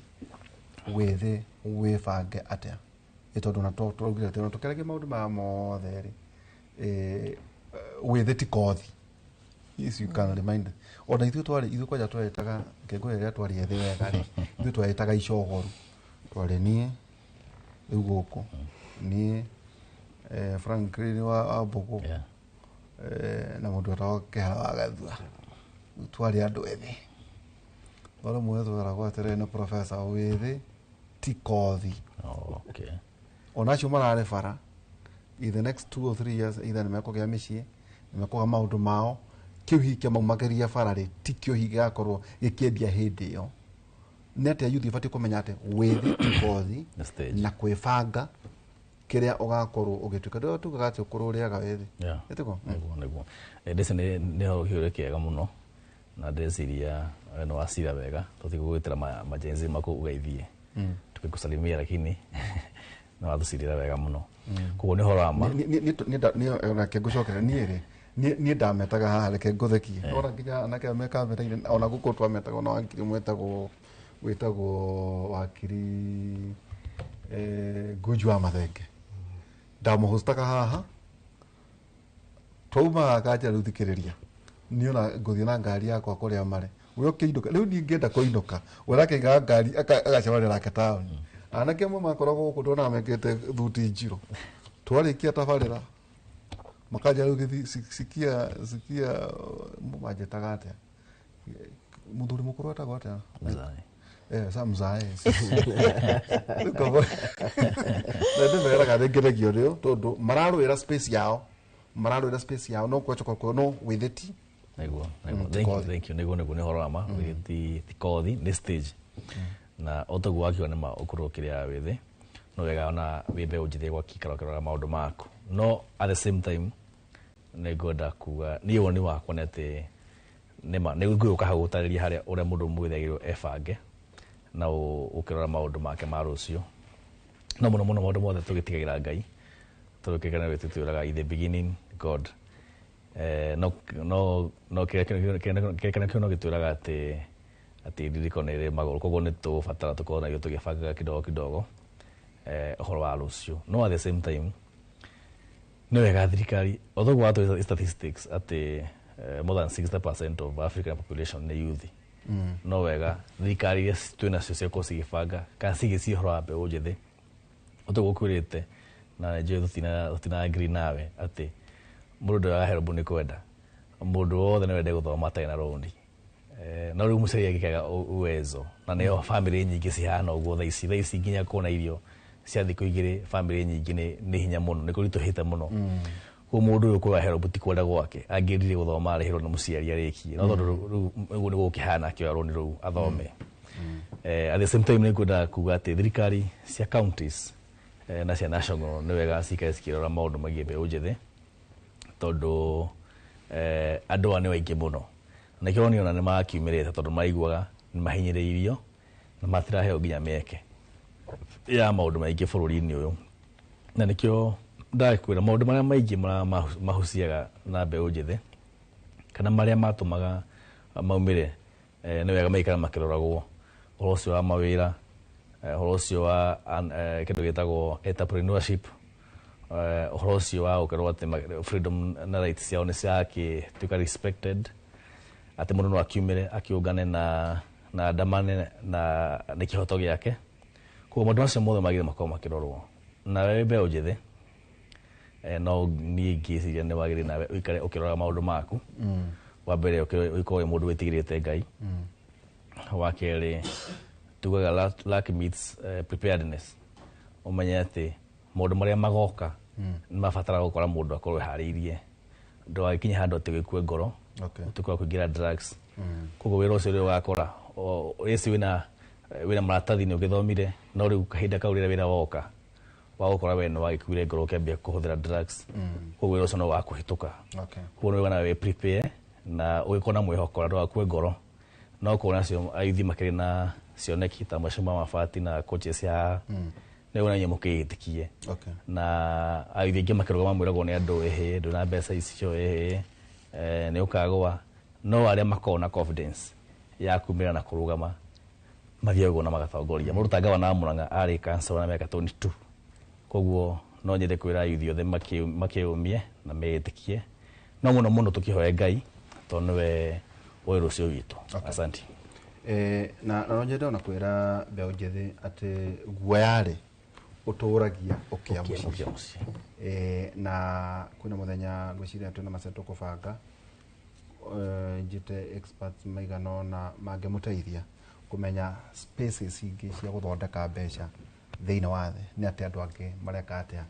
wĩthĩ wĩbange atĩa tondũ na tũraugire atĩ tũkĩaragia maũndũ maya mothe rĩ, wĩthĩ ti kothi. Yes, you can remind ona ithuĩ twarĩ, ithuĩ kwanja twarĩtaga kĩngũĩ rĩrĩa twarĩ ethĩ wega rĩ, ithuĩ twarĩtaga icogoru, twarĩ niĩ rĩu gũkũ niĩ Franklin wa Mbũgũ na mũndũ wetagwo Kĩhara wa Gathua, twarĩ andũ ethĩ. No rĩmwe tweragwo atĩrĩrĩ nĩ professor, wĩthĩ ti kothi. Okay. Ona acio mararĩ bara in the next 2 or 3 years either nĩ mekũgĩa mĩciĩ, nĩ mekũgĩa maũndũ mao, kĩu hihi kĩamaumagĩria bara rĩ ti kĩo hihi gĩgakorwo gĩkĩendia hĩndĩ ĩyo. Nĩ atĩa youth ĩbatiĩ kũmenya atĩ wĩthĩ ti kothi na kwĩbanga kĩrĩa ũgakorwo ũgĩtuĩka. Ndĩrĩa tugaga atĩ ũkũrũ ũrĩaga wĩthĩ. Ĩtĩko? Nĩguo nĩguo. Ndĩci nĩ kĩũria kĩega mũno na ndĩreciria nĩ wacira wega tũtigũgwĩtĩra majenzi maku ũgeithie tukikusalimia, lakini nĩ watũcirĩra wega mũno. Koguo nĩ ũhoro wa ma. Reke ngũcokere niĩ rĩ, niĩ ndametaga haha, reke ngũthekie. Ona nginya anake aya me kamera-inĩ, ona gũkũ twametaga ona wakiri ũmwe wĩtagwo wakiri Nguju wa Mathenge, ndamũhostaga haha twaumaga kanjĩra rĩu thikĩrĩria Niĩ ona ngũthiĩ na ngari yakwa kũrĩa marĩ. We ũkĩinũka rĩu niĩ ngĩenda kũinũka, we arakĩigaga ngari agacemania nake taũni. Anake amwe makoragwo gũkũ ndonaga mekĩrĩte thuti njirũ. Twarĩkia tabarĩra makanja rĩu gĩthi sikia sikia manjĩtaga atĩa, mũthuri mũkũrũ etagwo atĩa? Mzae. Sa mzae. Rĩu na ndĩmeraga nĩngenagio nĩo tondũ mararũĩra space yao, mararũĩra space yao no kwecoka no wĩthĩ ti Nĩguo, nĩguo. Thank you, thank you. Nĩguo, nĩguo, nĩ ũhoro wa ma. Ti kothi, nĩ stage. Na o taguo wakiuga nĩ ma ũkũrũ ũkĩrĩa wĩthĩ, no wega ona wĩ mbeũ njĩthĩ gwakĩikara ũkĩrora maũndũ maku. No at the same time nĩ ngwenda kuga niĩ woni wakwa nĩ atĩ nĩma nĩ ngũgĩũka hau gũtarĩria harĩa ũrĩa mũndũ mwĩthĩ agĩrĩirwo ebange na ũkĩrora maũndũ make ma rũciũ. No mũno mũno maũndũ mothe tũgĩtigagĩra Ngai, tondũ kĩrĩkanĩro gitũ twĩraga in the beginning God. No no no kĩrĩkanĩro kĩu no gĩtwĩraga atĩ ndiriko nĩ ĩrĩ magũrũ, koguo nĩ tũgũbatara tũkorwo na ithuĩ tũgĩbangaga kidogo kidogo ũhoro wa rũciũ. No at the same time nĩ wega thirikari, although watũ statistics atĩ more than 60% of African population nĩ youth. No wega thirikari iria twĩ nacio ciakorwo cigĩbanga kana cigĩciria ũhoro wa mbeũ njĩthĩ, ũtoguo ũkwĩrĩte na njũĩ tũtina agree nawe atĩ mũndũ ndoyaga help nĩ kwenda, mũndũ wothe no ende gũthoma atarĩ na rũni. No rĩu mũciari angĩkaga uwezo na nĩyo family nyingĩ cihana ũguo thaa ici, thaa ici nginya kuona irio cia thikũ igĩrĩ family nyingĩ nĩ hinya mũno, nĩ kũritũhĩte mũno. Koguo mũndũ ũyũ kuoya help ti kwenda gwake, angĩendire gũthoma arĩhĩrwo nĩ mũciari arĩkie, no tondũ rĩu ũguo nĩguo gũkĩhana akĩoya rũni rũu athome. At the same time nĩ ngwendaga kuga atĩ thirikari cia counties na cia national nĩ wega cikare cikĩrora maũndũ megiĩ mbeũ njĩthĩ, tondũ andũ aya nĩ aingĩ mũno na nĩkĩo niĩ ona nĩ makiumĩrĩte tondũ maiguaga nĩ mahinyĩrĩirio na matiraheo nginya mĩeke ya maũndũ maingĩ bũrũri-inĩ ũyũ. Na nĩkĩo ndakwĩra maũndũ marĩa maingĩ mahuciaga na mbeũ njĩthĩ kana marĩa matũmaga maumĩre, nĩ wega maikara makĩroragwo, ũhoro ũcio wa mawĩra, ũhoro ũcio wa kĩndũ gĩtagwo entrepreneurship, ũhoro ũcio wa gũkorwo atĩ freedom na rights ciao nĩ cirakĩtuĩka respected, atĩ mũndũ no akiumĩre akĩũngane na andamane na nĩ kĩhoto gĩake. Koguo maũndũ macio mothe magĩrĩire makorwo makĩrorwo. Na we mbeũ njĩthĩ, no niĩ ngĩciria nĩ wagĩrĩire nawe ũikare ũkĩroraga maũndũ maku. Wa mbere ũkorwo wĩ mũndũ wĩtigĩrĩte Ngai. Wa kerĩ tugaga luck meets preparedness. Ũmenye atĩ maũndũ marĩa magoka nĩ mabataraga gũkora mũndũ akorwo eharĩirie, ndũgagĩkinye handũ atĩ wĩkue ngoro, ũtuĩke wa kũingĩra drugs. Koguo wĩra ũcio rĩrĩa ũgakora ĩci wĩna maratathi nĩ ũgĩthomire, no rĩu kahinda kau rĩrĩa wĩra woka wa gũkora we nĩ wagĩkuire ngoro ũkĩambia kũhũthĩra drugs. Koguo wĩra ũcio no wakũhĩtũka. Koguo nĩ wega nawe wĩ prepare na ũgĩkorwo na mwĩhoko na ndũgakue ngoro. No kuona acio ayuthi makĩrĩ na cioneki ta Mheshimiwa Mabati na coaches ya nĩ wona inyuĩ mũkĩĩtĩkie. Na ayuthi aingĩ makĩrũgama mwĩragwo nĩ andũ ĩhĩ ndũna mbeca icio ĩhĩ nĩ ũkagũa, no arĩa makoragwo na confidence ya kumĩra na kũrũgama mathiaga ũguo na magatongoria. Mũndũ ta gavana wa Murang'a arĩ councillor na mĩaka 22. Koguo no nyende kwĩra ayuthi othe makĩũmie na meĩtĩkie, no mũno mũno tũkĩhoe Ngai tondũ nĩwe ũĩ rũciũ witũ. Asante. Na no nyende ona kwĩra mbeũ njĩthĩ atĩ guoya-rĩ ũtũragia ũkĩa mũciĩ. Ũkĩa mũciĩ. Na kwĩna mũthenya ngwĩciria twĩna maca tũkũbanga, njĩte experts maigana ũna mangĩmũteithia kũmenya spaces ingĩ cia gũthondeka mbeca thĩinĩ wa thĩ, nĩ atĩ andũ angĩ mareka atĩa.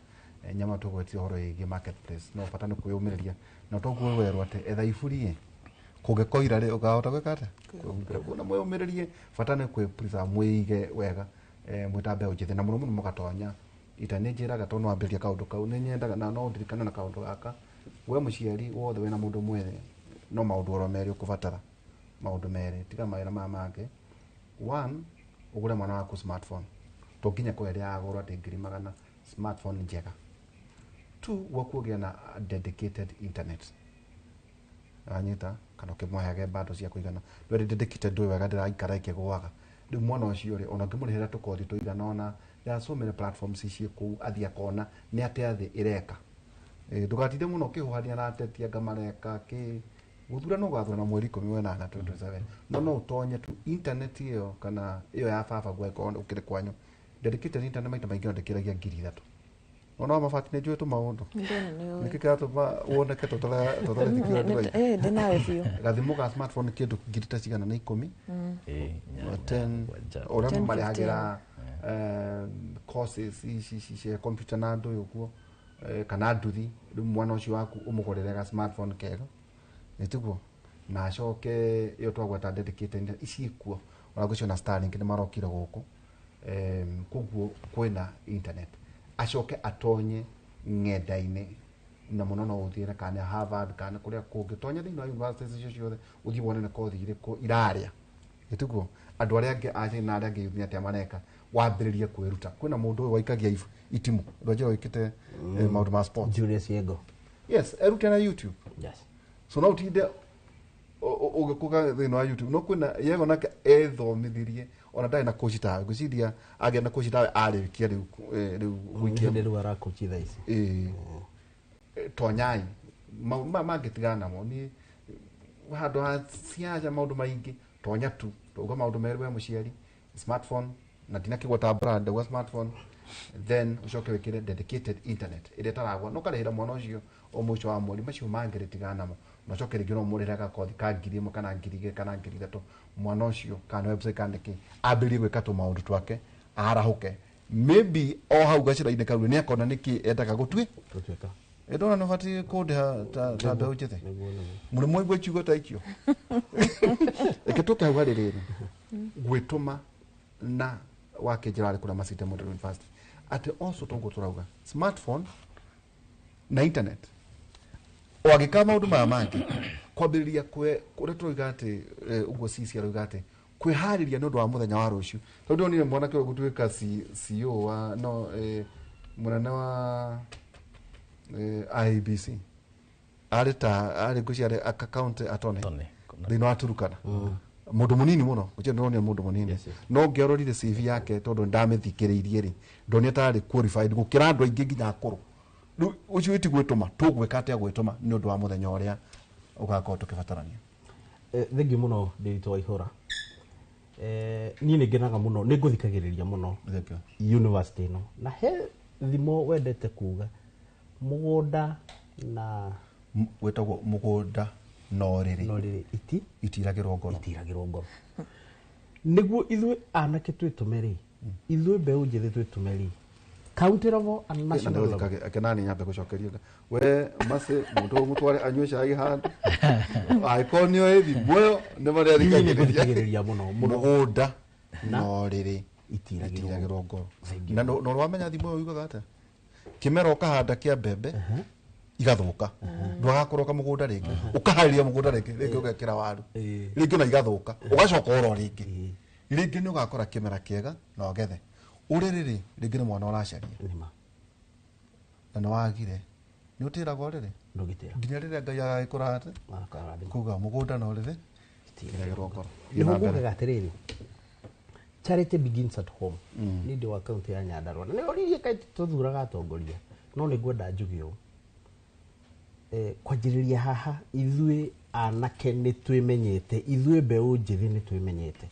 Nyama tũgwetie ũhoro wĩgiĩ marketplace, no bata nĩ kwĩyũmĩrĩria, na toguo werwo atĩ etha iburi ĩ kũngĩkoira rĩ ũkahota gwĩka atĩa? Kwĩhumbĩra. Na mwĩyũmĩrĩrie, bata nĩ kwĩ preserve, mwĩige wega, mwĩ ta mbeũ njĩthĩ, na mũno mũno mũgatonya ita. Nĩ njĩraga tondũ no wambĩrĩria kaũndũ kau, nĩ nyendaga na no ndirikane na kaũndũ gaka, we mũciari wothe wĩna mũndũ mwĩthĩ no maũndũ oro merĩ ũkũbatara, maũndũ merĩ tiga mawĩra maya mangĩ. One, ũgũre mwana waku smartphone, to nginya kwa ĩrĩa yagũrwo atĩ ngiri magana, smartphone njega. Two, gwaku ũgĩe na dedicated internet, anyita kana ũkĩmũheage bando cia kũigana, ndwere dedicated ndũĩ wega ndĩraikara ĩkĩgũaga. Rĩu mwana ũcio rĩ ona ũngĩmũrĩhĩra tũkothi tũigana ũna, there are so many platforms ciĩ kũu, athiĩ akona nĩ atĩa thĩ ĩreka. Ndũgatinde mũno ũkĩhũhania na ateti anga mareka kĩ Guthurana ugathurana mweri 18 2027. No utonye tu internet iyo kana iyo ya baba gweka ukire kwanyu. Dedicated internet maita maingi ndikiragia 3,000. Ona mabati nĩ njũĩ tũmaũndũ. Nĩkĩ kĩratũma woneke tũtara Eh, ndĩnawe biũ. Gathimũ ga smartphone kĩndũ ngiri ta cigana na 10. 10 ũrĩa marehagĩra courses ici cia computer na andũ ũguo kana nduthi rĩu mwana ũcio waku ũmũgũrĩre ga smartphone kega nĩtiguo na acoke ĩyo twagweta dedicated ici ikuo ona ngwĩciria Starlink nĩ marokire gũkũ koguo kwĩna internet acoke atonye ng'enda-inĩ na mũno no ũthiĩ na kana Harvard kana kũrĩa kũngĩ tonye thĩinĩ wa universities icio ciothe ũthiĩ wone nĩ kothi irĩkũ irarĩa nĩtiguo andũ arĩa angĩ a China arĩa angĩ nĩ atĩa mareka wambĩrĩrie kwĩruta kwĩna mũndũ ũyũ waikagia itimũ ndwanjĩra wĩkĩte maũndũ ma sports Julius Yego yes erute na YouTube yes so no ũtinde ũgĩkũga thĩinĩ wa YouTube no kwĩna Yego nake ethomithirie ona ndarĩ na coach tawe ngwĩciria agĩa na coach tawe arĩkia rĩu rĩu gũikia rĩu aracoach thaa ici tonyai mangĩtigana namo niĩ handũ ha ciaja maũndũ maingĩ tonya tu tauga maũndũ merũ we mũciari smartphone na ndinakĩgweta brand ndauga smartphone then ucoke wĩkĩre dedicated internet ĩrĩa ĩtaragwa no karĩhĩra mwana ũcio o mũico wa mweri macio mangĩrĩtigana namo na ũcoke rĩngĩ no ũmũrĩre gakothi ka 1,000 kana 2,000 kana 3,000 mwana ũcio kana website kana nĩkĩ ambĩrĩrie gwĩka tũmaũndũ twake arahũke maybe o hau gacĩra-inĩ kau nĩ akona nĩkĩ endaga gũtuĩka ndona nĩ ũbatiĩ kũndĩha ta mbeũ njĩthĩ mũrĩ mwaigua ciugo ta icio reke tũke hau harĩ rĩrĩ gwĩtũma na wakĩnjĩra arĩ kũrĩa Masinde Model University atĩ also toguo tũrauga smartphone na internet o agĩka maũndũ maya mangĩ kwambĩrĩria kũrĩa tũroiga atĩ ũguo Cisi aroiga atĩ kwĩharĩria nĩ ũndũ wa mũthenya wa rũciũ tondũ ndonire mwanake ũyũ gũtuĩka CEO wa no mũnene wa IEBC arĩ ta arĩ ngwĩciria arĩ county attorney thĩinĩ wa Turukana mũndũ mũnini mũno ngwĩciria ndĩronire mũndũ mũnini no ngĩarorire CV yake tondũ ndamĩthikĩrĩirie rĩ ndonire tarĩ qualified gũkĩra andũ aingĩ nginya akũrũ rĩu ũcio ti gwĩtũma tũgwĩka atĩa gwĩtũma nĩ ũndũ wa mũthenya ũrĩa ũgakorwo tũkĩbatarania thengiũ mũno Ndĩritũ Waihũra niĩ nĩ ngenaga mũno nĩ ngũthikagĩrĩria mũno university ĩno na he thimo wendete kuga mũgũnda na wĩtagwo mũgũnda no rĩrĩ itiragĩrwo ngoro nĩguo ithuĩ anake twĩtũme rĩ ithuĩ mbeũ njĩthĩ twĩtũme rĩ county level and national level akenani nyambe gũcokeria we Mercy mũndũ mũtware anyue cai handũ angĩkorwo nĩoĩ thimũ ĩyo nĩ marĩa thikagĩrĩria mũno mũgũnda no rĩrĩ itiragĩrwo ngoro na no wamenya thimũ ĩyo yugaga atĩa kĩmera ũkahanda kĩa mbembe igathuka ndwagakoroka mũgũnda rĩngĩ ũkaharĩria mũgũnda rĩngĩ rĩngĩ ũgekĩra waru rĩngĩ ona igathuka ũgacoka oro rĩngĩ rĩngĩ nĩ ũgakora kĩmera kĩega na ũgethe ũrĩrĩ rĩ rĩngĩ nĩ mwana ũracaria na nĩ wagire nĩ ũtĩragwo rĩrĩ nginya rĩrĩa Ngai agagĩkũra atĩ kuga mũgũnda no rĩrĩ itiragĩrwo ngoro nĩguo ngugaga atĩrĩrĩ charity begins at home nĩ ndĩ wa kaunti ya Nyandarua na nĩ oririe kaĩ tũthuraga atongoria no nĩ ngwenda njuge ũũ kwanjĩrĩria haha ithuĩ anake nĩ twĩmenyete ithuĩ mbeũ njĩthĩ nĩ twĩmenyete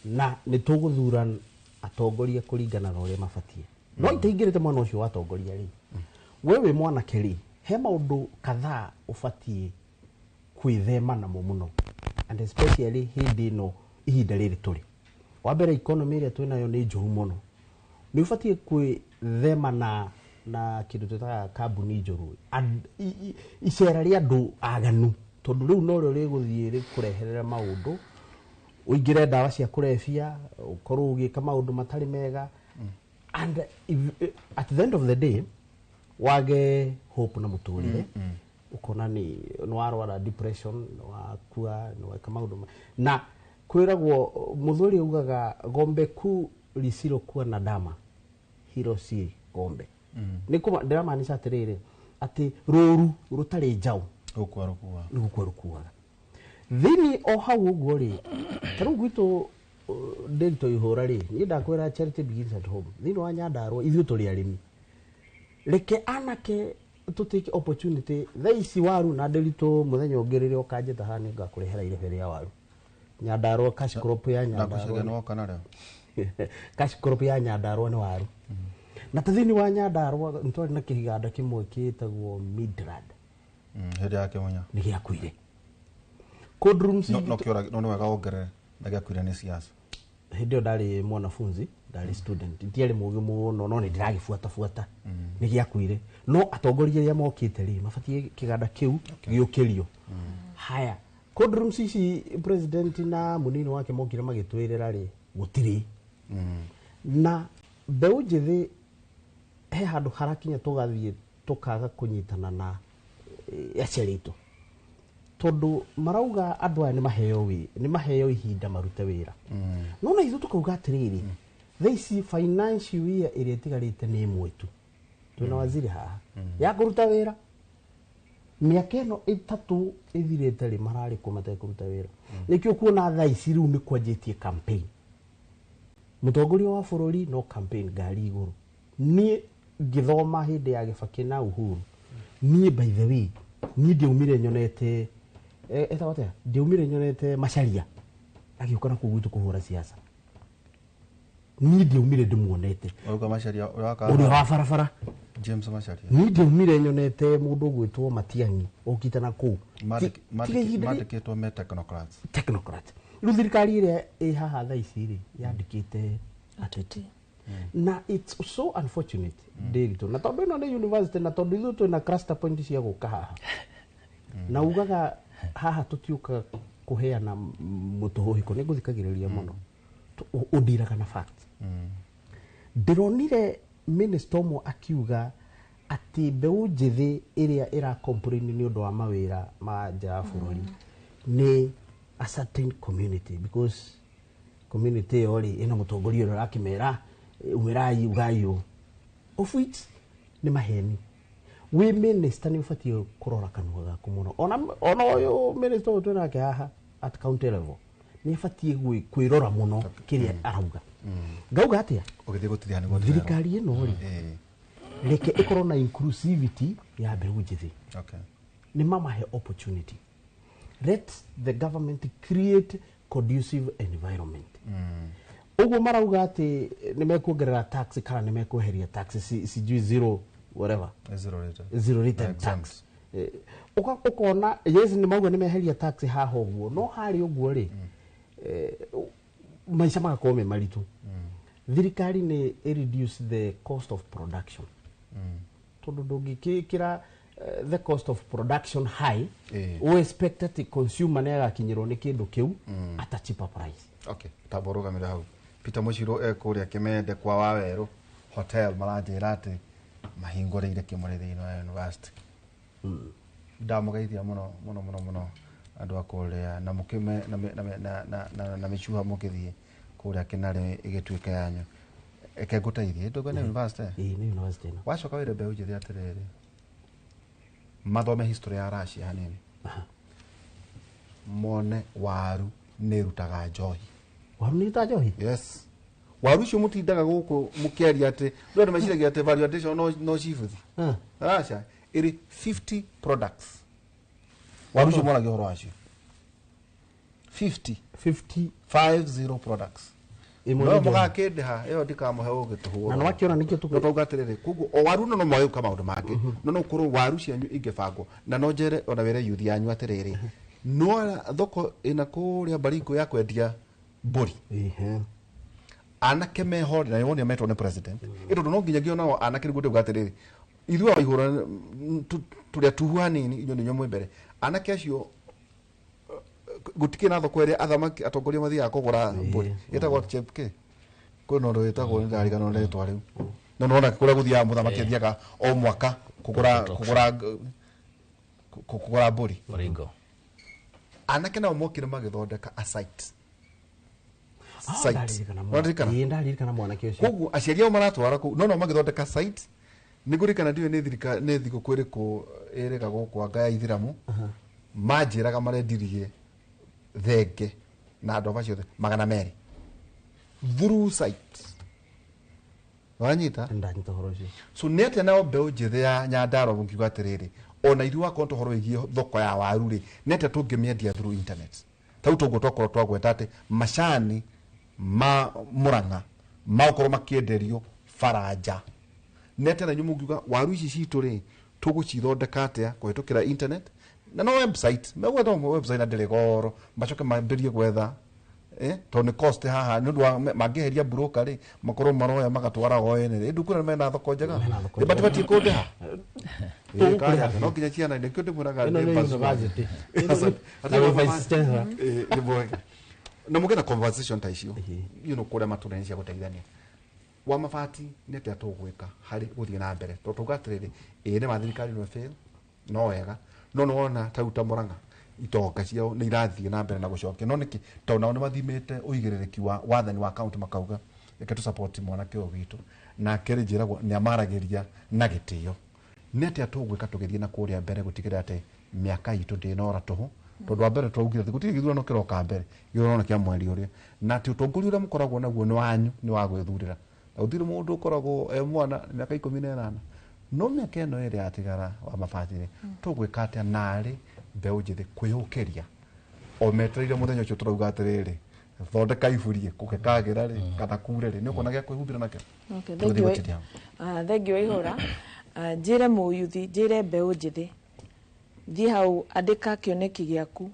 na nĩ tũgũthura atongoria kũringana na ũrĩa mabatiĩ no itaingĩrĩte mwana ũcio wa atongoria rĩ we wĩ mwanake rĩ he maũndũ kadhaa ũbatiĩ kwĩthema namo mũno and especially hĩndĩ ĩno ihinda rĩrĩ tũrĩ wa mbere economy ĩrĩa twĩnayo nĩ njũru mũno nĩ ũbatiĩ kwĩthema na kĩndũ twĩtaga kambuni njũru icera rĩa andũ aganu tondũ rĩu norĩo rĩgũthiĩ rĩkũreherere maũndũ ũingĩre ndawa cia kũrebia ũkorwo ũgĩka maũndũ matarĩ mega and if, at the end of the day wage hope na mũtũrĩre ũkona nĩ warwara depression nĩ wakua nĩ weka maũndũ na kwĩragwo mũthuri augaga gombe ku lisilokuwa na dama hilo si gombe nĩ ndĩramaanisha atĩrĩrĩ atĩ rũru rũtarĩ njaũ nĩ gũkua rũkuaga thĩinĩ o hau ũguo rĩ ta rĩu gwitũ Ndĩritũ Ihũra rĩ niĩ ndakwĩra charity begins at home thĩinĩ wa Nyandarua ithuĩ tũrĩ arĩmi reke anake to take opportunity thaa ici waru na Nderitu muthenya ũngĩ rĩrĩa ũkanjĩta haha nĩ ngakũrehera irebe rĩa waru Nyandarua cash crop ya Ndakwĩciria Nyandarua nĩ woka narĩo. Cash crop ya Nyandarua nĩ waru. Na ta thĩinĩ wa Nyandarua nĩ twarĩ na kĩganda kĩmwe kĩtagwo Midrad. Hĩndĩ ya Kĩmunya. Nĩ gĩakuire. Cold rooms. No kĩũra no nĩ wega wongerere na gĩakuire nĩ siasa. Hĩndĩ ĩyo ndarĩ mwanafunzi, ndarĩ student, ndiarĩ mũgĩ mũno no nĩ ndĩragĩbuatabuata. Nĩ gĩakuire. No atongoria arĩa mokĩte rĩ mabatiĩ kĩganda kĩu gĩũkĩrio. Haya, cold rooms ici president na mũnini wake mokire magĩtwĩrĩra rĩ gũtirĩ. Na mbeũ njĩthĩ he handũ harakinya tũgathiĩ tũkaga kũnyitana na aciari aitũ tondũ marauga andũ aya nĩ maheo ihinda marute wĩra. No na ithuĩ tũkauga atĩrĩrĩ, thaa ici financial year ĩrĩa ĩtigarĩte nĩ ĩmwe tu, twĩna waziri haha ya kũruta wĩra. Mĩaka ĩno ĩtatũ ĩthirĩte rĩ mararĩ kũ matekũruta wĩra? Nĩkĩo kuona thaa ici rĩu nĩ kwanjĩtie campaign. Mũtongoria wa bũrũri no campaign ngari igũrũ. Niĩ ngĩthoma hĩndĩ ya Gĩbakĩ na Uhuru, niĩ by the way niĩ ndiaumire nyonete etagwo atĩa, ndiaumire nyonete Macharia agĩũka na kũu gwitũ kũhũra siasa. Niĩ ndiaumire ndĩmuonete. Ũrauga Macharia ũrĩa wa barabara. James Macharia. Niĩ ndiaumire nyonete mũndũ ũgwĩtwo Matiang'i okĩte na kũu. Mandĩkĩtwo me technocrats. Technocrats. Rĩu thirikari ĩrĩa ĩ haha thaa ici rĩ yandĩkĩte ateti. Na it's so unfortunate Nderitu, na tondũ ĩno nĩ university na tondũ ithuĩ twĩna cluster point cia gũka haha na ugaga haha tũtiũkaga kũheana mũtũhũhĩko, nĩ ngũthikagĩrĩria mũno ũndiraga na fact. Ndĩronire minister ũmwe akiuga atĩ mbeũ njĩthĩ ĩrĩa ĩra complain nĩ ũndũ wa mawĩra ma nja ya bũrũri nĩ a certain community, because community ĩyo rĩ ĩna mũtongoria ũrĩa ũrakĩmera umĩrai ugai ũũ, of which nĩ maheni. Wĩ minister nĩ ũbatiĩ kũrora kanua gaku mũno. Ona ũyũ minister ũyũ twĩnake haha at county level nĩ abatiĩ kwĩrora mũno kĩrĩa arauga. Ngauga atĩa? Ũgĩthiĩ gũtiriha nĩguo thirikari ĩno rĩ reke ĩkorwo na inclusivity ya mbeũ njĩthĩ. Nĩ mamahe opportunity. Let the government create conducive environment. Ũguo marauga atĩ nĩ mekuongerera tax kana nĩ mekweheria tax sijui zero whatever. Zero rated tax. Ũkona yes nĩ mauga nĩ meheria tax haha ũguo, no harĩ ũguo rĩ maica magakorwo me maritũ. Thirikari nĩ reduce the cost of production. Tondũ ndũngĩkĩra the cost of production high, we expect atĩ consumer nĩ agakinyĩrwo nĩ kĩndũ kĩu at a cheaper price. Okay, tamba ũrũgamĩre hau. Peter Mũcirũ e kũrĩa Kĩmende kwa Wawerũ hotel maranjĩra atĩ mahingũrĩire kĩmũrĩ thĩinĩ wa university. Ndamũgeithia mũno mũno mũno mũno andũ a kũrĩa na mũkĩme na mĩcuha mũkĩthiĩ kũrĩa Kĩnarĩ ĩgĩtuĩka yanyu. Eke ngũteithie ndũgwe nĩ university? Ĩĩ nĩ university ĩno. Wacoka wĩre mbeũ njĩthĩ atĩrĩrĩ mathome history ya Russia hanini mone waru nĩ ĩrutaga njohi. Waru nĩ ĩrutaga njohi? Yes. Waru icio mũtindaga gũkũ mũkĩaria atĩ rĩu andũ meciragia atĩ value addition no cibuthi. Russia ĩrĩ 50 products. Waru icio moragia ũhoro wacio. 50. 50 products. No mũgakĩndĩha ĩyo ndikamũhe ũgĩtũhũra. Na nĩwakĩona nĩkĩo tũkũ. No twauga atĩrĩrĩ koguo o waru no mwage gwĩka maũndũ mangĩ no no ũkorwo waru cianyu ingĩbangwo na no njere ona wĩre youth yanyu atĩrĩrĩ no thoko ĩna kũrĩa Baringo ya kwendia mbũri. Anake meho na wone metwo nĩ president ĩ tondũ no nginyagia onao anake nĩguo ndauga atĩrĩrĩ ithuĩ a Waihũra tũrĩa tuhu hanini inyuĩ nĩ inyuĩ mwĩ mbere anake acio gũtikĩrĩ na thoko ĩrĩa athamaki atongoria mathiaga kũgũra mbũri ĩtagwo Chepke kwĩna ũndũ wĩtagwo nĩndariganĩrwo nĩ rĩtwa rĩu no nĩwona kũrĩa gũthiaga mũthamaki athiaga o mwaka kũgũra mbũri. Baringo. Anake nao mokire magĩthondeka a site. Site. Ndaririkana mwanake ũcio. Koguo aciari ao maratwara kũu no no magĩthondeka site nĩngũririkana ndiũĩ nĩ thirikari nĩ thigũkũ ĩrĩkũ ĩrĩga gũkũ anga ya ithiramu manjĩraga marendirie thenge na ndoba ciothe 200 through site. Wanyita? Ndanyita ũhoro ũcio. So nĩ atĩa nao mbeũ njĩthĩ ya Nyandarua mũngiuga atĩrĩrĩ, ona ithuĩ wakorwo tũhoro wĩgiĩ thoko ya waru rĩ, nĩ atĩa tũngĩmĩendia through internet? Ta rĩu toguo twakorwo twagweta atĩ macani ma Murang'a magũkorwo makĩenderio Faranja. Nĩ atĩa na inyuĩ mũngiuga waru ici citũ rĩ, tũgũcithondeka atĩa kũhĩtũkĩra internet? Na no website, megwetha website na ndĩrĩ goro, macoke mambĩrĩrie gwetha tondũ nĩ cost haha nĩ ũndũ wa mangĩeheria broker rĩ, makorwo maroya magatwara o ene rĩ, ndukura mena thoko njega, batibatiĩ kũndĩha. Tũgũkũrĩha. No nginya ciana nĩkĩo ndĩmwĩraga Ĩno ndĩ nĩ bazua. university. Asante. Na wĩ vice chancellor. Nĩ mwega. Na mũgĩe na conversation ta icio, you know, kũrĩa matũra-inĩ cia gũteithania. Wa mabati nĩ atĩa tũgwĩka harĩ gũthiĩ na mbere, tondũ tauga atĩrĩrĩ, ĩĩ nĩ ma thirikari no fail, no wega, no nĩ wona ta rĩu ta Murang'a itonga ciao nĩ irathiĩ na mbere na gũcokia, no nĩkĩ? Tondũ nao nĩ mathimĩte ũigĩrĩrĩki wa wathani wa county makauga reke tũ support mwanake ũyũ witũ, nake rĩ njĩragwo nĩ amaragĩria na gĩtĩo. Nĩ atĩa tũgwĩka tũgĩthiĩ na kũrĩa mbere gũtigĩrĩra atĩ mĩaka itũ ndĩnora tũhũ, tondũ wa mbere twaugire atĩ gũtirĩ gĩthurano kĩroka mbere, gĩthurano kĩa mweri ũrĩa, na atĩ ũtongoria ũrĩa mũkoragwo naguo nĩ wanyu, nĩ wa gwĩthurĩra, na gũtirĩ mũndũ ũkoragwo e mwana mĩaka 18, no mĩaka ĩno ĩrĩa yatigara wa mabati rĩ, tũgwĩka atĩa narĩ mbeũ njĩthĩ kwĩyũkĩria o metereire mũthenya ũcio tũrauga atĩrĩrĩ, thondeka iburie kũgekagĩra rĩ kana kure rĩ, nĩ ũkuona gĩa kwĩhumbĩra nakĩo. Okay, Tũgũthiĩ thank you. gũtiria hau. Thank you Waihũra. Njĩre mũyuthi, njĩre mbeũ njĩthĩ, thiĩ hau andĩka kĩoneki gĩaku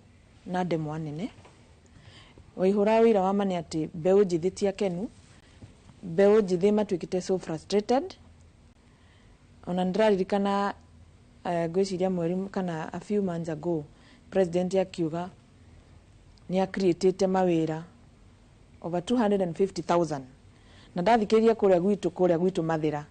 na ndemwa nene. Waihũra wĩra wa ma nĩ atĩ mbeũ njĩthĩ ti akenu, mbeũ njĩthĩ matuĩkĩte so frustrated. Ona nĩndĩraririkana ngwĩciria mweri kana a few months ago president akiuga nĩ acreatĩte mawĩra over 250,000, na ndathikĩrĩria kũrĩa gwitũ Mathĩra,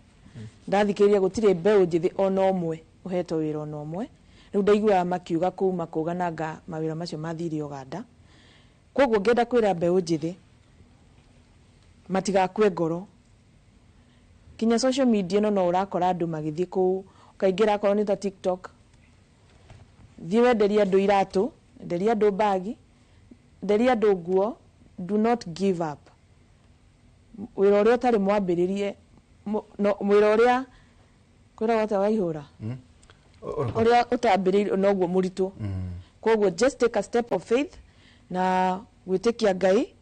ndathikĩrĩria gũtirĩ mbeũ njĩthĩ ona ũmwe ũhetwo wĩra ona ũmwe. Rĩu ndaiguaga makiuga kũu makauga nanga mawĩra macio mathire Uganda. Koguo ngĩenda kwĩra mbeũ njĩthĩ matigakue ngoro. Kinya social media ĩno no ũrakora andũ magĩthiĩ kũu, ũkaingĩra akorwo nĩ ta TikTok, thiĩ wenderie andũ iratũ, enderia andũ bagi, enderia andũ nguo. Do not give up. Wĩra ũrĩa ũtarĩ mwambĩrĩrie, wĩra ũrĩa kwĩragwo atĩa Waihũra? Ũrĩa ũtambĩrĩirie noguo mũritũ. Koguo just take a step of faith na gwĩtĩkia Ngai,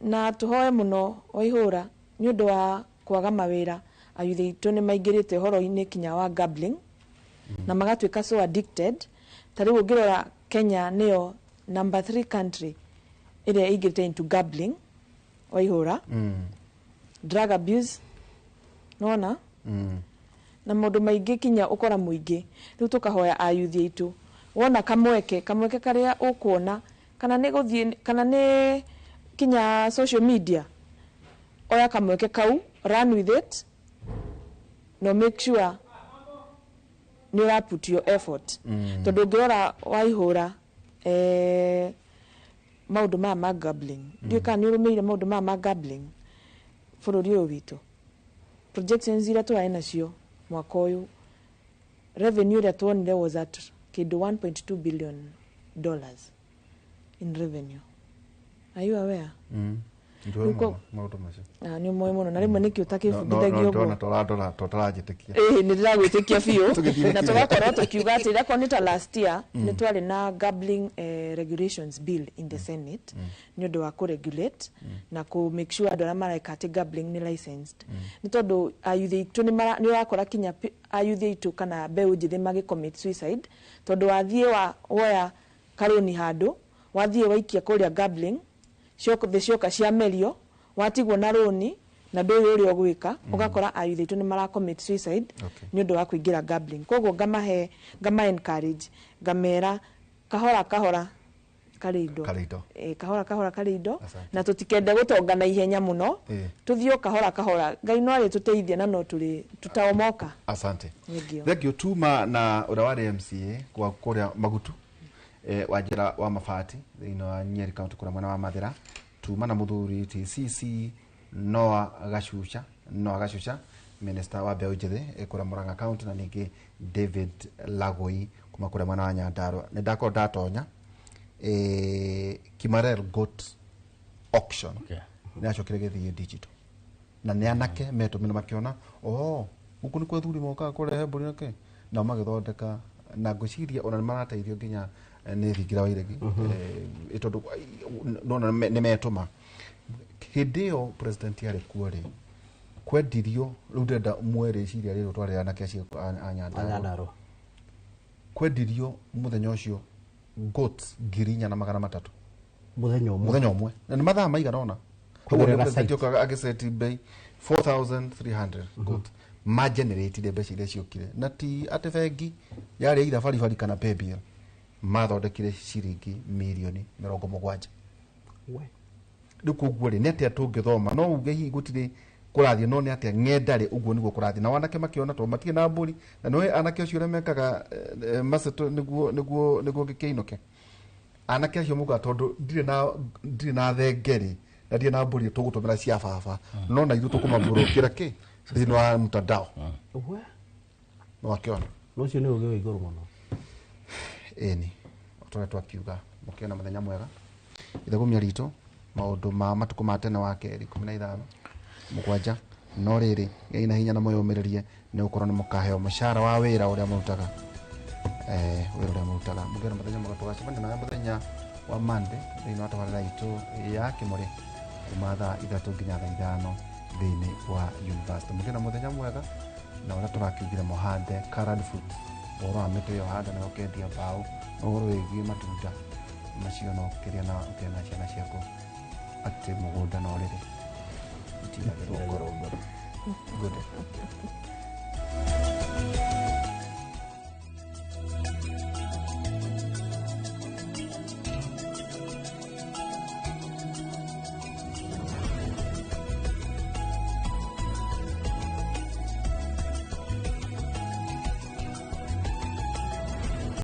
na tũhoe mũno Waihũra nĩ ũndũ wa kwaga mawĩra. Ayuthi aitũ nĩ maingĩrĩte ũhoro-inĩ kinya wa gambling na magatuĩka so addicted. Ta rĩu ũngĩrora Kenya nĩyo number 3 country ĩrĩa ĩingĩrĩte into gambling Waihũra, drug abuse, nĩwona? Na maũndũ maingĩ kinya ũkora mũingĩ. Rĩu tũkahoya ayuthi aitũ, wona kamweke karĩa ũkuona, kana nĩ gũthiĩ, kana nĩ kinya social media, oya kamweke kau, run with it, no make sure nĩ ũra put your effort. Tondũ ũngĩrora Waihũra, maũndũ maya ma gambling, ndiũĩ kana nĩ ũrũmĩrĩire maũndũ maya ma gambling bũrũri ũyũ witũ. Projections iria tũrarĩ nacio mwaka ũyũ, revenue ĩrĩa tuonire was at kĩndũ $1.2 billion in revenue. Are you aware? Nĩ maũndũ macio. Nĩ ũmoĩ mũno, na rĩmwe nĩkĩo ũtakĩbundithagia ũguo. Tũtaranjĩtĩkia. Nĩ ndĩragwĩtĩkia biũ. Na tũgakorwo tũkiuga atĩ akorwo nĩ ta last year, nĩ twarĩ na gambling regulations bill in the Senate nĩ ũndũ wa kũ-regulate na kũ make sure andũ arĩa mareka atĩ gambling nĩ licensed. Nĩ tondũ ayuthi aitũ nĩ ũrakora kinya ayuthi aitũ kana mbeũ njĩthĩ magĩ commit suicide, tondũ wathiĩ woya karũni handũ, wathiĩ waikia kũrĩa gambling, ciothe cioka ciamerio, watigwo na rũni na ndũĩ ũrĩa ũgwĩka, ũgakora ayuthi aitũ nĩ mara commit suicide nĩ ũndũ wa kũingĩra gambling. Koguo ngama encourage, ngamera kahora kahora karĩ indo. Kahora kahora karĩ indo, na tũtikende gũtonga na ihenya mũno, tũthiĩ o kahora kahora, Ngai no arĩtũteithia na no tũrĩ tutaomoka. Asante. Thank you. Tuma na ũrĩa warĩ MCA kwa kũrĩa Magutu, wa njĩra wa mabati thĩinĩ wa Nyeri County kũrĩa mwena wa Mathĩra. Tuma na mũthuri TCC Noah Gacuca minister wa mbeũ njĩthĩ kũrĩa Murang'a County, na ningĩ David Lagoi kuma kũrĩa mwena wa Nyandarua. Nĩ ndakorwo ndatonya Kimarel Goat auction. Nĩ acokire gĩthiĩ digital. Na nĩ anake metũmire makĩona oh gũkũ nĩkuo athuri mokaga kũrehe mbũri na kĩ, nao magĩthondeka na ngwĩciria ona nĩ marateithio nginya nĩ thingira wa iregi, tondũ nona nĩ metũma. Hĩndĩ ĩyo president arĩ kuo rĩ, kwendirio rĩu ndĩrenda muoe rĩciria rĩrĩ twarĩ anake acio a Nyandarũa. Kwendirio mũthenya ũcio goats 4,300 mũthenya ũmwe, mũthenya ũmwe, na nĩ mathaa maigana ũna. President okaga agĩceti bei 4300 goats mageneratire mbeca iria ciokire, na ti atĩ bengi yarĩ either baribari kana paybill, mathondekire ciringi mirioni 70. Rĩu koguo rĩ, nĩ atĩa tũngĩthoma? No uge hihi gũtirĩ kũrathiĩ, no nĩ atĩa ng'enda rĩ, ũguo nĩguo kũrathiĩ. Na anake makĩona tondũ matirĩ na mbũri, na nĩwe anake acio ũrĩa mekaga maceto nĩguo gĩkĩinũke. Anake acio maugaga tondũ ndirĩ na thenge rĩ, na ndirĩ na mbũri, tũgũtũmĩra cia baba, no na ithuĩ tũkũmamburũkĩra kĩ thĩinĩ wa mtandao. Nĩwakĩona no ũcio nĩ ũgĩ wa igũrũ mũno. Ĩni tũrĩa twakiuga mũkĩona mũthenya mwega. Ithagumia ritũ maũndũ ma matukũ ma tene wa kerĩ 15 7, no rĩrĩ gĩai na hinya na mwĩyũmĩrĩrie, nĩ gũkorwo nĩ mũkaheo mũcara wa wĩra ũrĩa mũrutaga, wĩra ũrĩa mũrutaga. Mũkĩona mũthenya mwega, tũgacemania nawe mũthenya wa Monday thĩinĩ wa tabarĩra itũ ya Kĩmũrĩ kuma thaa 3 nginya thaa 5 thĩinĩ wa university. Mũkĩona mũthenya mwega, na ũrĩa tũrakiugire mũhande colored fruit, ũhoro wa mĩtĩ ĩyo handa na ũkendia mbaũ, ũhoro wĩgiĩ matunda macio no ũkĩrĩa na ũkĩrĩa na ciana ciaku, atĩ mũgũnda no rĩrĩ itigagĩrwo ngoro. Good.